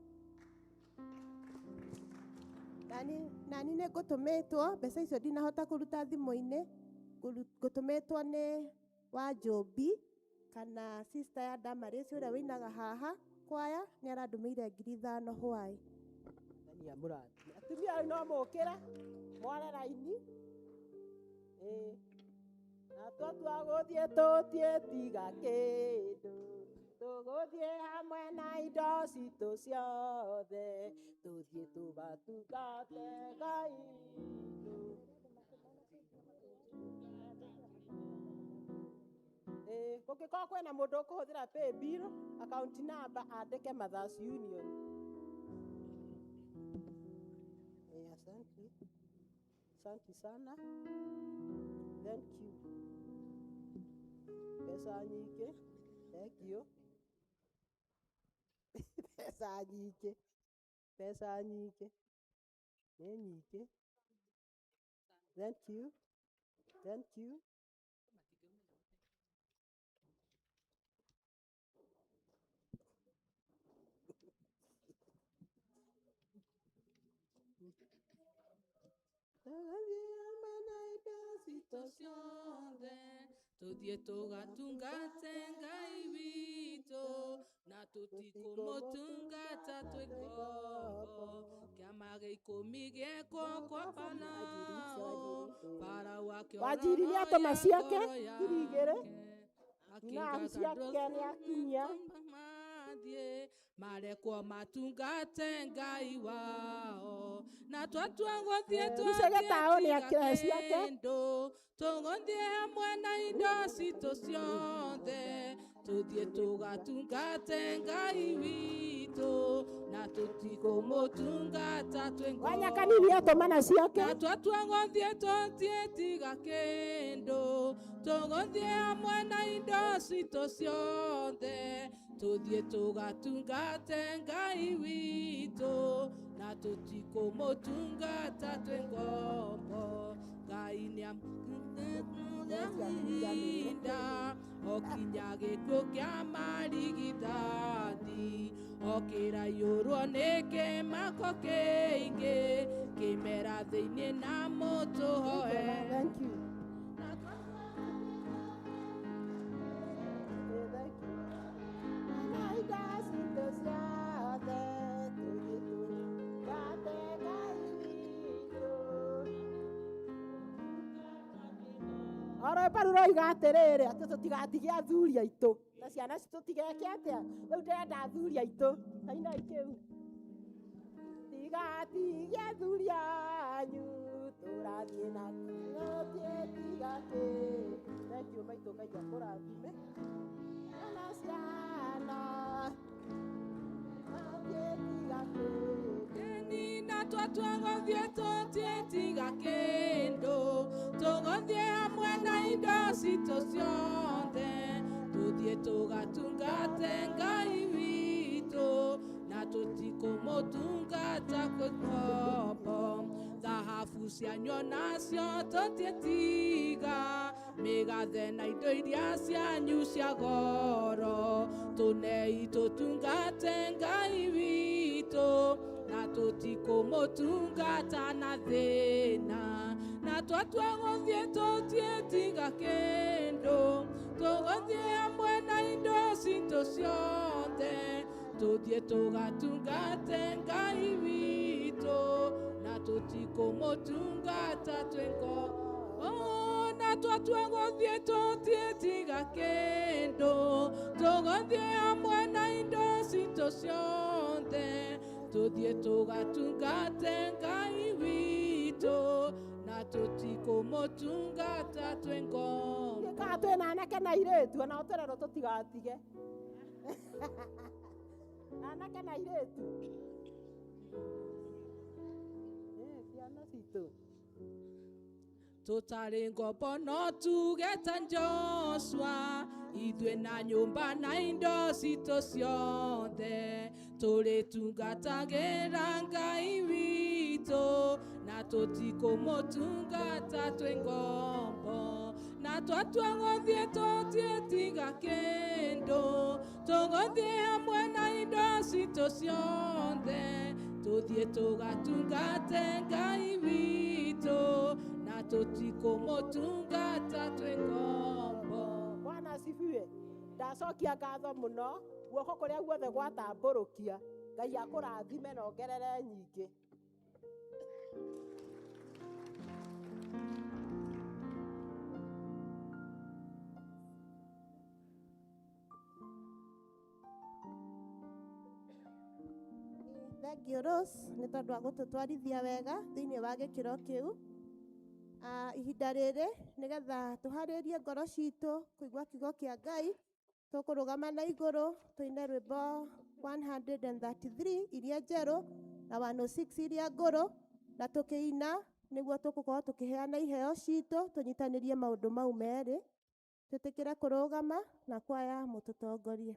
Nani nĩ ngũtũmĩtwo mbeca icio ndinahota kũruta thimũ-inĩ, ngũtũmĩtwo nĩ wa Njũmbi kana sister ya Damaris ũrĩa wĩinaga haha kwaya, nĩ arandũmĩire 5,000 hwaĩ. Mwathani amũrathime. Atumia rĩu no mũkĩre mware raini. Ĩĩ. Na twatua gũthiĩ tũtiĩtiga kĩndũ, Tũgũthiĩ hamwe na indo citũ ciothe, tũthiĩ tũgatungate Ngai witũ. Kũngĩkorwo kwĩna mũndũ ũkũhũthĩra paybill account number andĩke Mothers Union. Asante. Asante sana. Thank you. Mbeca nyingĩ. Thank you. Mbeca nyingĩ. Mbeca nyingĩ. Nĩ nyingĩ. Thank you. Thank you. Tuthiĩ tũgatungate Ngai witũ na tũtikũmũtungata twĩ ngombo. Kĩama gĩa ikũmi gĩekwo kwa Farao, Farao akĩororoia Wanjiri nĩ atũma ciake ngoro 2,000. yake. Na ciake nĩ akinyia. Mathiĩ marekwo matungate Ngai wao na twatua gũthiĩ Rĩu Gĩtaũ nĩ akĩrehe ciake. kĩndũ tũgũthiĩ hamwe na indo citũ ciothe tũthiĩ tũgatungate Ngai witũ na tũtikũmũtungata twĩ ngombo. Wanyaka nini atũma na ciake. Na twatua gũthiĩ tũthiĩ tiga kĩndũ tũgũthiĩ hamwe na indo citũ ciothe tũthiĩ tũgatungate Ngai witũ na tũtikũmũtungata twĩ ngombo. Ngai nĩahinda o kinya gĩkuũ kĩa marigithathi o kĩraiyũrwo nĩ kĩmako kĩingĩ kĩmera thĩinĩ na mũtũhoe. Thank you. Thank you. Na indo citũ ciothe tũthiĩ tũtungate Ngai witũ. Oro rwĩmbo rũu rũroiga atĩrĩrĩ atĩ tũtigatige athuri aitũ na ciana citũ tigeke atĩa. Rĩu ndĩrenda athuri aitũ tainai kĩu. Tigatige athuri anyu tũrathiĩ na tũthiĩ tiga kĩndũ. Thank you maitũ, Ngai akũrathime. Na ciana tũthiĩ tiga kĩndũ. Na twatua gũthiĩ tũthiĩ tiga kĩndũ tũgũthiĩ hamwe na indo citũ ciothe tũthiĩ tũgatungate Ngai witũ na tũtikũmũtungata kwĩ ngombo. Thahabu cianyu nacio tũtiĩtiga mĩgathe na indo iria cianyu cia goro tũnei tũtungate Ngai witũ na tũtikũmũtungata na thĩna. Na twatua gũthiĩ tũthiĩ tiga kĩndũ tũgũthiĩ hamwe na indo citũ ciothe tũthiĩ tũgatungate Ngai witũ na tũtikũmũtungata twĩ ngombo. Na twatua gũthiĩ tũthiĩ tiga kĩndũ tũgũthiĩ hamwe na indo citũ ciothe tũthiĩ tũgatungate Ngai witũ na tũtikũmũtungata twĩ ngombo. Kana twĩna anake na airĩtu ona tũrerwo tũtigatige. Anake na airĩtu. Ciana citũ. Tũtarĩ ngombo no tuge ta Joshua ithuĩ na nyũmba na indo citũ ciothe tũrĩtungatagĩra Ngai witũ na tũtikũmũtungata twĩ ngombo. Na twatua gũthiĩ tũthiĩ tiga kĩndũ tũgũthiĩ hamwe na indo citũ ciothe tũthiĩ tũgatungate Ngai witũ na tũtikũmũtungata twĩ ngombo. Bwana asifiwe. Ndacokia ngatho mũno guoko kũrĩa guothe gwatambũrũkia. Ngai akũrathime na ongerere nyingĩ. Thank you Rose nĩ tondũ wa gũtũtwarithia wega thĩinĩ wa gĩkĩro kĩu. Ihinda rĩrĩ nĩgetha tũharĩrie ngoro citũ kũigua kiugo kĩa Ngai, tũkũrũgama na igũrũ tũine rwĩmbo 133 iria njerũ na 106 iria ngũrũ, na tũkĩina nĩguo tũgũkorwo tũkĩheana iheo citũ tũnyitanĩrie maũndũ mau merĩ. Twĩtĩkĩre kũrũgama na kwaya mũtũtongorie.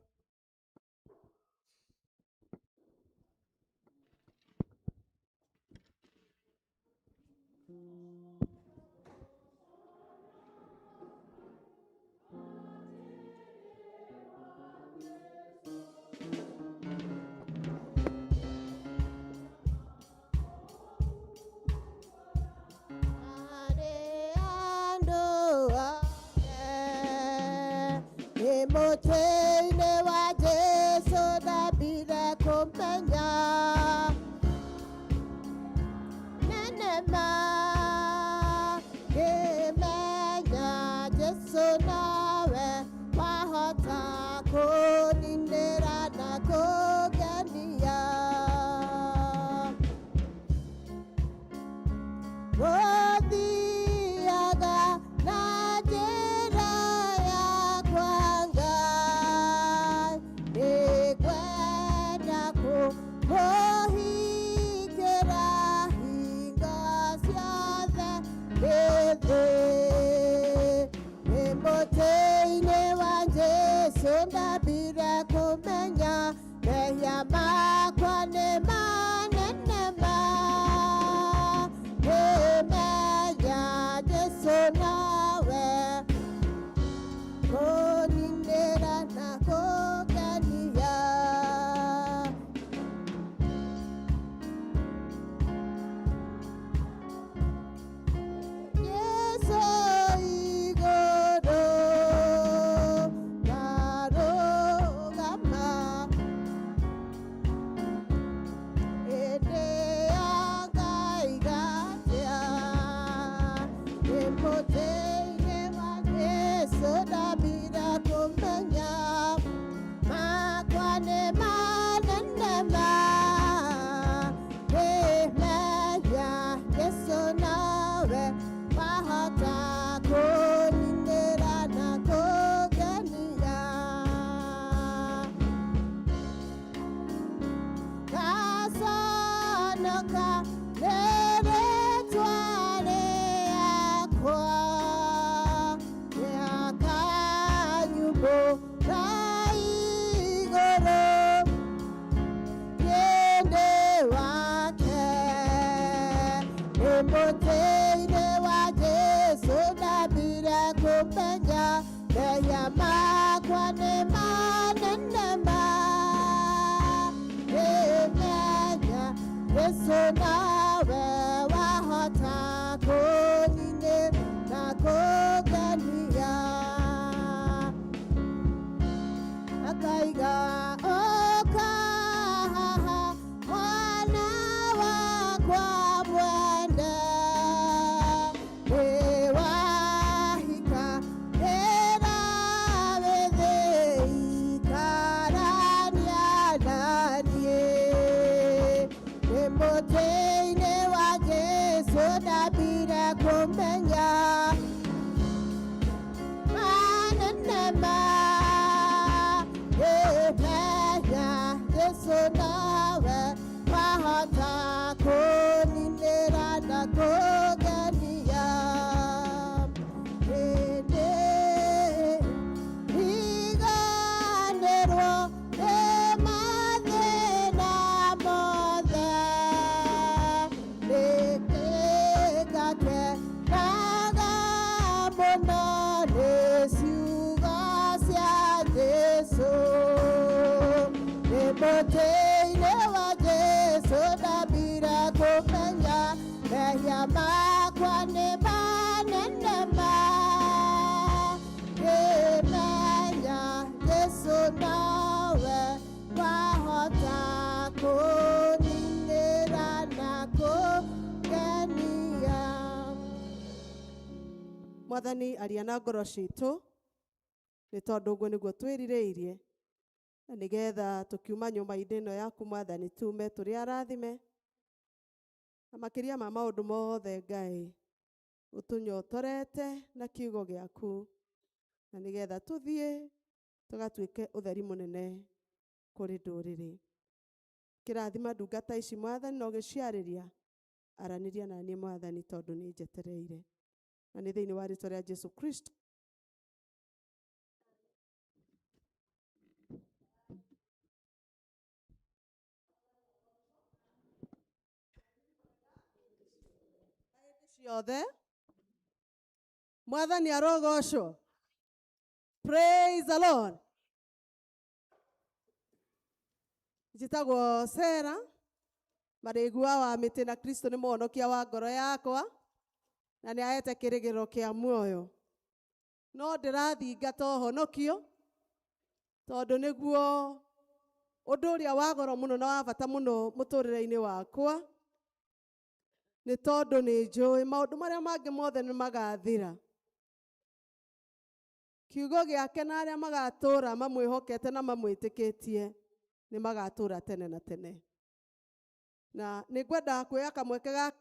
Mũtĩ-inĩ wa Jesũ ndambire kũmenya nene ma, ngĩmenya Jesũ nowe wahota kũninĩra na kũngenia. Gũthiaga na njĩra yakwa Ngai, nĩngwenda kũmũhingĩra hingo ciothe ndĩ thĩ. Nĩ mũtĩ-inĩ wa Jesũ ndambire kũmenya mehia makwa nĩ manene ma, ngĩmenya Jesũ nowe kũninĩra na kũngenia. Jesũ igũrũ ndarũgama, hĩndĩ ya ngaiga atĩa, nĩ mũtĩ-inĩ wa Jesũ ndambire kũmenya makwa nĩ manene ma, ngĩmenya Jesũ nowe wahota kũninĩra na kũngenia. Ngaconoka nĩ rĩtwa rĩakwa, rĩakanyumbũra igũrũ Nĩ wake. Nĩ mũtĩ-inĩ wa Jesũ ndambire kũmenya mehia makwa nĩ manene ma, ngĩmenya Jesũ nowe wahota kũninĩra na kũngenia. Akaiga ũka haha mwana wakwa mwende, nĩwahika ĩra wĩthĩ ikarania na niĩ. Nĩ mũtĩ-inĩ wa Jesũ ndambire kũmenya manene ma, ngĩmenya Jesũ nowe wahota kũninĩra na kũngenia. Hĩndĩ riganĩrwo nĩ mathĩna mothe, nĩngĩgakenaga mũno nĩ ciugo cia Jesũ. Nĩ mũtĩ-inĩ wa Jesũ ndambire kũmenya mehia makwa nĩ manene ma, ngĩmenya Jesũ nowe wahota kũninĩra na kũngenia. Mwathani aria na ngoro citũ nĩ tondũ ũguo nĩguo twĩrirĩirie. Na nĩgetha tũkiuma nyũmba-inĩ ĩno yaku Mwathani tume tũrĩ arathime. Na makĩria ma maũndũ mothe Ngai, ũtũnyotorete na kiugo gĩaku. Na nĩgetha tũthiĩ tũgatuĩke ũtheri mũnene kũrĩ ndũrĩrĩ. Kĩrathima ndungata ici Mwathani na ũgĩciarĩria, aranĩria na niĩ Mwathani tondũ nĩ njetereire. Na nĩ thĩinĩ wa rĩtwa rĩa Jesu Kristo. Ciothe Mwathani arogocwo. Praise the Lord. Njĩtagwo Sera Marĩgua wa mĩtĩ na Kristo nĩ mũhonokia wa ngoro yakwa na nĩ ahete kĩrĩgĩrĩro kĩa muoyo. No ndĩrathingata ũhonokio tondũ nĩguo ũndũ ũrĩa wa goro mũno na wa bata mũno mũtũrĩre-inĩ wakwa, nĩ tondũ nĩ njũĩ maũndũ marĩa mangĩ mothe nĩ magathira. Kiugo gĩake na arĩa magatũra mamwĩhokete na mamwĩtĩkĩtie nĩ magatũra tene na tene. Na nĩ ngwenda kuoya kamweke ga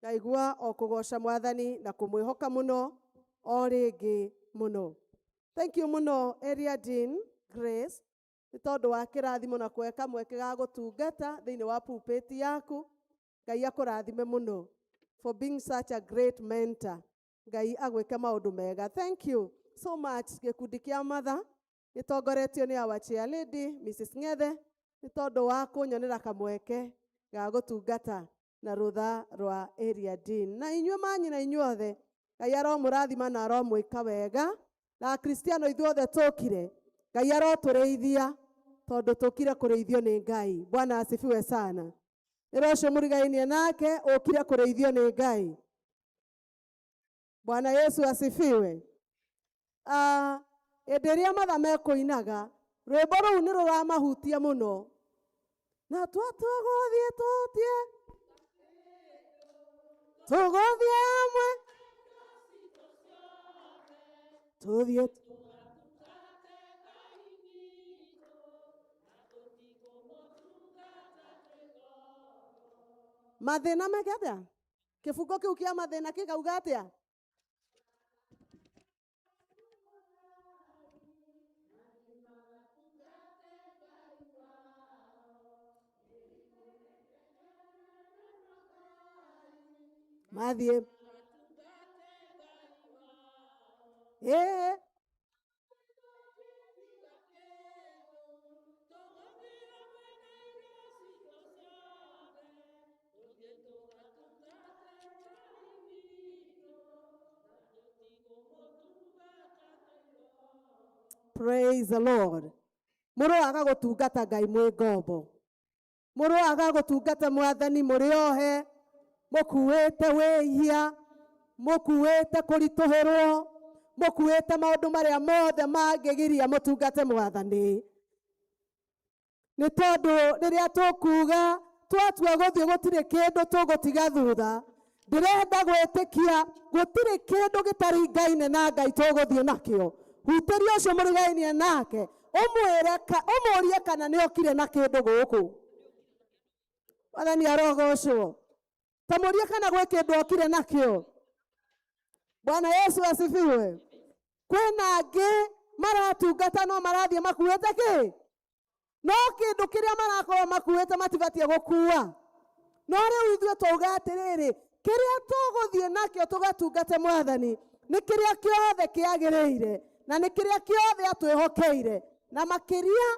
ngaigua o kũgoca Mwathani na kũmwĩhoka mũno o rĩngĩ mũno. Thank you mũno Area Dean Grace nĩ tondũ wa kĩrathimo na kuoya kamweke ga gũtungata thĩinĩ wa pulpit yaku. Ngai akũrathime mũno for being such a great mentor. Ngai agwĩke maũndũ mega. Thank you so much gĩkundi kĩa Mother gĩtongoretio nĩ our chair lady Mrs. Ng'ethe nĩ tondũ wa kũnyonera kamweke ga gũtungata na rũtha rwa Area Dean. Na inyuĩ manyina inyuothe Ngai aromũrathima na aromwĩka wega. Na Akristiano ithuothe tũkire Ngai arotũrĩithia tondũ tũkire kũrĩithio nĩ Ngai. Bwana asifiwe sana. Ĩra ũcio mũrigainie nake ũkire kũrĩithio nĩ Ngai. Bwana Yesu asifiwe. Hĩndĩ ĩrĩa matha mekũinaga rwĩmbo rũu nĩ rũramahutia mũno. Na twatua gũthiĩ tũtie tũgũthiĩ hamwe tũthiĩ mathĩna meke atĩa? Kĩbungo kĩu kĩa mathĩna kĩkauga atĩa? Mathiĩ. Ĩĩ. Praise the Lord. Mũroaga gũtungata Ngai mwĩ ngombo. Mũroaga gũtungata Mwathani mũrĩ ohe, mũkuĩte wĩhia, mũkuĩte kũritũhĩrwo, mũkuĩte maũndũ marĩa mothe mangĩgiria mũtungate Mwathani. Nĩ tondũ rĩrĩa tũkuga twatua gũthiĩ gũtirĩ kĩndũ tũgũtiga thutha. Ndĩrenda gwĩtĩkia gũtirĩ kĩndũ gĩtaringaine na Ngai tũgũthiĩ nakĩo. Hutĩria ũcio mũrigainie nake, ũmwĩre ũmũrie kana nĩ okire na kĩndũ gũkũ. Mwathani arogocwo. Ta mũrie kana gwĩ kĩndũ okire nakĩo. Bwana Yesu asifiwe. Kwĩna angĩ maratungata no marathiĩ makuĩte kĩ? No kĩndũ kĩrĩa marakorwo makuĩte matibatiĩ gũkua. No rĩu ithuĩ twauga atĩrĩrĩ, kĩrĩa tũgũthiĩ nakĩo tũgatungate Mwathani nĩ kĩrĩa kĩothe kĩagĩrĩire na nĩ kĩrĩa kĩothe atwĩhokeire, na makĩria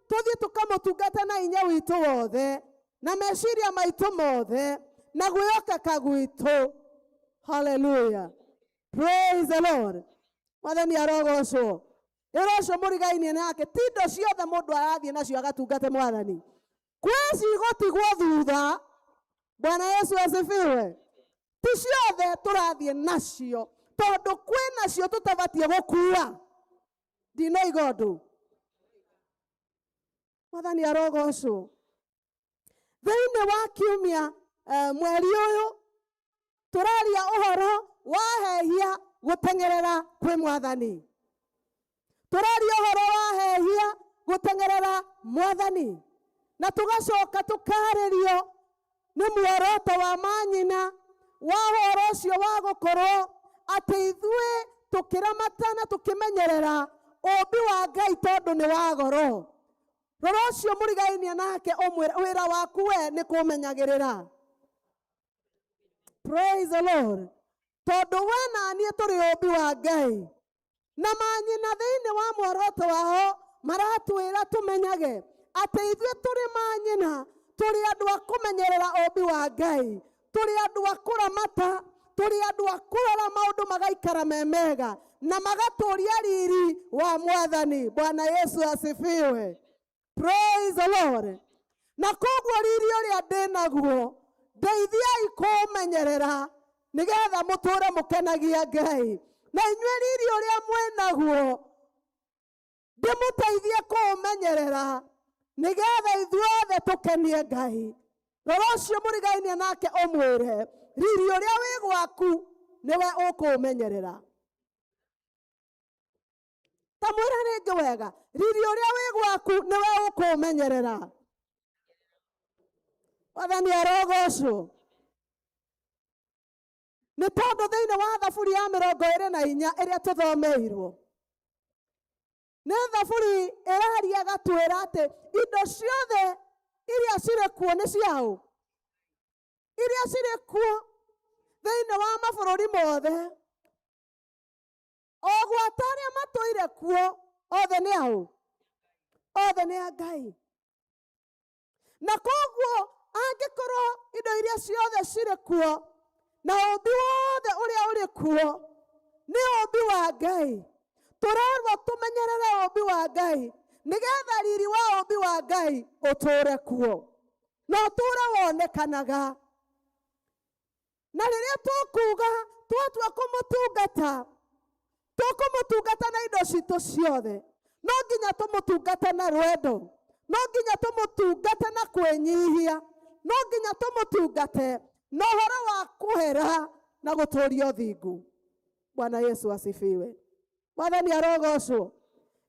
tũthiĩ tũkamũtungata na hinya witũ wothe na meciria maitũ mothe na gwĩhokeka gwitũ. Hallelujah. Praise the Lord. Mwathani arogocwo. Ĩra ũcio mũrigainie nake ti indo ciothe mũndũ arathiĩ nacio agatungate Mwathani. Kwĩ cigũtigwo thutha. Bwana Yesu asifiwe. Ti ciothe tũrathiĩ nacio tondũ kwĩ nacio tũtabatiĩ gũkua. Ndinoiga ũndũ. Mwathani arogocwo. Thĩinĩ wa kiumia mweri ũyũ tũraria ũhoro wa hehia gũteng'erera kwĩ Mwathani. Tũraria ũhoro wa hehia gũteng'erera Mwathani, na tũgacoka tũkarĩrio nĩ muoroto wa manyina wa ũhoro ũcio wa gũkorwo atĩ ithuĩ tũkĩramata na tũkĩmenyerera ũmbi wa Ngai tondũ nĩ wa goro. Rora ũcio mũrigainie nake ũmwĩre wĩra waku we nĩ kũmenyagĩrĩra. Praise the Lord. Tondũ we na niĩ tũrĩ ũmbi wa Ngai, na manyina thĩinĩ wa muoroto wao maratwĩra tũmenyage atĩ ithuĩ tũrĩ manyina, tũrĩ andũ a kũmenyerera ũmbi wa Ngai, tũrĩ andũ a kũramata, tũrĩ andũ a kũrora maũndũ magaikara me mega na magatũria riri wa Mwathani. Bwana Yesu asifiwe. Praise the Lord. Na koguo riri ũrĩa ndĩnaguo ndeithiai kũũmenyerera nĩgetha mũtũre mũkenagia Ngai, na inyuĩ riri ũrĩa mwĩnaguo ndĩmũteithie kũũmenyerera nĩgetha ithuothe tũkenie Ngai. Rora ũcio mũrigainie nake ũmwĩre riri ũrĩa wĩ gwaku nĩwe ũkũũmenyerera. Ta mwĩra rĩngĩ wega, riri ũrĩa wĩ gwaku nĩwe ũkũũmenyerera. Mwathani arogocwo. Nĩ tondũ thĩinĩ wa thaburi ya 24 ĩrĩa tũthomeirwo, nĩ thaburi ĩraria ĩgatwĩra atĩ indo ciothe iria cirĩ kuo nĩ ciaũ, iria cirĩ kuo thĩinĩ wa mabũrũri mothe, o gwata arĩa matũire kuo othe nĩ aũ, othe nĩ a Ngai. Na koguo angĩkorwo indo iria ciothe cirĩ kuo na ũmbi wothe ũrĩa ũrĩ kuo nĩ ũmbi wa Ngai, tũrerwo tũmenyerere ũmbi wa Ngai nĩgetha riri wa ũmbi wa Ngai ũtũre kuo na ũtũre wonekanaga. Na rĩrĩa tũkuga twatua kũmũtungata, tũkũmũtungata na indo citũ ciothe, no nginya tũmũtungate na rwendo, no nginya tũmũtungate na kwĩnyihia, no nginya tũmũtungate na ũhoro wa kũhera na gũtũria ũthingu. Bwana Yesu asifiwe. Mwathani arogocwo.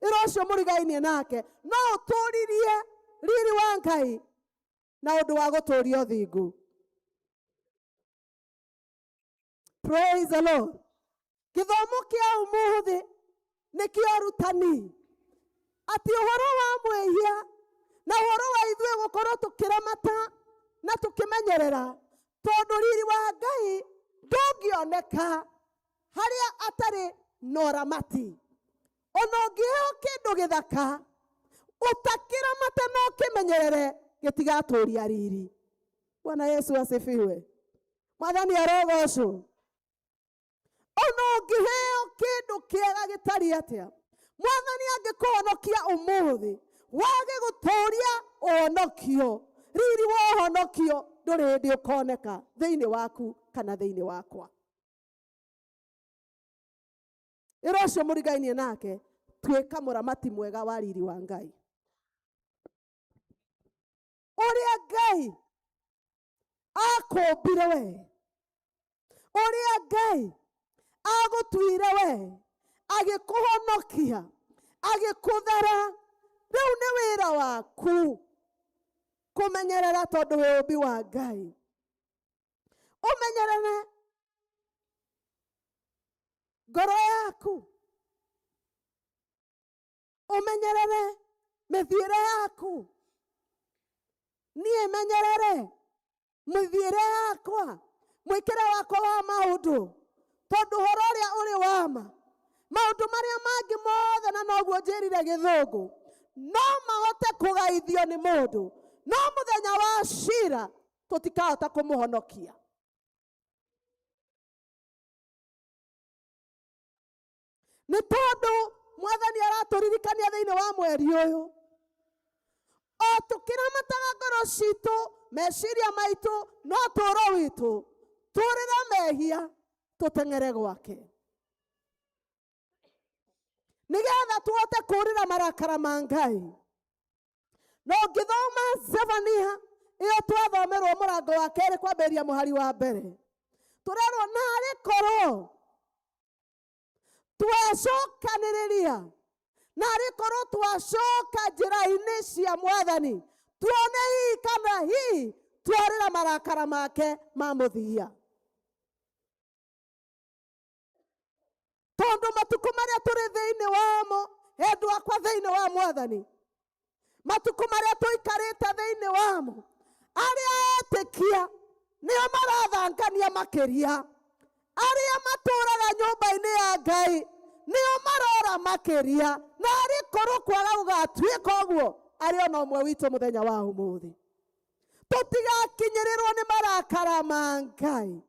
Ĩra ũcio mũrigainie nake no ũtũririe riri wa Ngai na ũndũ wa gũtũria ũthingu. Praise the Lord. Gĩthomo kĩa ũmũthĩ nĩ kĩa ũrutani atĩ ũhoro wa mwĩhia na ũhoro wa ithuĩ gũkorwo tũkĩramata na tũkĩmenyerera, tondũ riri wa Ngai ndũngĩoneka harĩa atarĩ na ũramati. Ona ũngĩheo kĩndũ gĩthaka ũtakĩramata na ũkĩmenyerere, gĩtigatũria riri. Bwana Yesu asifiwe. Mwathani arogocwo. Ona ũngĩheo kĩndũ kĩega gĩtariĩ atĩa, Mwathani angĩkũhonokia ũmũthĩ wage gũtũria ũhonokio, riri wa ũhonokio ndũrĩ hĩndĩ ũkoneka thĩinĩ waku kana thĩinĩ wakwa. Ĩra ũcio mũrigainie nake, tuĩka mũramati mwega wa riri wa Ngai. Ũrĩa Ngai akũmbire we, ũrĩa Ngai agũtuire we, agĩkũhonokia, agĩkũthara, rĩu nĩ wĩra waku kũmenyerera tondũ wĩ ũmbi wa Ngai. Ũmenyerere ngoro yaku, ũmenyerere mĩthiĩre yaku. Niĩ menyerere mĩthiĩre yakwa, mwĩkĩre wakwa wa maũndũ, tondũ ũhoro ũrĩa ũrĩ wa ma, maũndũ marĩa mangĩ mothe, na noguo njĩrire gĩthũngũ, no mahote kũgaithio nĩ mũndũ, no mũthenya wa cira tũtikahota kũmũhonokia. Nĩ tondũ Mwathani aratũririkania thĩinĩ wa mweri ũyũ, o tũkĩramataga ngoro citũ, meciria maitũ, no ũtũũro witũ, tũrĩre mehia, tũteng'ere gwake, nĩgetha tũhote kũũrĩra marakara ma Ngai. Na ũngĩthoma Zefania ĩyo twathomerwo mũrango wa kerĩ kwambĩrĩria mũhari wa mbere, tũrerwo narĩ korwo twecokanĩrĩria, narĩ korwo twacoka njĩra-inĩ cia Mwathani, tuone hihi kana hihi twarĩra marakara make ma mũthia. Tondũ matukũ marĩa tũrĩ thĩinĩ wamo, endwa akwa thĩinĩ wa Mwathani, matukũ marĩa tũikarĩte thĩinĩ wamo, arĩa etĩkia nĩo marathangania makĩria, arĩa matũraga nyũmba-inĩ ya Ngai nĩo marora makĩria, na arĩ korwo kwaga gũgatuĩka ũguo, arĩ ona ũmwe witũ mũthenya wa ũmũthĩ tũtigakinyĩrĩrwo nĩ marakara ma Ngai.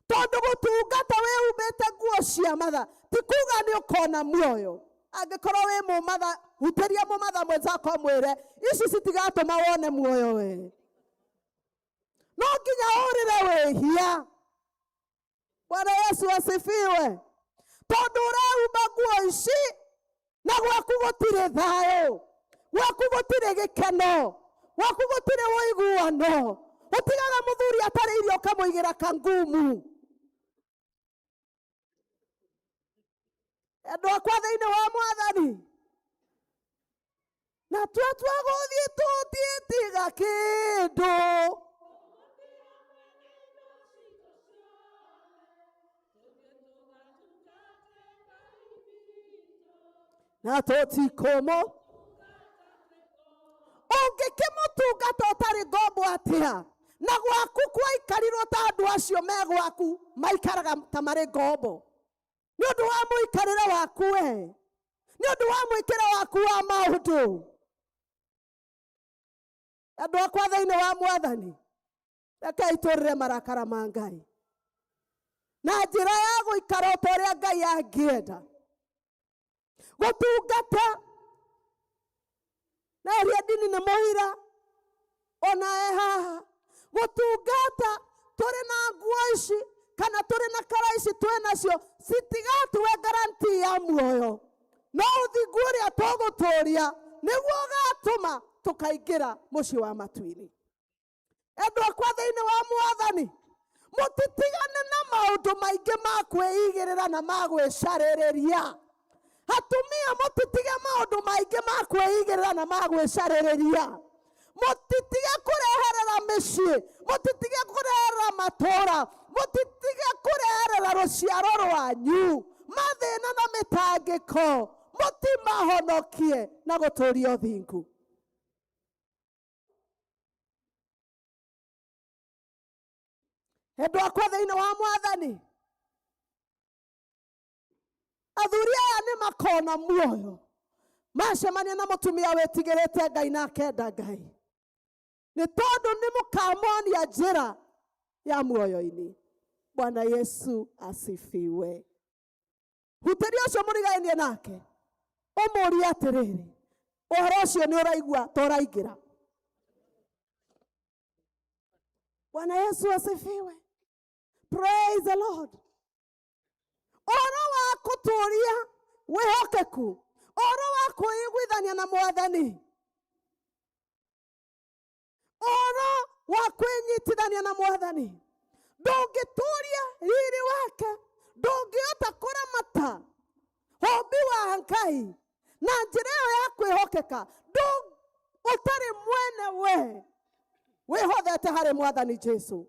Tondũ gũtungata wĩhumbĩte nguo cia matha ti kuga nĩ ũkona muoyo. Angĩkorwo wĩ mũmatha, hutĩria mũmatha mwenzako mwĩre ici citigatũma wone muoyo we. No nginya ũrĩre wĩhia. Bwana Yesu asifiwe. Tondũ ũrehumba nguo ici na gwaku gũtirĩ thayũ, gwaku gũtirĩ gĩkeno, gwaku gũtirĩ ũiguano, ũtigaga mũthuri atarĩ irio ũkamũigĩra kangumu. Endwa akwa thĩinĩ wa Mwathani, na twatua gũthiĩ tũtiĩtiga kĩndũ. Na tũtikomo ũngĩkĩmũtungata ũtarĩ ngombo atĩa, na gwaku kwaikarirwo ta andũ acio me gwaku maikaraga ta marĩ ngombo nĩ ũndũ wa mũikarĩre waku we, nĩ ũndũ wa mwĩkĩre waku wa maũndũ. Andũ akwa thĩinĩ wa Mwathani, rekei tũrĩre marakara ma Ngai na njĩra ya gũikara o ta ũrĩa Ngai angĩenda. Gũtungata na ĩrĩa ndini nĩ mũira ona e haha, gũtungata tũrĩ na nguo ici kana tũrĩ na kara ici twĩ nacio citigatũhe guarantee ya muoyo, no ũthingu ũrĩa tũgũtũria nĩguo ũgatũma tũkaingĩra mũciĩ wa matu-inĩ. Endwa akwa thĩinĩ wa Mwathani, mũtitigane na maũndũ maingĩ ma kwĩigĩrĩra na ma gwĩcarĩrĩria. Atumia, mũtitige maũndũ maingĩ ma kwĩigĩrĩra na ma gwĩcarĩrĩria. Mũtitige kũreherera mĩciĩ, mũtitige kũreherera matũũra, mũtitige kũreherera rũciaro rwanyu mathĩna na mĩtangĩko, mũtimahonokie na gũtũũria ũthingu. Endwa akwa thĩinĩ wa Mwathani, athuri aya nĩ makona muoyo macemania na mũtumia wĩtigĩrĩte Ngai na akenda Ngai, nĩ tondũ nĩ mũkamonia njĩra ya muoyo-inĩ. Bwana Yesu asifiwe. Hutĩria ũcio mũrigainie nake ũmũrie atĩrĩrĩ, ũhoro ũcio nĩ ũraigua ta ũraingĩra? Bwana Yesu asifiwe. Praise the Lord. Ũhoro wa gũtũũria wĩhokeku, ũhoro wa kwĩiguithania na Mwathani, ũhoro wa kwĩnyitithania na Mwathani, ndũngĩtũũria riri wake, ndũngĩhota kũramata ũmbi wa Ngai na njĩra ĩyo ya kwĩhokeka, ũtarĩ mwene we wĩhothete harĩ Mwathani Jesu.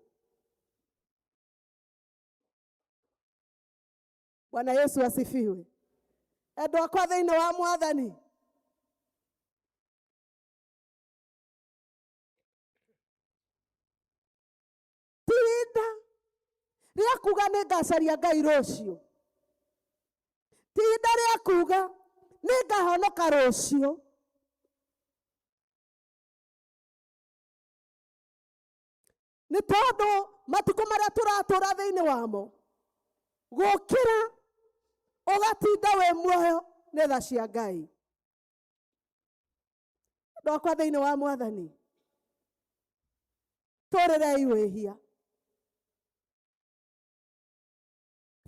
Bwana Yesu asifiwe. Endwa akwa thĩinĩ wa Mwathani, ti ihinda rĩa kuga nĩ ngacaria Ngai rũciũ, ti ihinda rĩa kuga nĩ ngahonoka rũciũ. Nĩ tondũ matukũ marĩa tũratũra thĩinĩ wamo, gũkĩra ũgatinda wĩ muoyo nĩ tha cia Ngai. Andũ akwa thĩinĩ wa Mwathani, tũrĩrei wĩhia,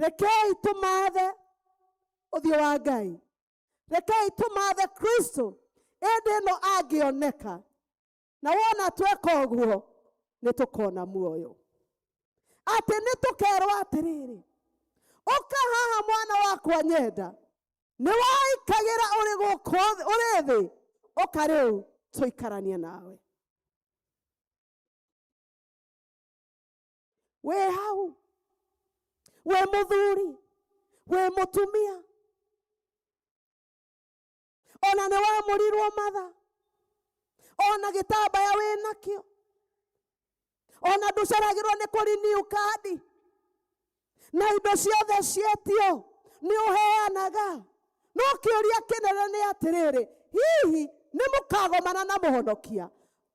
rekei tũmathe ũthiũ wa Ngai, Rekei tũmathe Kristo ĩndĩ ĩno angĩoneka, na wona tweka ũguo nĩ tũkona muoyo. Atĩ nĩ tũkerwo atĩrĩrĩ, ũka haha mwana wakwa nyenda, nĩ waikagĩra ũrĩ gũkũ ũrĩ thĩ, ũka rĩu tũikaranie nawe. Wĩ hau, wĩ mũthuri, wĩ mũtumia, ona nĩ wamũrirwo matha, ona gĩtambaya wĩ nakĩo, ona ndũceragĩrwo nĩ kũriniu kandi, na indo ciothe cietio nĩ ũheanaga. No kĩũria kĩnene nĩ atĩrĩrĩ, hihi nĩ mũkagomana na mũhonokia?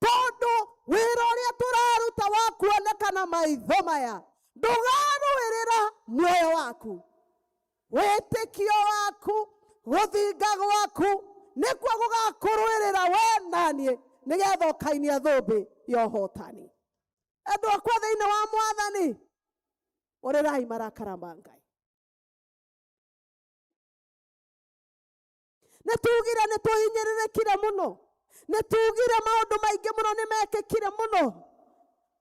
Tondũ wĩra ũrĩa tũraruta wa kuonekana maitho maya ndũgarũĩrĩra muoyo waku, wĩtĩkio waku, gũthinga gwaku nĩkuo gũgakũrũĩrĩra we naniĩ, nĩgetha ũkainia thũmbĩ ya ũhotani. Andũ akwa thĩinĩ wa Mwathani, ũrĩrai marakara ma Ngai. Nĩ tugire nĩ tũhinyĩrĩrĩkire mũno, nĩ tugire maũndũ maingĩ mũno nĩ mekĩkire mũno,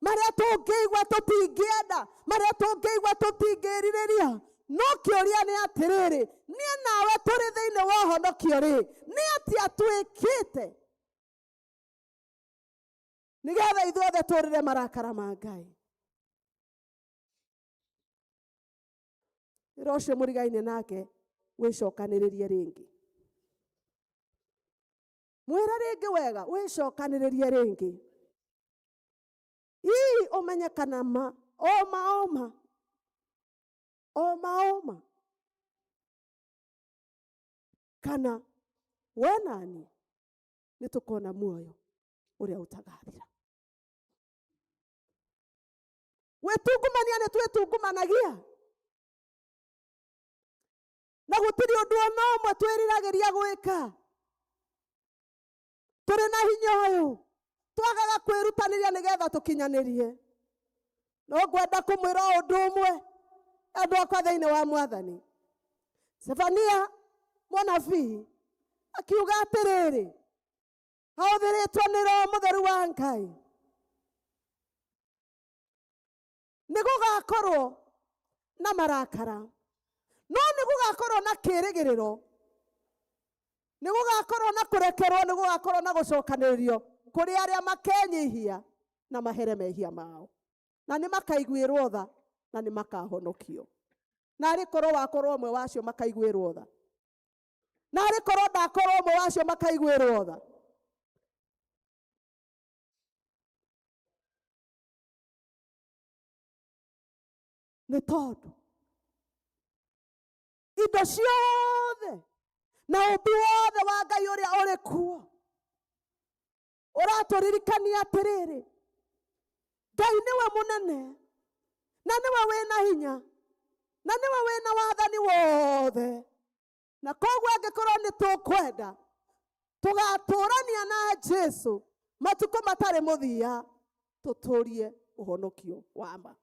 marĩa tũngĩigua tũtingĩenda, marĩa tũngĩigua tũtingĩrirĩria. No kĩũria nĩ atĩrĩrĩ, niĩ nawe tũrĩ thĩinĩ wa ũhonokio rĩ, nĩ atĩa twĩkĩte nĩgetha ithuothe tũrĩre marakara ma Ngai? Wĩra ũcio mũrigaine nake wĩcokanĩrĩrie rĩngĩ, mwĩre rĩngĩ wega, wĩcokanĩrĩrie rĩngĩ, ii ũmenye kana ma oma oma oma oma kana we nani nĩ tũkona muoyo ũrĩa ũtagathira. Gwĩtungumania nĩ twĩtungumanagia, na gũtirĩ ũndũ ona ũmwe twĩriragĩria gwĩka. Tũrĩ na hinya ũyũ, twagaga kwĩrutanĩria nĩgetha tũkinyanĩrie. No ngwenda kũmwĩra o ũndũ ũmwe, andũ akwa thĩinĩ wa Mwathani. Zefania mũnabii akiuga atĩrĩrĩ, ahũthĩrĩtwo nĩ Roho Mũtheru wa Ngai, nĩ gũgakorwo na marakara, no nĩ gũgakorwo na kĩĩrĩgĩrĩro, nĩ gũgakorwo na kũrekerwo, nĩ gũgakorwo na gũcokanĩrĩrio kũrĩ arĩa makenyihia na mahere mehia mao, na nĩ makaiguĩrwo tha na nĩ makahonokio. Na arĩ korwo wakorwo ũmwe wacio makaiguĩrwo tha, na arĩ korwo ndakorwo ũmwe wacio makaiguĩrwo tha. Nĩ tondũ indo ciothe na ũmbi wothe wa Ngai ũrĩa ũrĩ kuo ũratũririkania atĩrĩrĩ, Ngai nĩwe mũnene na nĩwe wĩna hinya na nĩwe wĩna wathani wothe, na koguo angĩkorwo nĩ tũkwenda tũgatũrania na Jesu matukũ matarĩ mũthia, tũtũrie ũhonokio wa ma.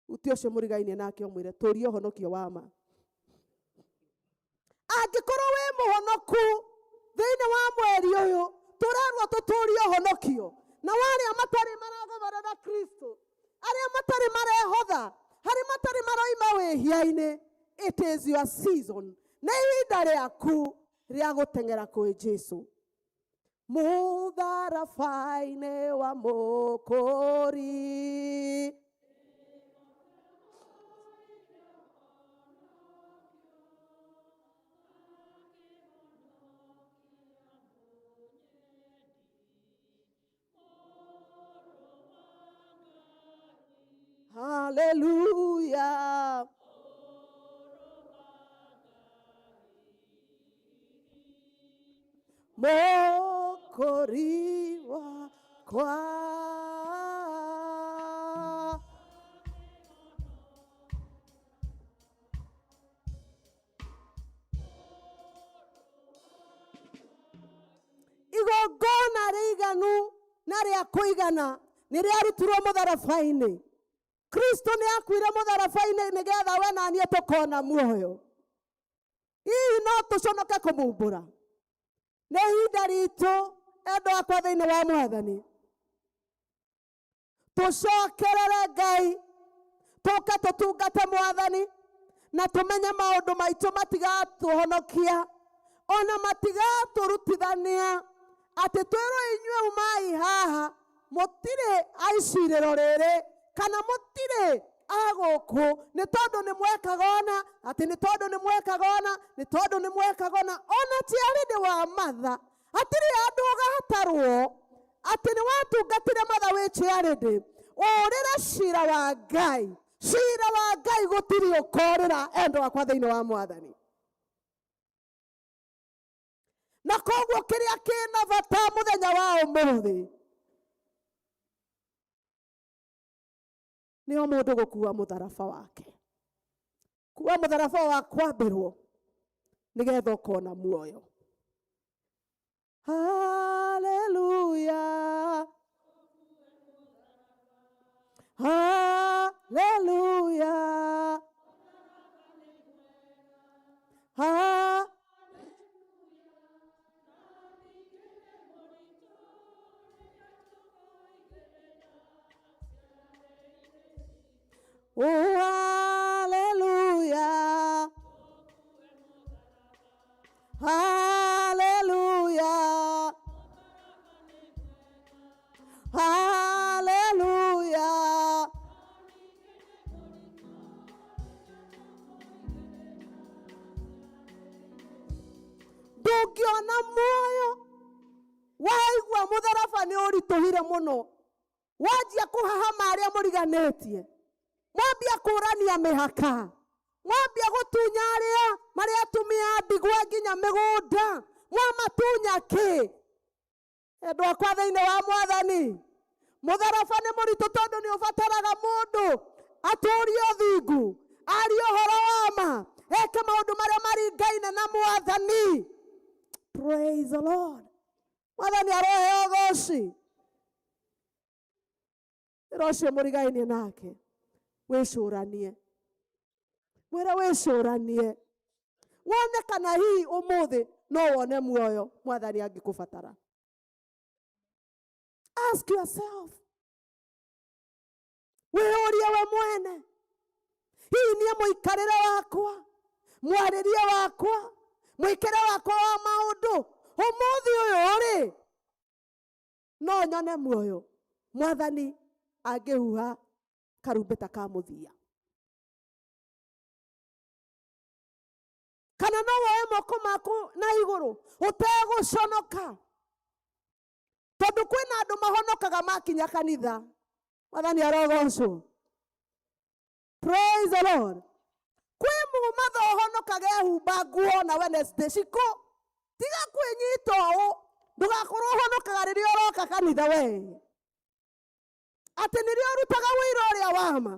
Uti ũcio mũrigainie nake ũmwĩre tũrie ũhonokio wa ma. Angĩkorwo wĩ mũhonoku thĩinĩ wa mweri ũyũ, tũrerwo tũtũrie ũhonokio. Na warĩa matarĩ maragomana na Kristo, arĩa matarĩ marehotha, harĩ matarĩ maroima wĩhia-inĩ, it is your season. Nĩ ihinda rĩaku rĩa gũteng'era kwĩ Jesu. Mũtharaba-inĩ wa Mũkũri, Hallelujah. Mokori wakwa. Igongona rĩiganu na rĩa kũigana nĩ rĩarutirwo mũtharaba-inĩ. Kristo nĩ akuire mũtharaba-inĩ nĩgetha we na niĩ tũkona muoyo. Hihi no tũconoke kũmumbũra? Nĩ ihinda ritũ endwa akwa thĩinĩ wa Mwathani, tũcokerere Ngai, tũke tũtungate Mwathani, na tũmenye maũndũ maitũ matigatũhonokia ona matigatũrutithania atĩ twĩrwo inyuĩ umai haha, mũtirĩ a icirĩro rĩrĩ kana mũtirĩ a gũkũ, nĩ tondũ nĩ mwekaga ona atĩ nĩ tondũ nĩ mwekaga ona nĩ tondũ nĩ mwekaga ona. Ona ti arĩ wa matha, hatirĩ handũ ũgatarwo atĩ nĩ watungatire matha wĩ charity. Ũrĩre cira wa Ngai, cira wa Ngai gũtirĩ ũkorĩra endwa akwa thĩinĩ wa Mwathani. Na koguo kĩrĩa kĩna bata mũthenya wa ũmũthĩ nĩ o mũndũ gũkua mũtharaba wake, kua mũtharaba wa kwambĩrwo nĩgetha ũkona muoyo. Haleluya, haleluya, ha. Oh, hallelujah. Hallelujah. Hallelujah. Ndũngĩona muoyo waigua mũtharaba nĩ ũritũhire mũno, wanjia kũhahama arĩa mũriganĩtie, mwambia kũrania mĩhaka, mwambia gũtunya arĩa marĩa atumia a ndigwa nginya mĩgũnda, mwamatunya kĩ? Endwa akwa thĩinĩ wa Mwathani, mũtharaba nĩ mũritũ tondũ nĩ ũbataraga mũndũ atũrie ũthingu, arie ũhoro wa ma, eke maũndũ marĩa maringaine na Mwathani. Praise the Lord. Mwathani aroheo ũgoci. Wĩra ũcio mũrigainie nake, wĩcũranie, mwĩre wĩcũranie, wone kana hihi ũmũthĩ no wone muoyo Mwathani angĩkũbatara. Ask yourself, wĩyũrie we mwene, hihi niĩ mũikarĩre wakwa, mwarĩrie wakwa, mwĩkĩre wakwa wa maũndũ ũmũthĩ ũyũ rĩ, no nyone muoyo Mwathani angĩhuha karumbeta ka mũthia? Kana no woe moko maku na igũrũ ũtegũconoka, tondũ kwĩna andũ mahonokaga makinya kanitha. Mwathani arogocwo. Praise the Lord. Kwĩ mumatha ũhonokaga ehumba nguo na Wednesday cikũ, tiga kwĩnyita ũũ, ndũgakorwo ũhonokaga rĩrĩa ũroka kanitha we, atĩ nĩrĩo ũrutaga ũira ũrĩa wa ma.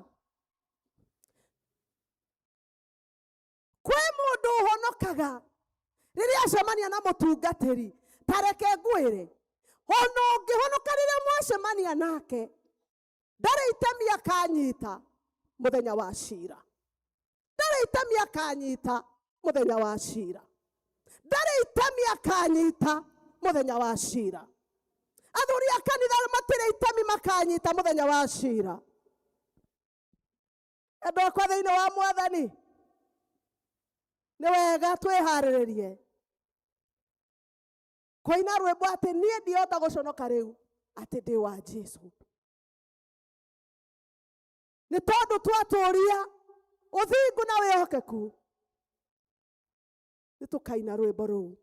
Kwĩ mũndũ ũhonokaga rĩrĩa acemania na mũtungatĩri. Ta reke ngwĩre, ona ũngĩhonoka rĩrĩa mwacemania nake, ndarĩ itemi akanyita mũthenya wa cira, ndarĩ itemi akanyita mũthenya wa cira, ndarĩ itemi akanyita mũthenya wa cira. Athuri a kanitha matirĩ itemi makanyita mũthenya wa cira. Endwa akwa thĩinĩ wa Mwathani, nĩ wega twĩharĩrĩrie kũina rwĩmbo atĩ niĩ ndihota gũconoka rĩu atĩ ndĩ wa Jesu, nĩ tondũ twatũria ũthingu na wĩhokeku nĩ tũkaina rwĩmbo rũu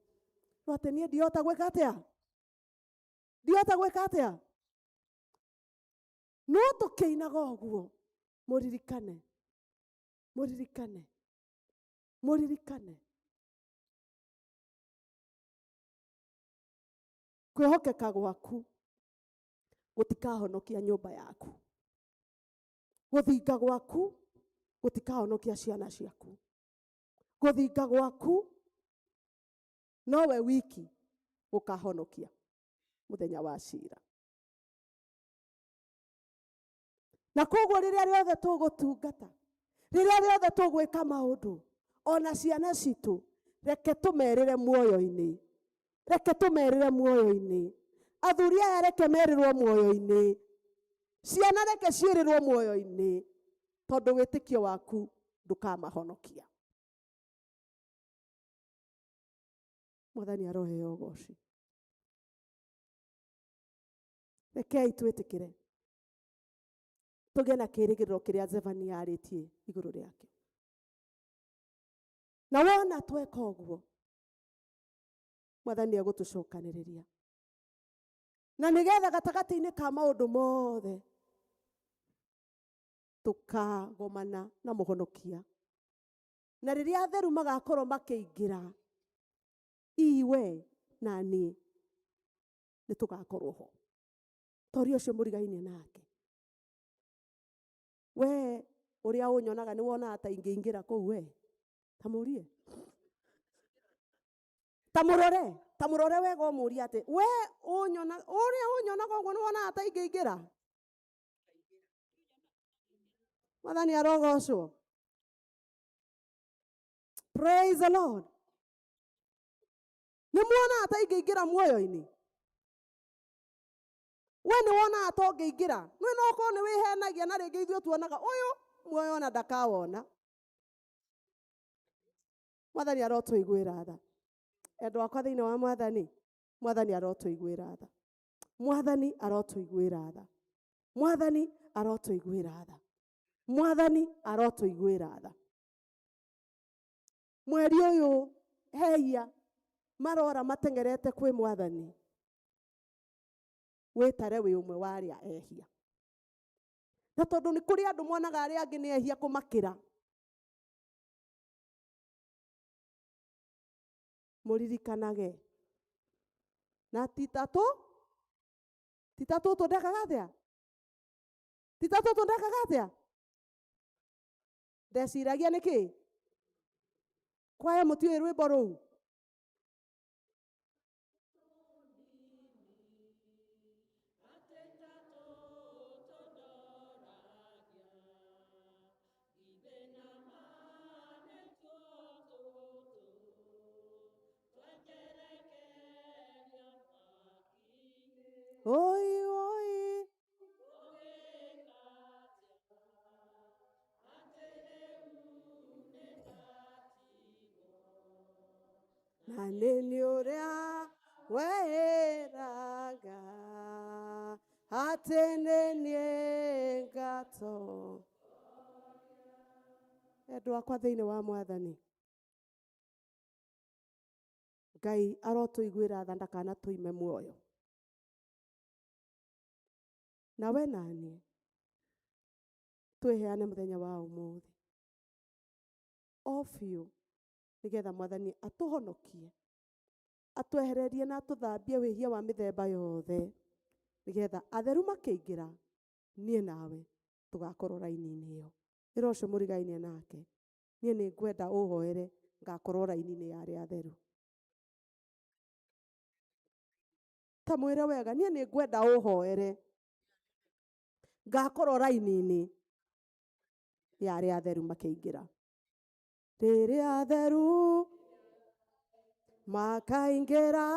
rwa atĩ niĩ ndihota gwĩka atĩa, ndihota gwĩka atĩa. No tũkĩinaga ũguo, mũririkane, mũririkane, mũririkane kwĩhokeka gwaku gũtikahonokia nyũmba yaku, gũthinga gwaku gũtikahonokia ciana ciaku, gũthinga gwaku nowe wiki gũkahonokia mũthenya wa cira. Na koguo rĩrĩa rĩothe tũgũtungata, rĩrĩa rĩothe tũgwĩka maũndũ, ona ciana citũ, Reke tũmerĩre muoyo-inĩ, reke tũmerĩre muoyo-inĩ. Athuri aya reke merĩrwo muoyo-inĩ, ciana reke ciĩrĩrwo muoyo-inĩ, tondũ wĩtĩkio waku ndũkamahonokia. Mwathani aroheo ũgoci. Rekei twĩtĩkĩre tũgĩe na kĩĩrĩgĩrĩro kĩrĩa Zefania arĩtie igũrũ rĩake. Na wona tweka ũguo, Mwathani egũtũcokanĩrĩria, na nĩgetha gatagatĩ-inĩ ka maũndũ mothe tũkagomana na mũhonokia, na rĩrĩa atheru magakorwo makĩingĩra, iwe na niĩ nĩ tũgakorwo ho. Toria ũcio mũrigainie nake, we ũrĩa ũnyonaga nĩ wonaga ta ingĩingĩra kũu, we ta mũrie, ta mũrore, ta mũrore wega, ũmũrie atĩ we ũnyona ũrĩa ũnyonaga ũguo nĩ wonaga ta ingĩingĩra. Mwathani arogocwo. Praise the Lord. Nĩ muonaga ta ingĩingĩra muoyo-inĩ? We nĩ wonaga ta ũngĩingĩra? Nĩ no korwo nĩ wĩhenagia, na rĩngĩ ithuĩ tuonaga ũyũ muoyo ona ndakawona. Mwathani arotũiguĩra tha. Endwa akwa thĩinĩ wa Mwathani, Mwathani arotũiguĩra tha. Mwathani arotũiguĩra tha. Mwathani arotũiguĩra tha. Mwathani arotũiguĩra tha. Mweri ũyũ heia marora mateng'erete kwĩ Mwathani, wĩtare wĩ ũmwe wa arĩa ehia, na tondũ nĩ kũrĩ andũ monaga arĩa angĩ nĩ ehia kũmakĩra. Mũririkanage na ti tatũ, ti tatũ tũndekaga atĩa? Ti tatũ tũndekaga atĩa? Ndeciragia nĩkĩ kwaya mũtiũĩ rwĩmbo rũu. Oi, oi. Na nĩ nĩ ũrĩa wĩraga atĩ nĩ niĩ ngato. Endwa akwa thĩinĩ wa Mwathani, Ngai arotũiguĩra tha ndakanatũime muoyo. Na we na niĩ twĩheane mũthenya wa ũmũthĩ o biũ, nĩgetha Mwathani atũhonokie, atwehererie na atũthambie wĩhia wa mĩthemba yothe, nĩgetha atheru makĩingĩra, niĩ nawe tũgakorwo raini-inĩ ĩyo. Ĩra ũcio mũrigainie nake, niĩ nĩ ngwenda ũhoere ngakorwo raini-inĩ ya arĩa atheru. Ta mwĩre wega, niĩ nĩ ngwenda ũhoere ngakorwo raini-inĩ ya arĩa atheru makĩingĩra. Rĩrĩa atheru makaingĩra,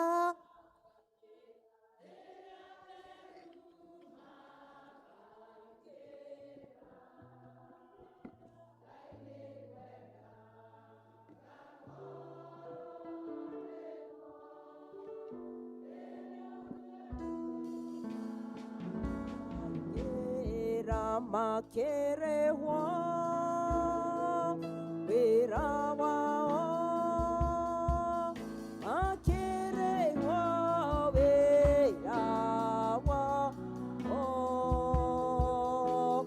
Makerehwo wĩra wao, makerehwo wĩra wao.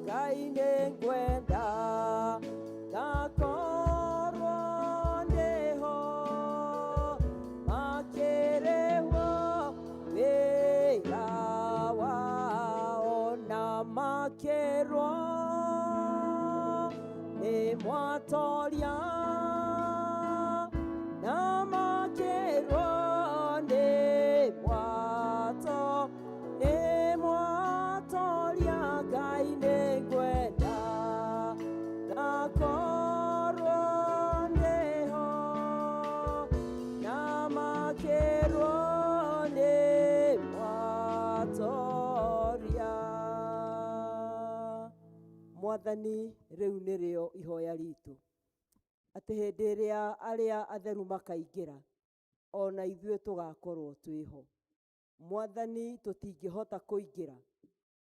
Ngai nĩngwenda ngakorwo ndĩho, makerehwo wĩra wao, na makerwo nĩ mwatoria, na makerwo nĩ mwato, nĩ mwatoria. Ngai nĩngwenda ngakorwo ndĩho. Mwathani rĩu nĩrĩo ihoya ritũ, atĩ hĩndĩ ĩrĩa arĩa atheru makaingĩra, ona ithuĩ tũgakorwo twĩho. Mwathani tũtingĩhota kũingĩra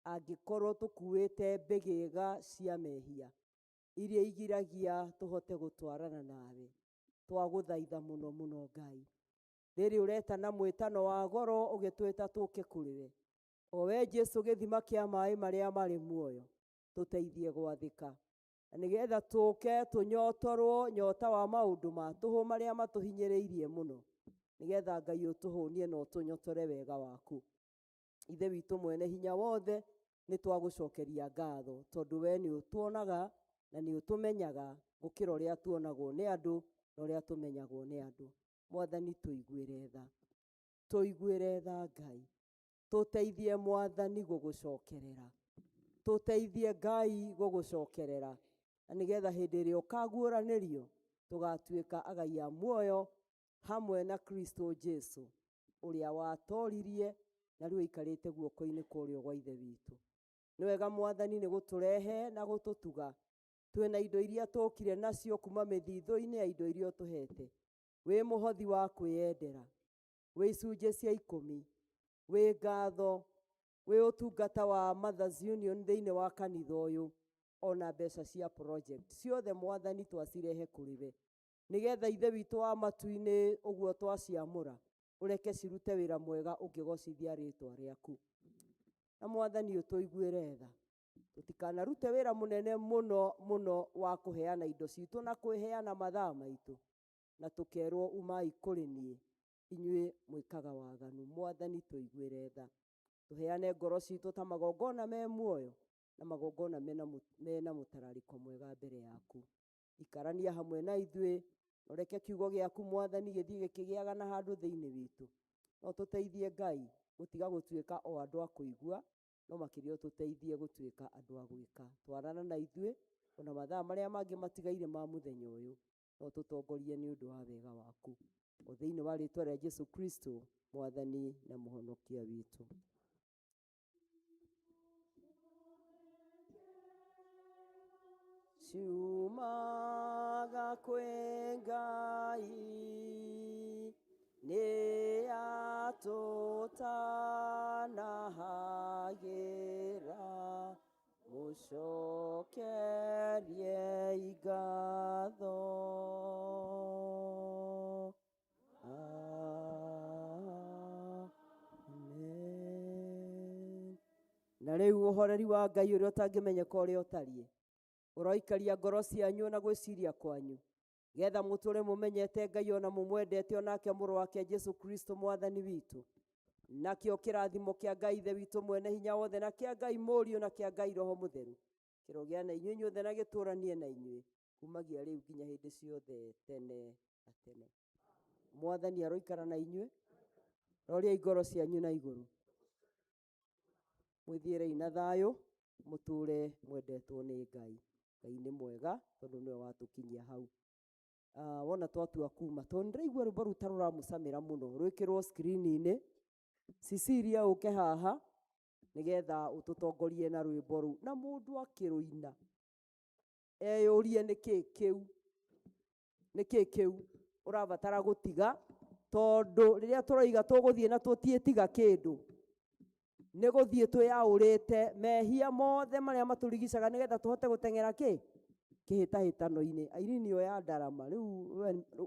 angĩkorwo tũkuĩte mbĩgĩga cia mehia iria igiragia tũhote gũtwarana nawe. Twagũthaitha mũno mũno Ngai, rĩrĩ ũretana mwĩtano wa goro ũgĩtwĩta tũke kũrĩ we, o we Jesu gĩthima kĩa maĩ marĩa marĩ muoyo, tũteithie gwathĩka na nĩgetha tũke tũnyotorwo nyota wa maũndũ ma tũhũ marĩa matũhinyĩrĩirie mũno, nĩgetha Ngai ũtũhũnie na ũtũnyotore wega waku. Ithe witũ mwene hinya wothe, nĩ twagũcokeria ngatho tondũ we nĩ ũtuonaga na nĩ ũtũmenyaga gũkĩra ũrĩa tuonagwo nĩ andũ na ũrĩa tũmenyagwo nĩ andũ. Mwathani tũiguĩre tha, tũiguĩre tha Ngai, tũteithie Mwathani gũgũcokerera, tũteithie Ngai gũgũcokerera, na nĩgetha hĩndĩ ĩrĩa ũkaguũranĩrio tũgatuĩka agai a muoyo hamwe na Kristo Jesu ũrĩa watoririe na rĩu aikarĩte guoko-inĩ kwa ũrĩo gwa Ithe witũ. Nĩ wega Mwathani nĩ gũtũrehe na gũtũtuga twĩna indo iria tũkire nacio kuma mĩthithũ-inĩ ya indo iria ũtũhete. Wĩ mũhothi wa kwĩyendera, wĩ icunjĩ cia ikũmi, wĩ ngatho, wĩ ũtungata wa Mothers Union thĩinĩ wa kanitha ũyũ, ona mbeca cia project ciothe Mwathani twacirehe kũrĩ we, nĩgetha Ithe witũ wa matu-inĩ ũguo twaciamũra ũreke cirute wĩra mwega ũngĩgocithia rĩtwa rĩaku. Na Mwathani ũtũiguĩre tha, tũtikanarute wĩra mũnene mũno mũno wa kũheana indo citũ na kwĩheana mathaa maitũ, na tũkerwo umai kũrĩ niĩ inyuĩ mwĩkaga waganu. Mwathani tũiguĩre tha, tũheane ngoro citũ ta magongona me muoyo na magongona mena mũtararĩko mwega mbere yaku. Ikarania hamwe na ithuĩ, ũreke kiugo gĩaku Mwathani gĩthiĩ gĩkĩgĩaga na handũ thĩinĩ witũ. No tũteithie Ngai gũtiga gũtuĩka o andũ a kũigua, no makĩria ũtũteithie gũtuĩka andũ a gwĩka. Twarana na ithuĩ ona mathaa marĩa mangĩ matigaire ma mũthenya ũyũ, no tũtongorie nĩ ũndũ wa wega waku. O thĩinĩ wa rĩtwa rĩa Jesu Kristo Mwathani na Mũhonokia witũ. Ciumaga kwĩ Ngai nĩ atũtanahagĩra, mũcokeriei ngatho. Amen. Na rĩu ũhoreri wa Ngai ũrĩa ũtangĩmenyeka ũrĩa ũtariĩ, ũroikaria ngoro cianyu na gwĩciria kwanyu, getha mũtũre mũmenyete Ngai ona mũmwendete onake mũrũ wake Jesu Kristo Mwathani witũ. Nakĩo kĩrathimo kĩa Ngai Ithe witũ mwene hinya wothe, na kĩa Ngai Mũriũ, na kĩa Ngai Roho Mũtheru kĩrogĩa na inyuĩ inyuothe na gĩtũranie na inyuĩ kumagia rĩu nginya hĩndĩ ciothe tene na tene. Mwathani aroikara na inyuĩ, roriai ngoro cianyu na igũrũ, mwĩthiĩrei na thayũ, mũtũre mwendetwo nĩ Ngai. Ngai nĩ mwega tondũ nĩwe watũkinyia hau. Wona twatua kuma, tondũ nĩndĩraigua rwĩmbo rũu ta rũramũcamĩra mũno, rwĩkĩrwo screen-inĩ. Cecilia ũke haha nĩgetha ũtũtongorie na rwĩmbo rũu, na mũndũ akĩrũina eyũrie nĩkĩ kĩu, nĩkĩ kĩu ũrabatara gũtiga, tondũ rĩrĩa tũroiga tũgũthiĩ na tũtiĩtiga kĩndũ, nĩ gũthiĩ twĩyaũrĩte mehia mothe marĩa matũrigicaga nĩgetha tũhote gũteng'era kĩ kĩhĩtahĩtano-inĩ. Irene oya ndarama rĩu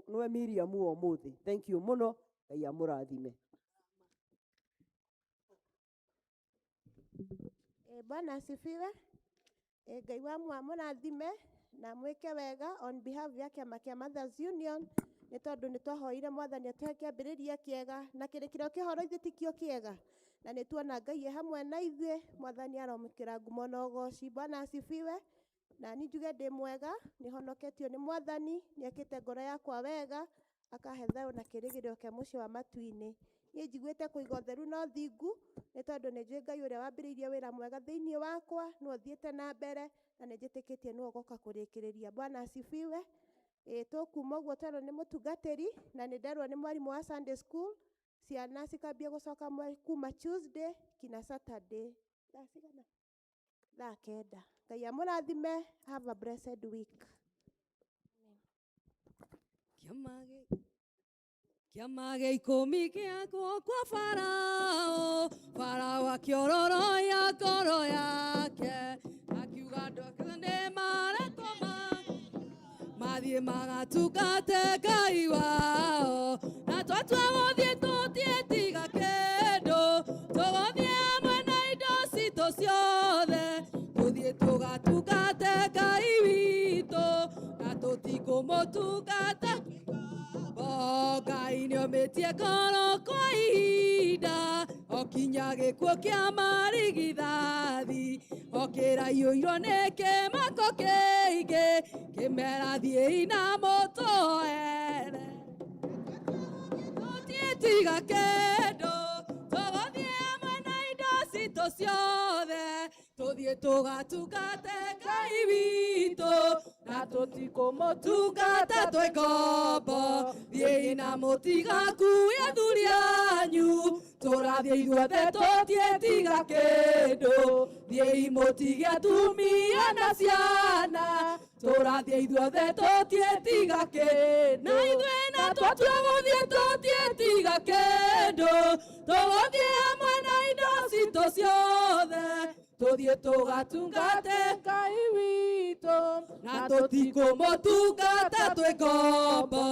nĩwe Miriam wa ũmũthĩ. Thank you mũno, Ngai amũrathime. Bwana asifiwe. Ngai wa mũrathime na mwĩke wega on behalf ya kĩama kĩa Mothers Union, nĩ tondũ nĩ twahoire Mwathani atũhe kĩambĩrĩria kĩega na kĩrĩkĩrĩro kĩa ũhoro ithuĩ tikĩo kĩega, na nĩ tuona Ngai e hamwe na ithuĩ. Mwathani aromũkĩra ngumo na ũgoci. Bwana asifiwe. Na niĩ njuge ndĩ mwega, nĩ honoketio nĩ Mwathani, nĩ ekĩte ngoro yakwa wega, akahe thayũ na kĩĩrĩgĩrĩro kĩa mũciĩ wa matu-inĩ. Niĩ njiguĩte kũiga ũtheru na ũthingu, nĩ tondũ nĩ njũĩ Ngai ũrĩa wambĩrĩirie wĩra mwega thĩinĩ wakwa, nĩwe ũthiĩte na mbere, na nĩ njĩtĩkĩtie nĩwe ũgoka kũrĩkĩrĩria. Bwana asifiwe. Tũkuma ũguo twerwo nĩ mũtungatĩri, na nĩ nderwo nĩ mwarimũ wa Sunday school, ciana cikambia gũcoka kuma Tuesday kinya Saturday. Thaa cigana? Thaa 9. Ngai amũrathime. Have a blessed week. Kĩama gĩa ikũmi gĩakwo kwa Farao, Farao akĩororoia ngoro yake, akiuga andũ ake nĩmarekwo mathiĩ magatungate Ngai wao. Na twatua gũthiĩ tũtiĩtiga kĩndũ, tũgũthiĩ hamwe na indo citũ ciothe, tũthiĩ tũgatungate Ngai witũ, na tũtikũmũtungata. Ngai nĩomĩtie ngoro kwa ihinda o kinya gĩkuũ kĩa marigithathi, okĩraiyũirwo nĩ kĩmako kĩingĩ, kĩmera thiĩi na mũtũhere. Tũtiĩtiga kĩndũ, tũgũthiĩ hamwe na indo citũ ciothe, tũthiĩ tũgatungate Ngai witũ, na tũtikũmũtungata twĩ ngombo. Thiĩi na mũtigakue athuri anyu, tũrathiĩ ithuothe tũtiĩtiga kĩndũ. Thiĩi mũtige atumia na ciana, tũrathiĩ ithuothe tũtiĩtiga kĩndũ. Na ithuĩ na twatua gũthiĩ tũtiĩtiga kĩndũ, tũgũthiĩ hamwe na indo citũ ciothe, tũthiĩ tũgatungate Ngai witũ, na tũtikũmũtungata twĩ ngombo.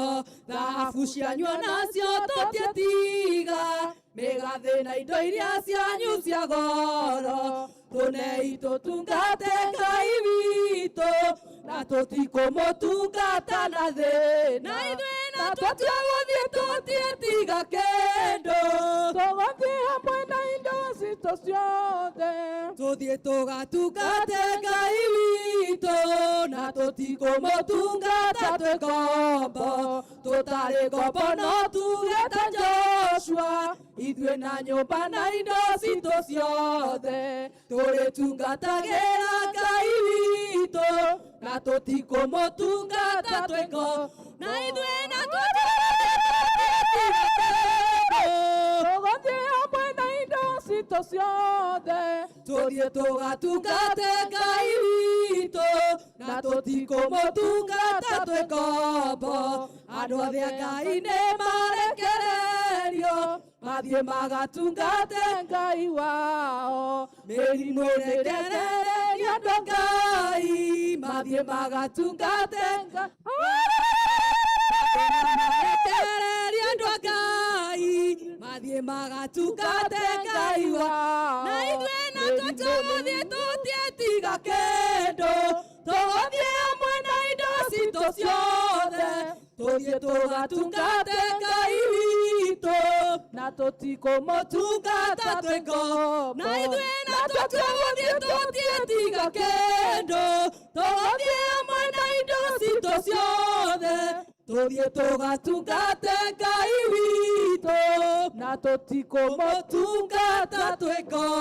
Thahabu cianyu onacio tũtiĩtiga, mĩgathĩ na indo iria cianyu cia goro, tũnei tũtungate Ngai witũ, na tũtikũmũtungata na thĩna. Na ithuĩ na twatua gũthiĩ tũtiĩtiga kĩndũ, tũgũthiĩ hamwe na indo citũ ciothe, tũthiĩ tũgatungate Ngai witũ, na tũtikũmũtungata twĩ ngombo. Tũtarĩ ngombo no tuge ta Joshua, ithuĩ na nyũmba na indo citũ ciothe, tũrĩtungatagĩra Ngai witũ, na tũtikũmũtungata twĩ ngombo. Na ithuĩ na tũgũthiĩ hamwe na indo citũ ciothe, tũthiĩ tũgatungate Ngai witũ, na tũtikũmũtungata twĩ ngombo. Andũ othe a Ngai nĩmarekererio mathiĩ magatungate Ngai wao. Mĩrimũ ĩrekererio andũ a Ngai mathiĩ magatungate Ngai. Marekererio andũ a Ngai mathiĩ magatungate Ngai wao. Na ithuĩ na tũtũgũthiĩ tũtiĩtiga kĩndũ, tũgũthiĩ hamwe na indo citũ ciothe, tũthiĩ tũgatungate Ngai witũ, na tũtikũmũtungata twĩ ngombo. Na ithuĩ na tũtũgũthiĩ tũtiĩtiga kĩndũ, tũgũthiĩ hamwe na indo citũ ciothe, tũthiĩ tũgatungate Ngai witũ, na tũtikũmũtungata twĩ ngombo.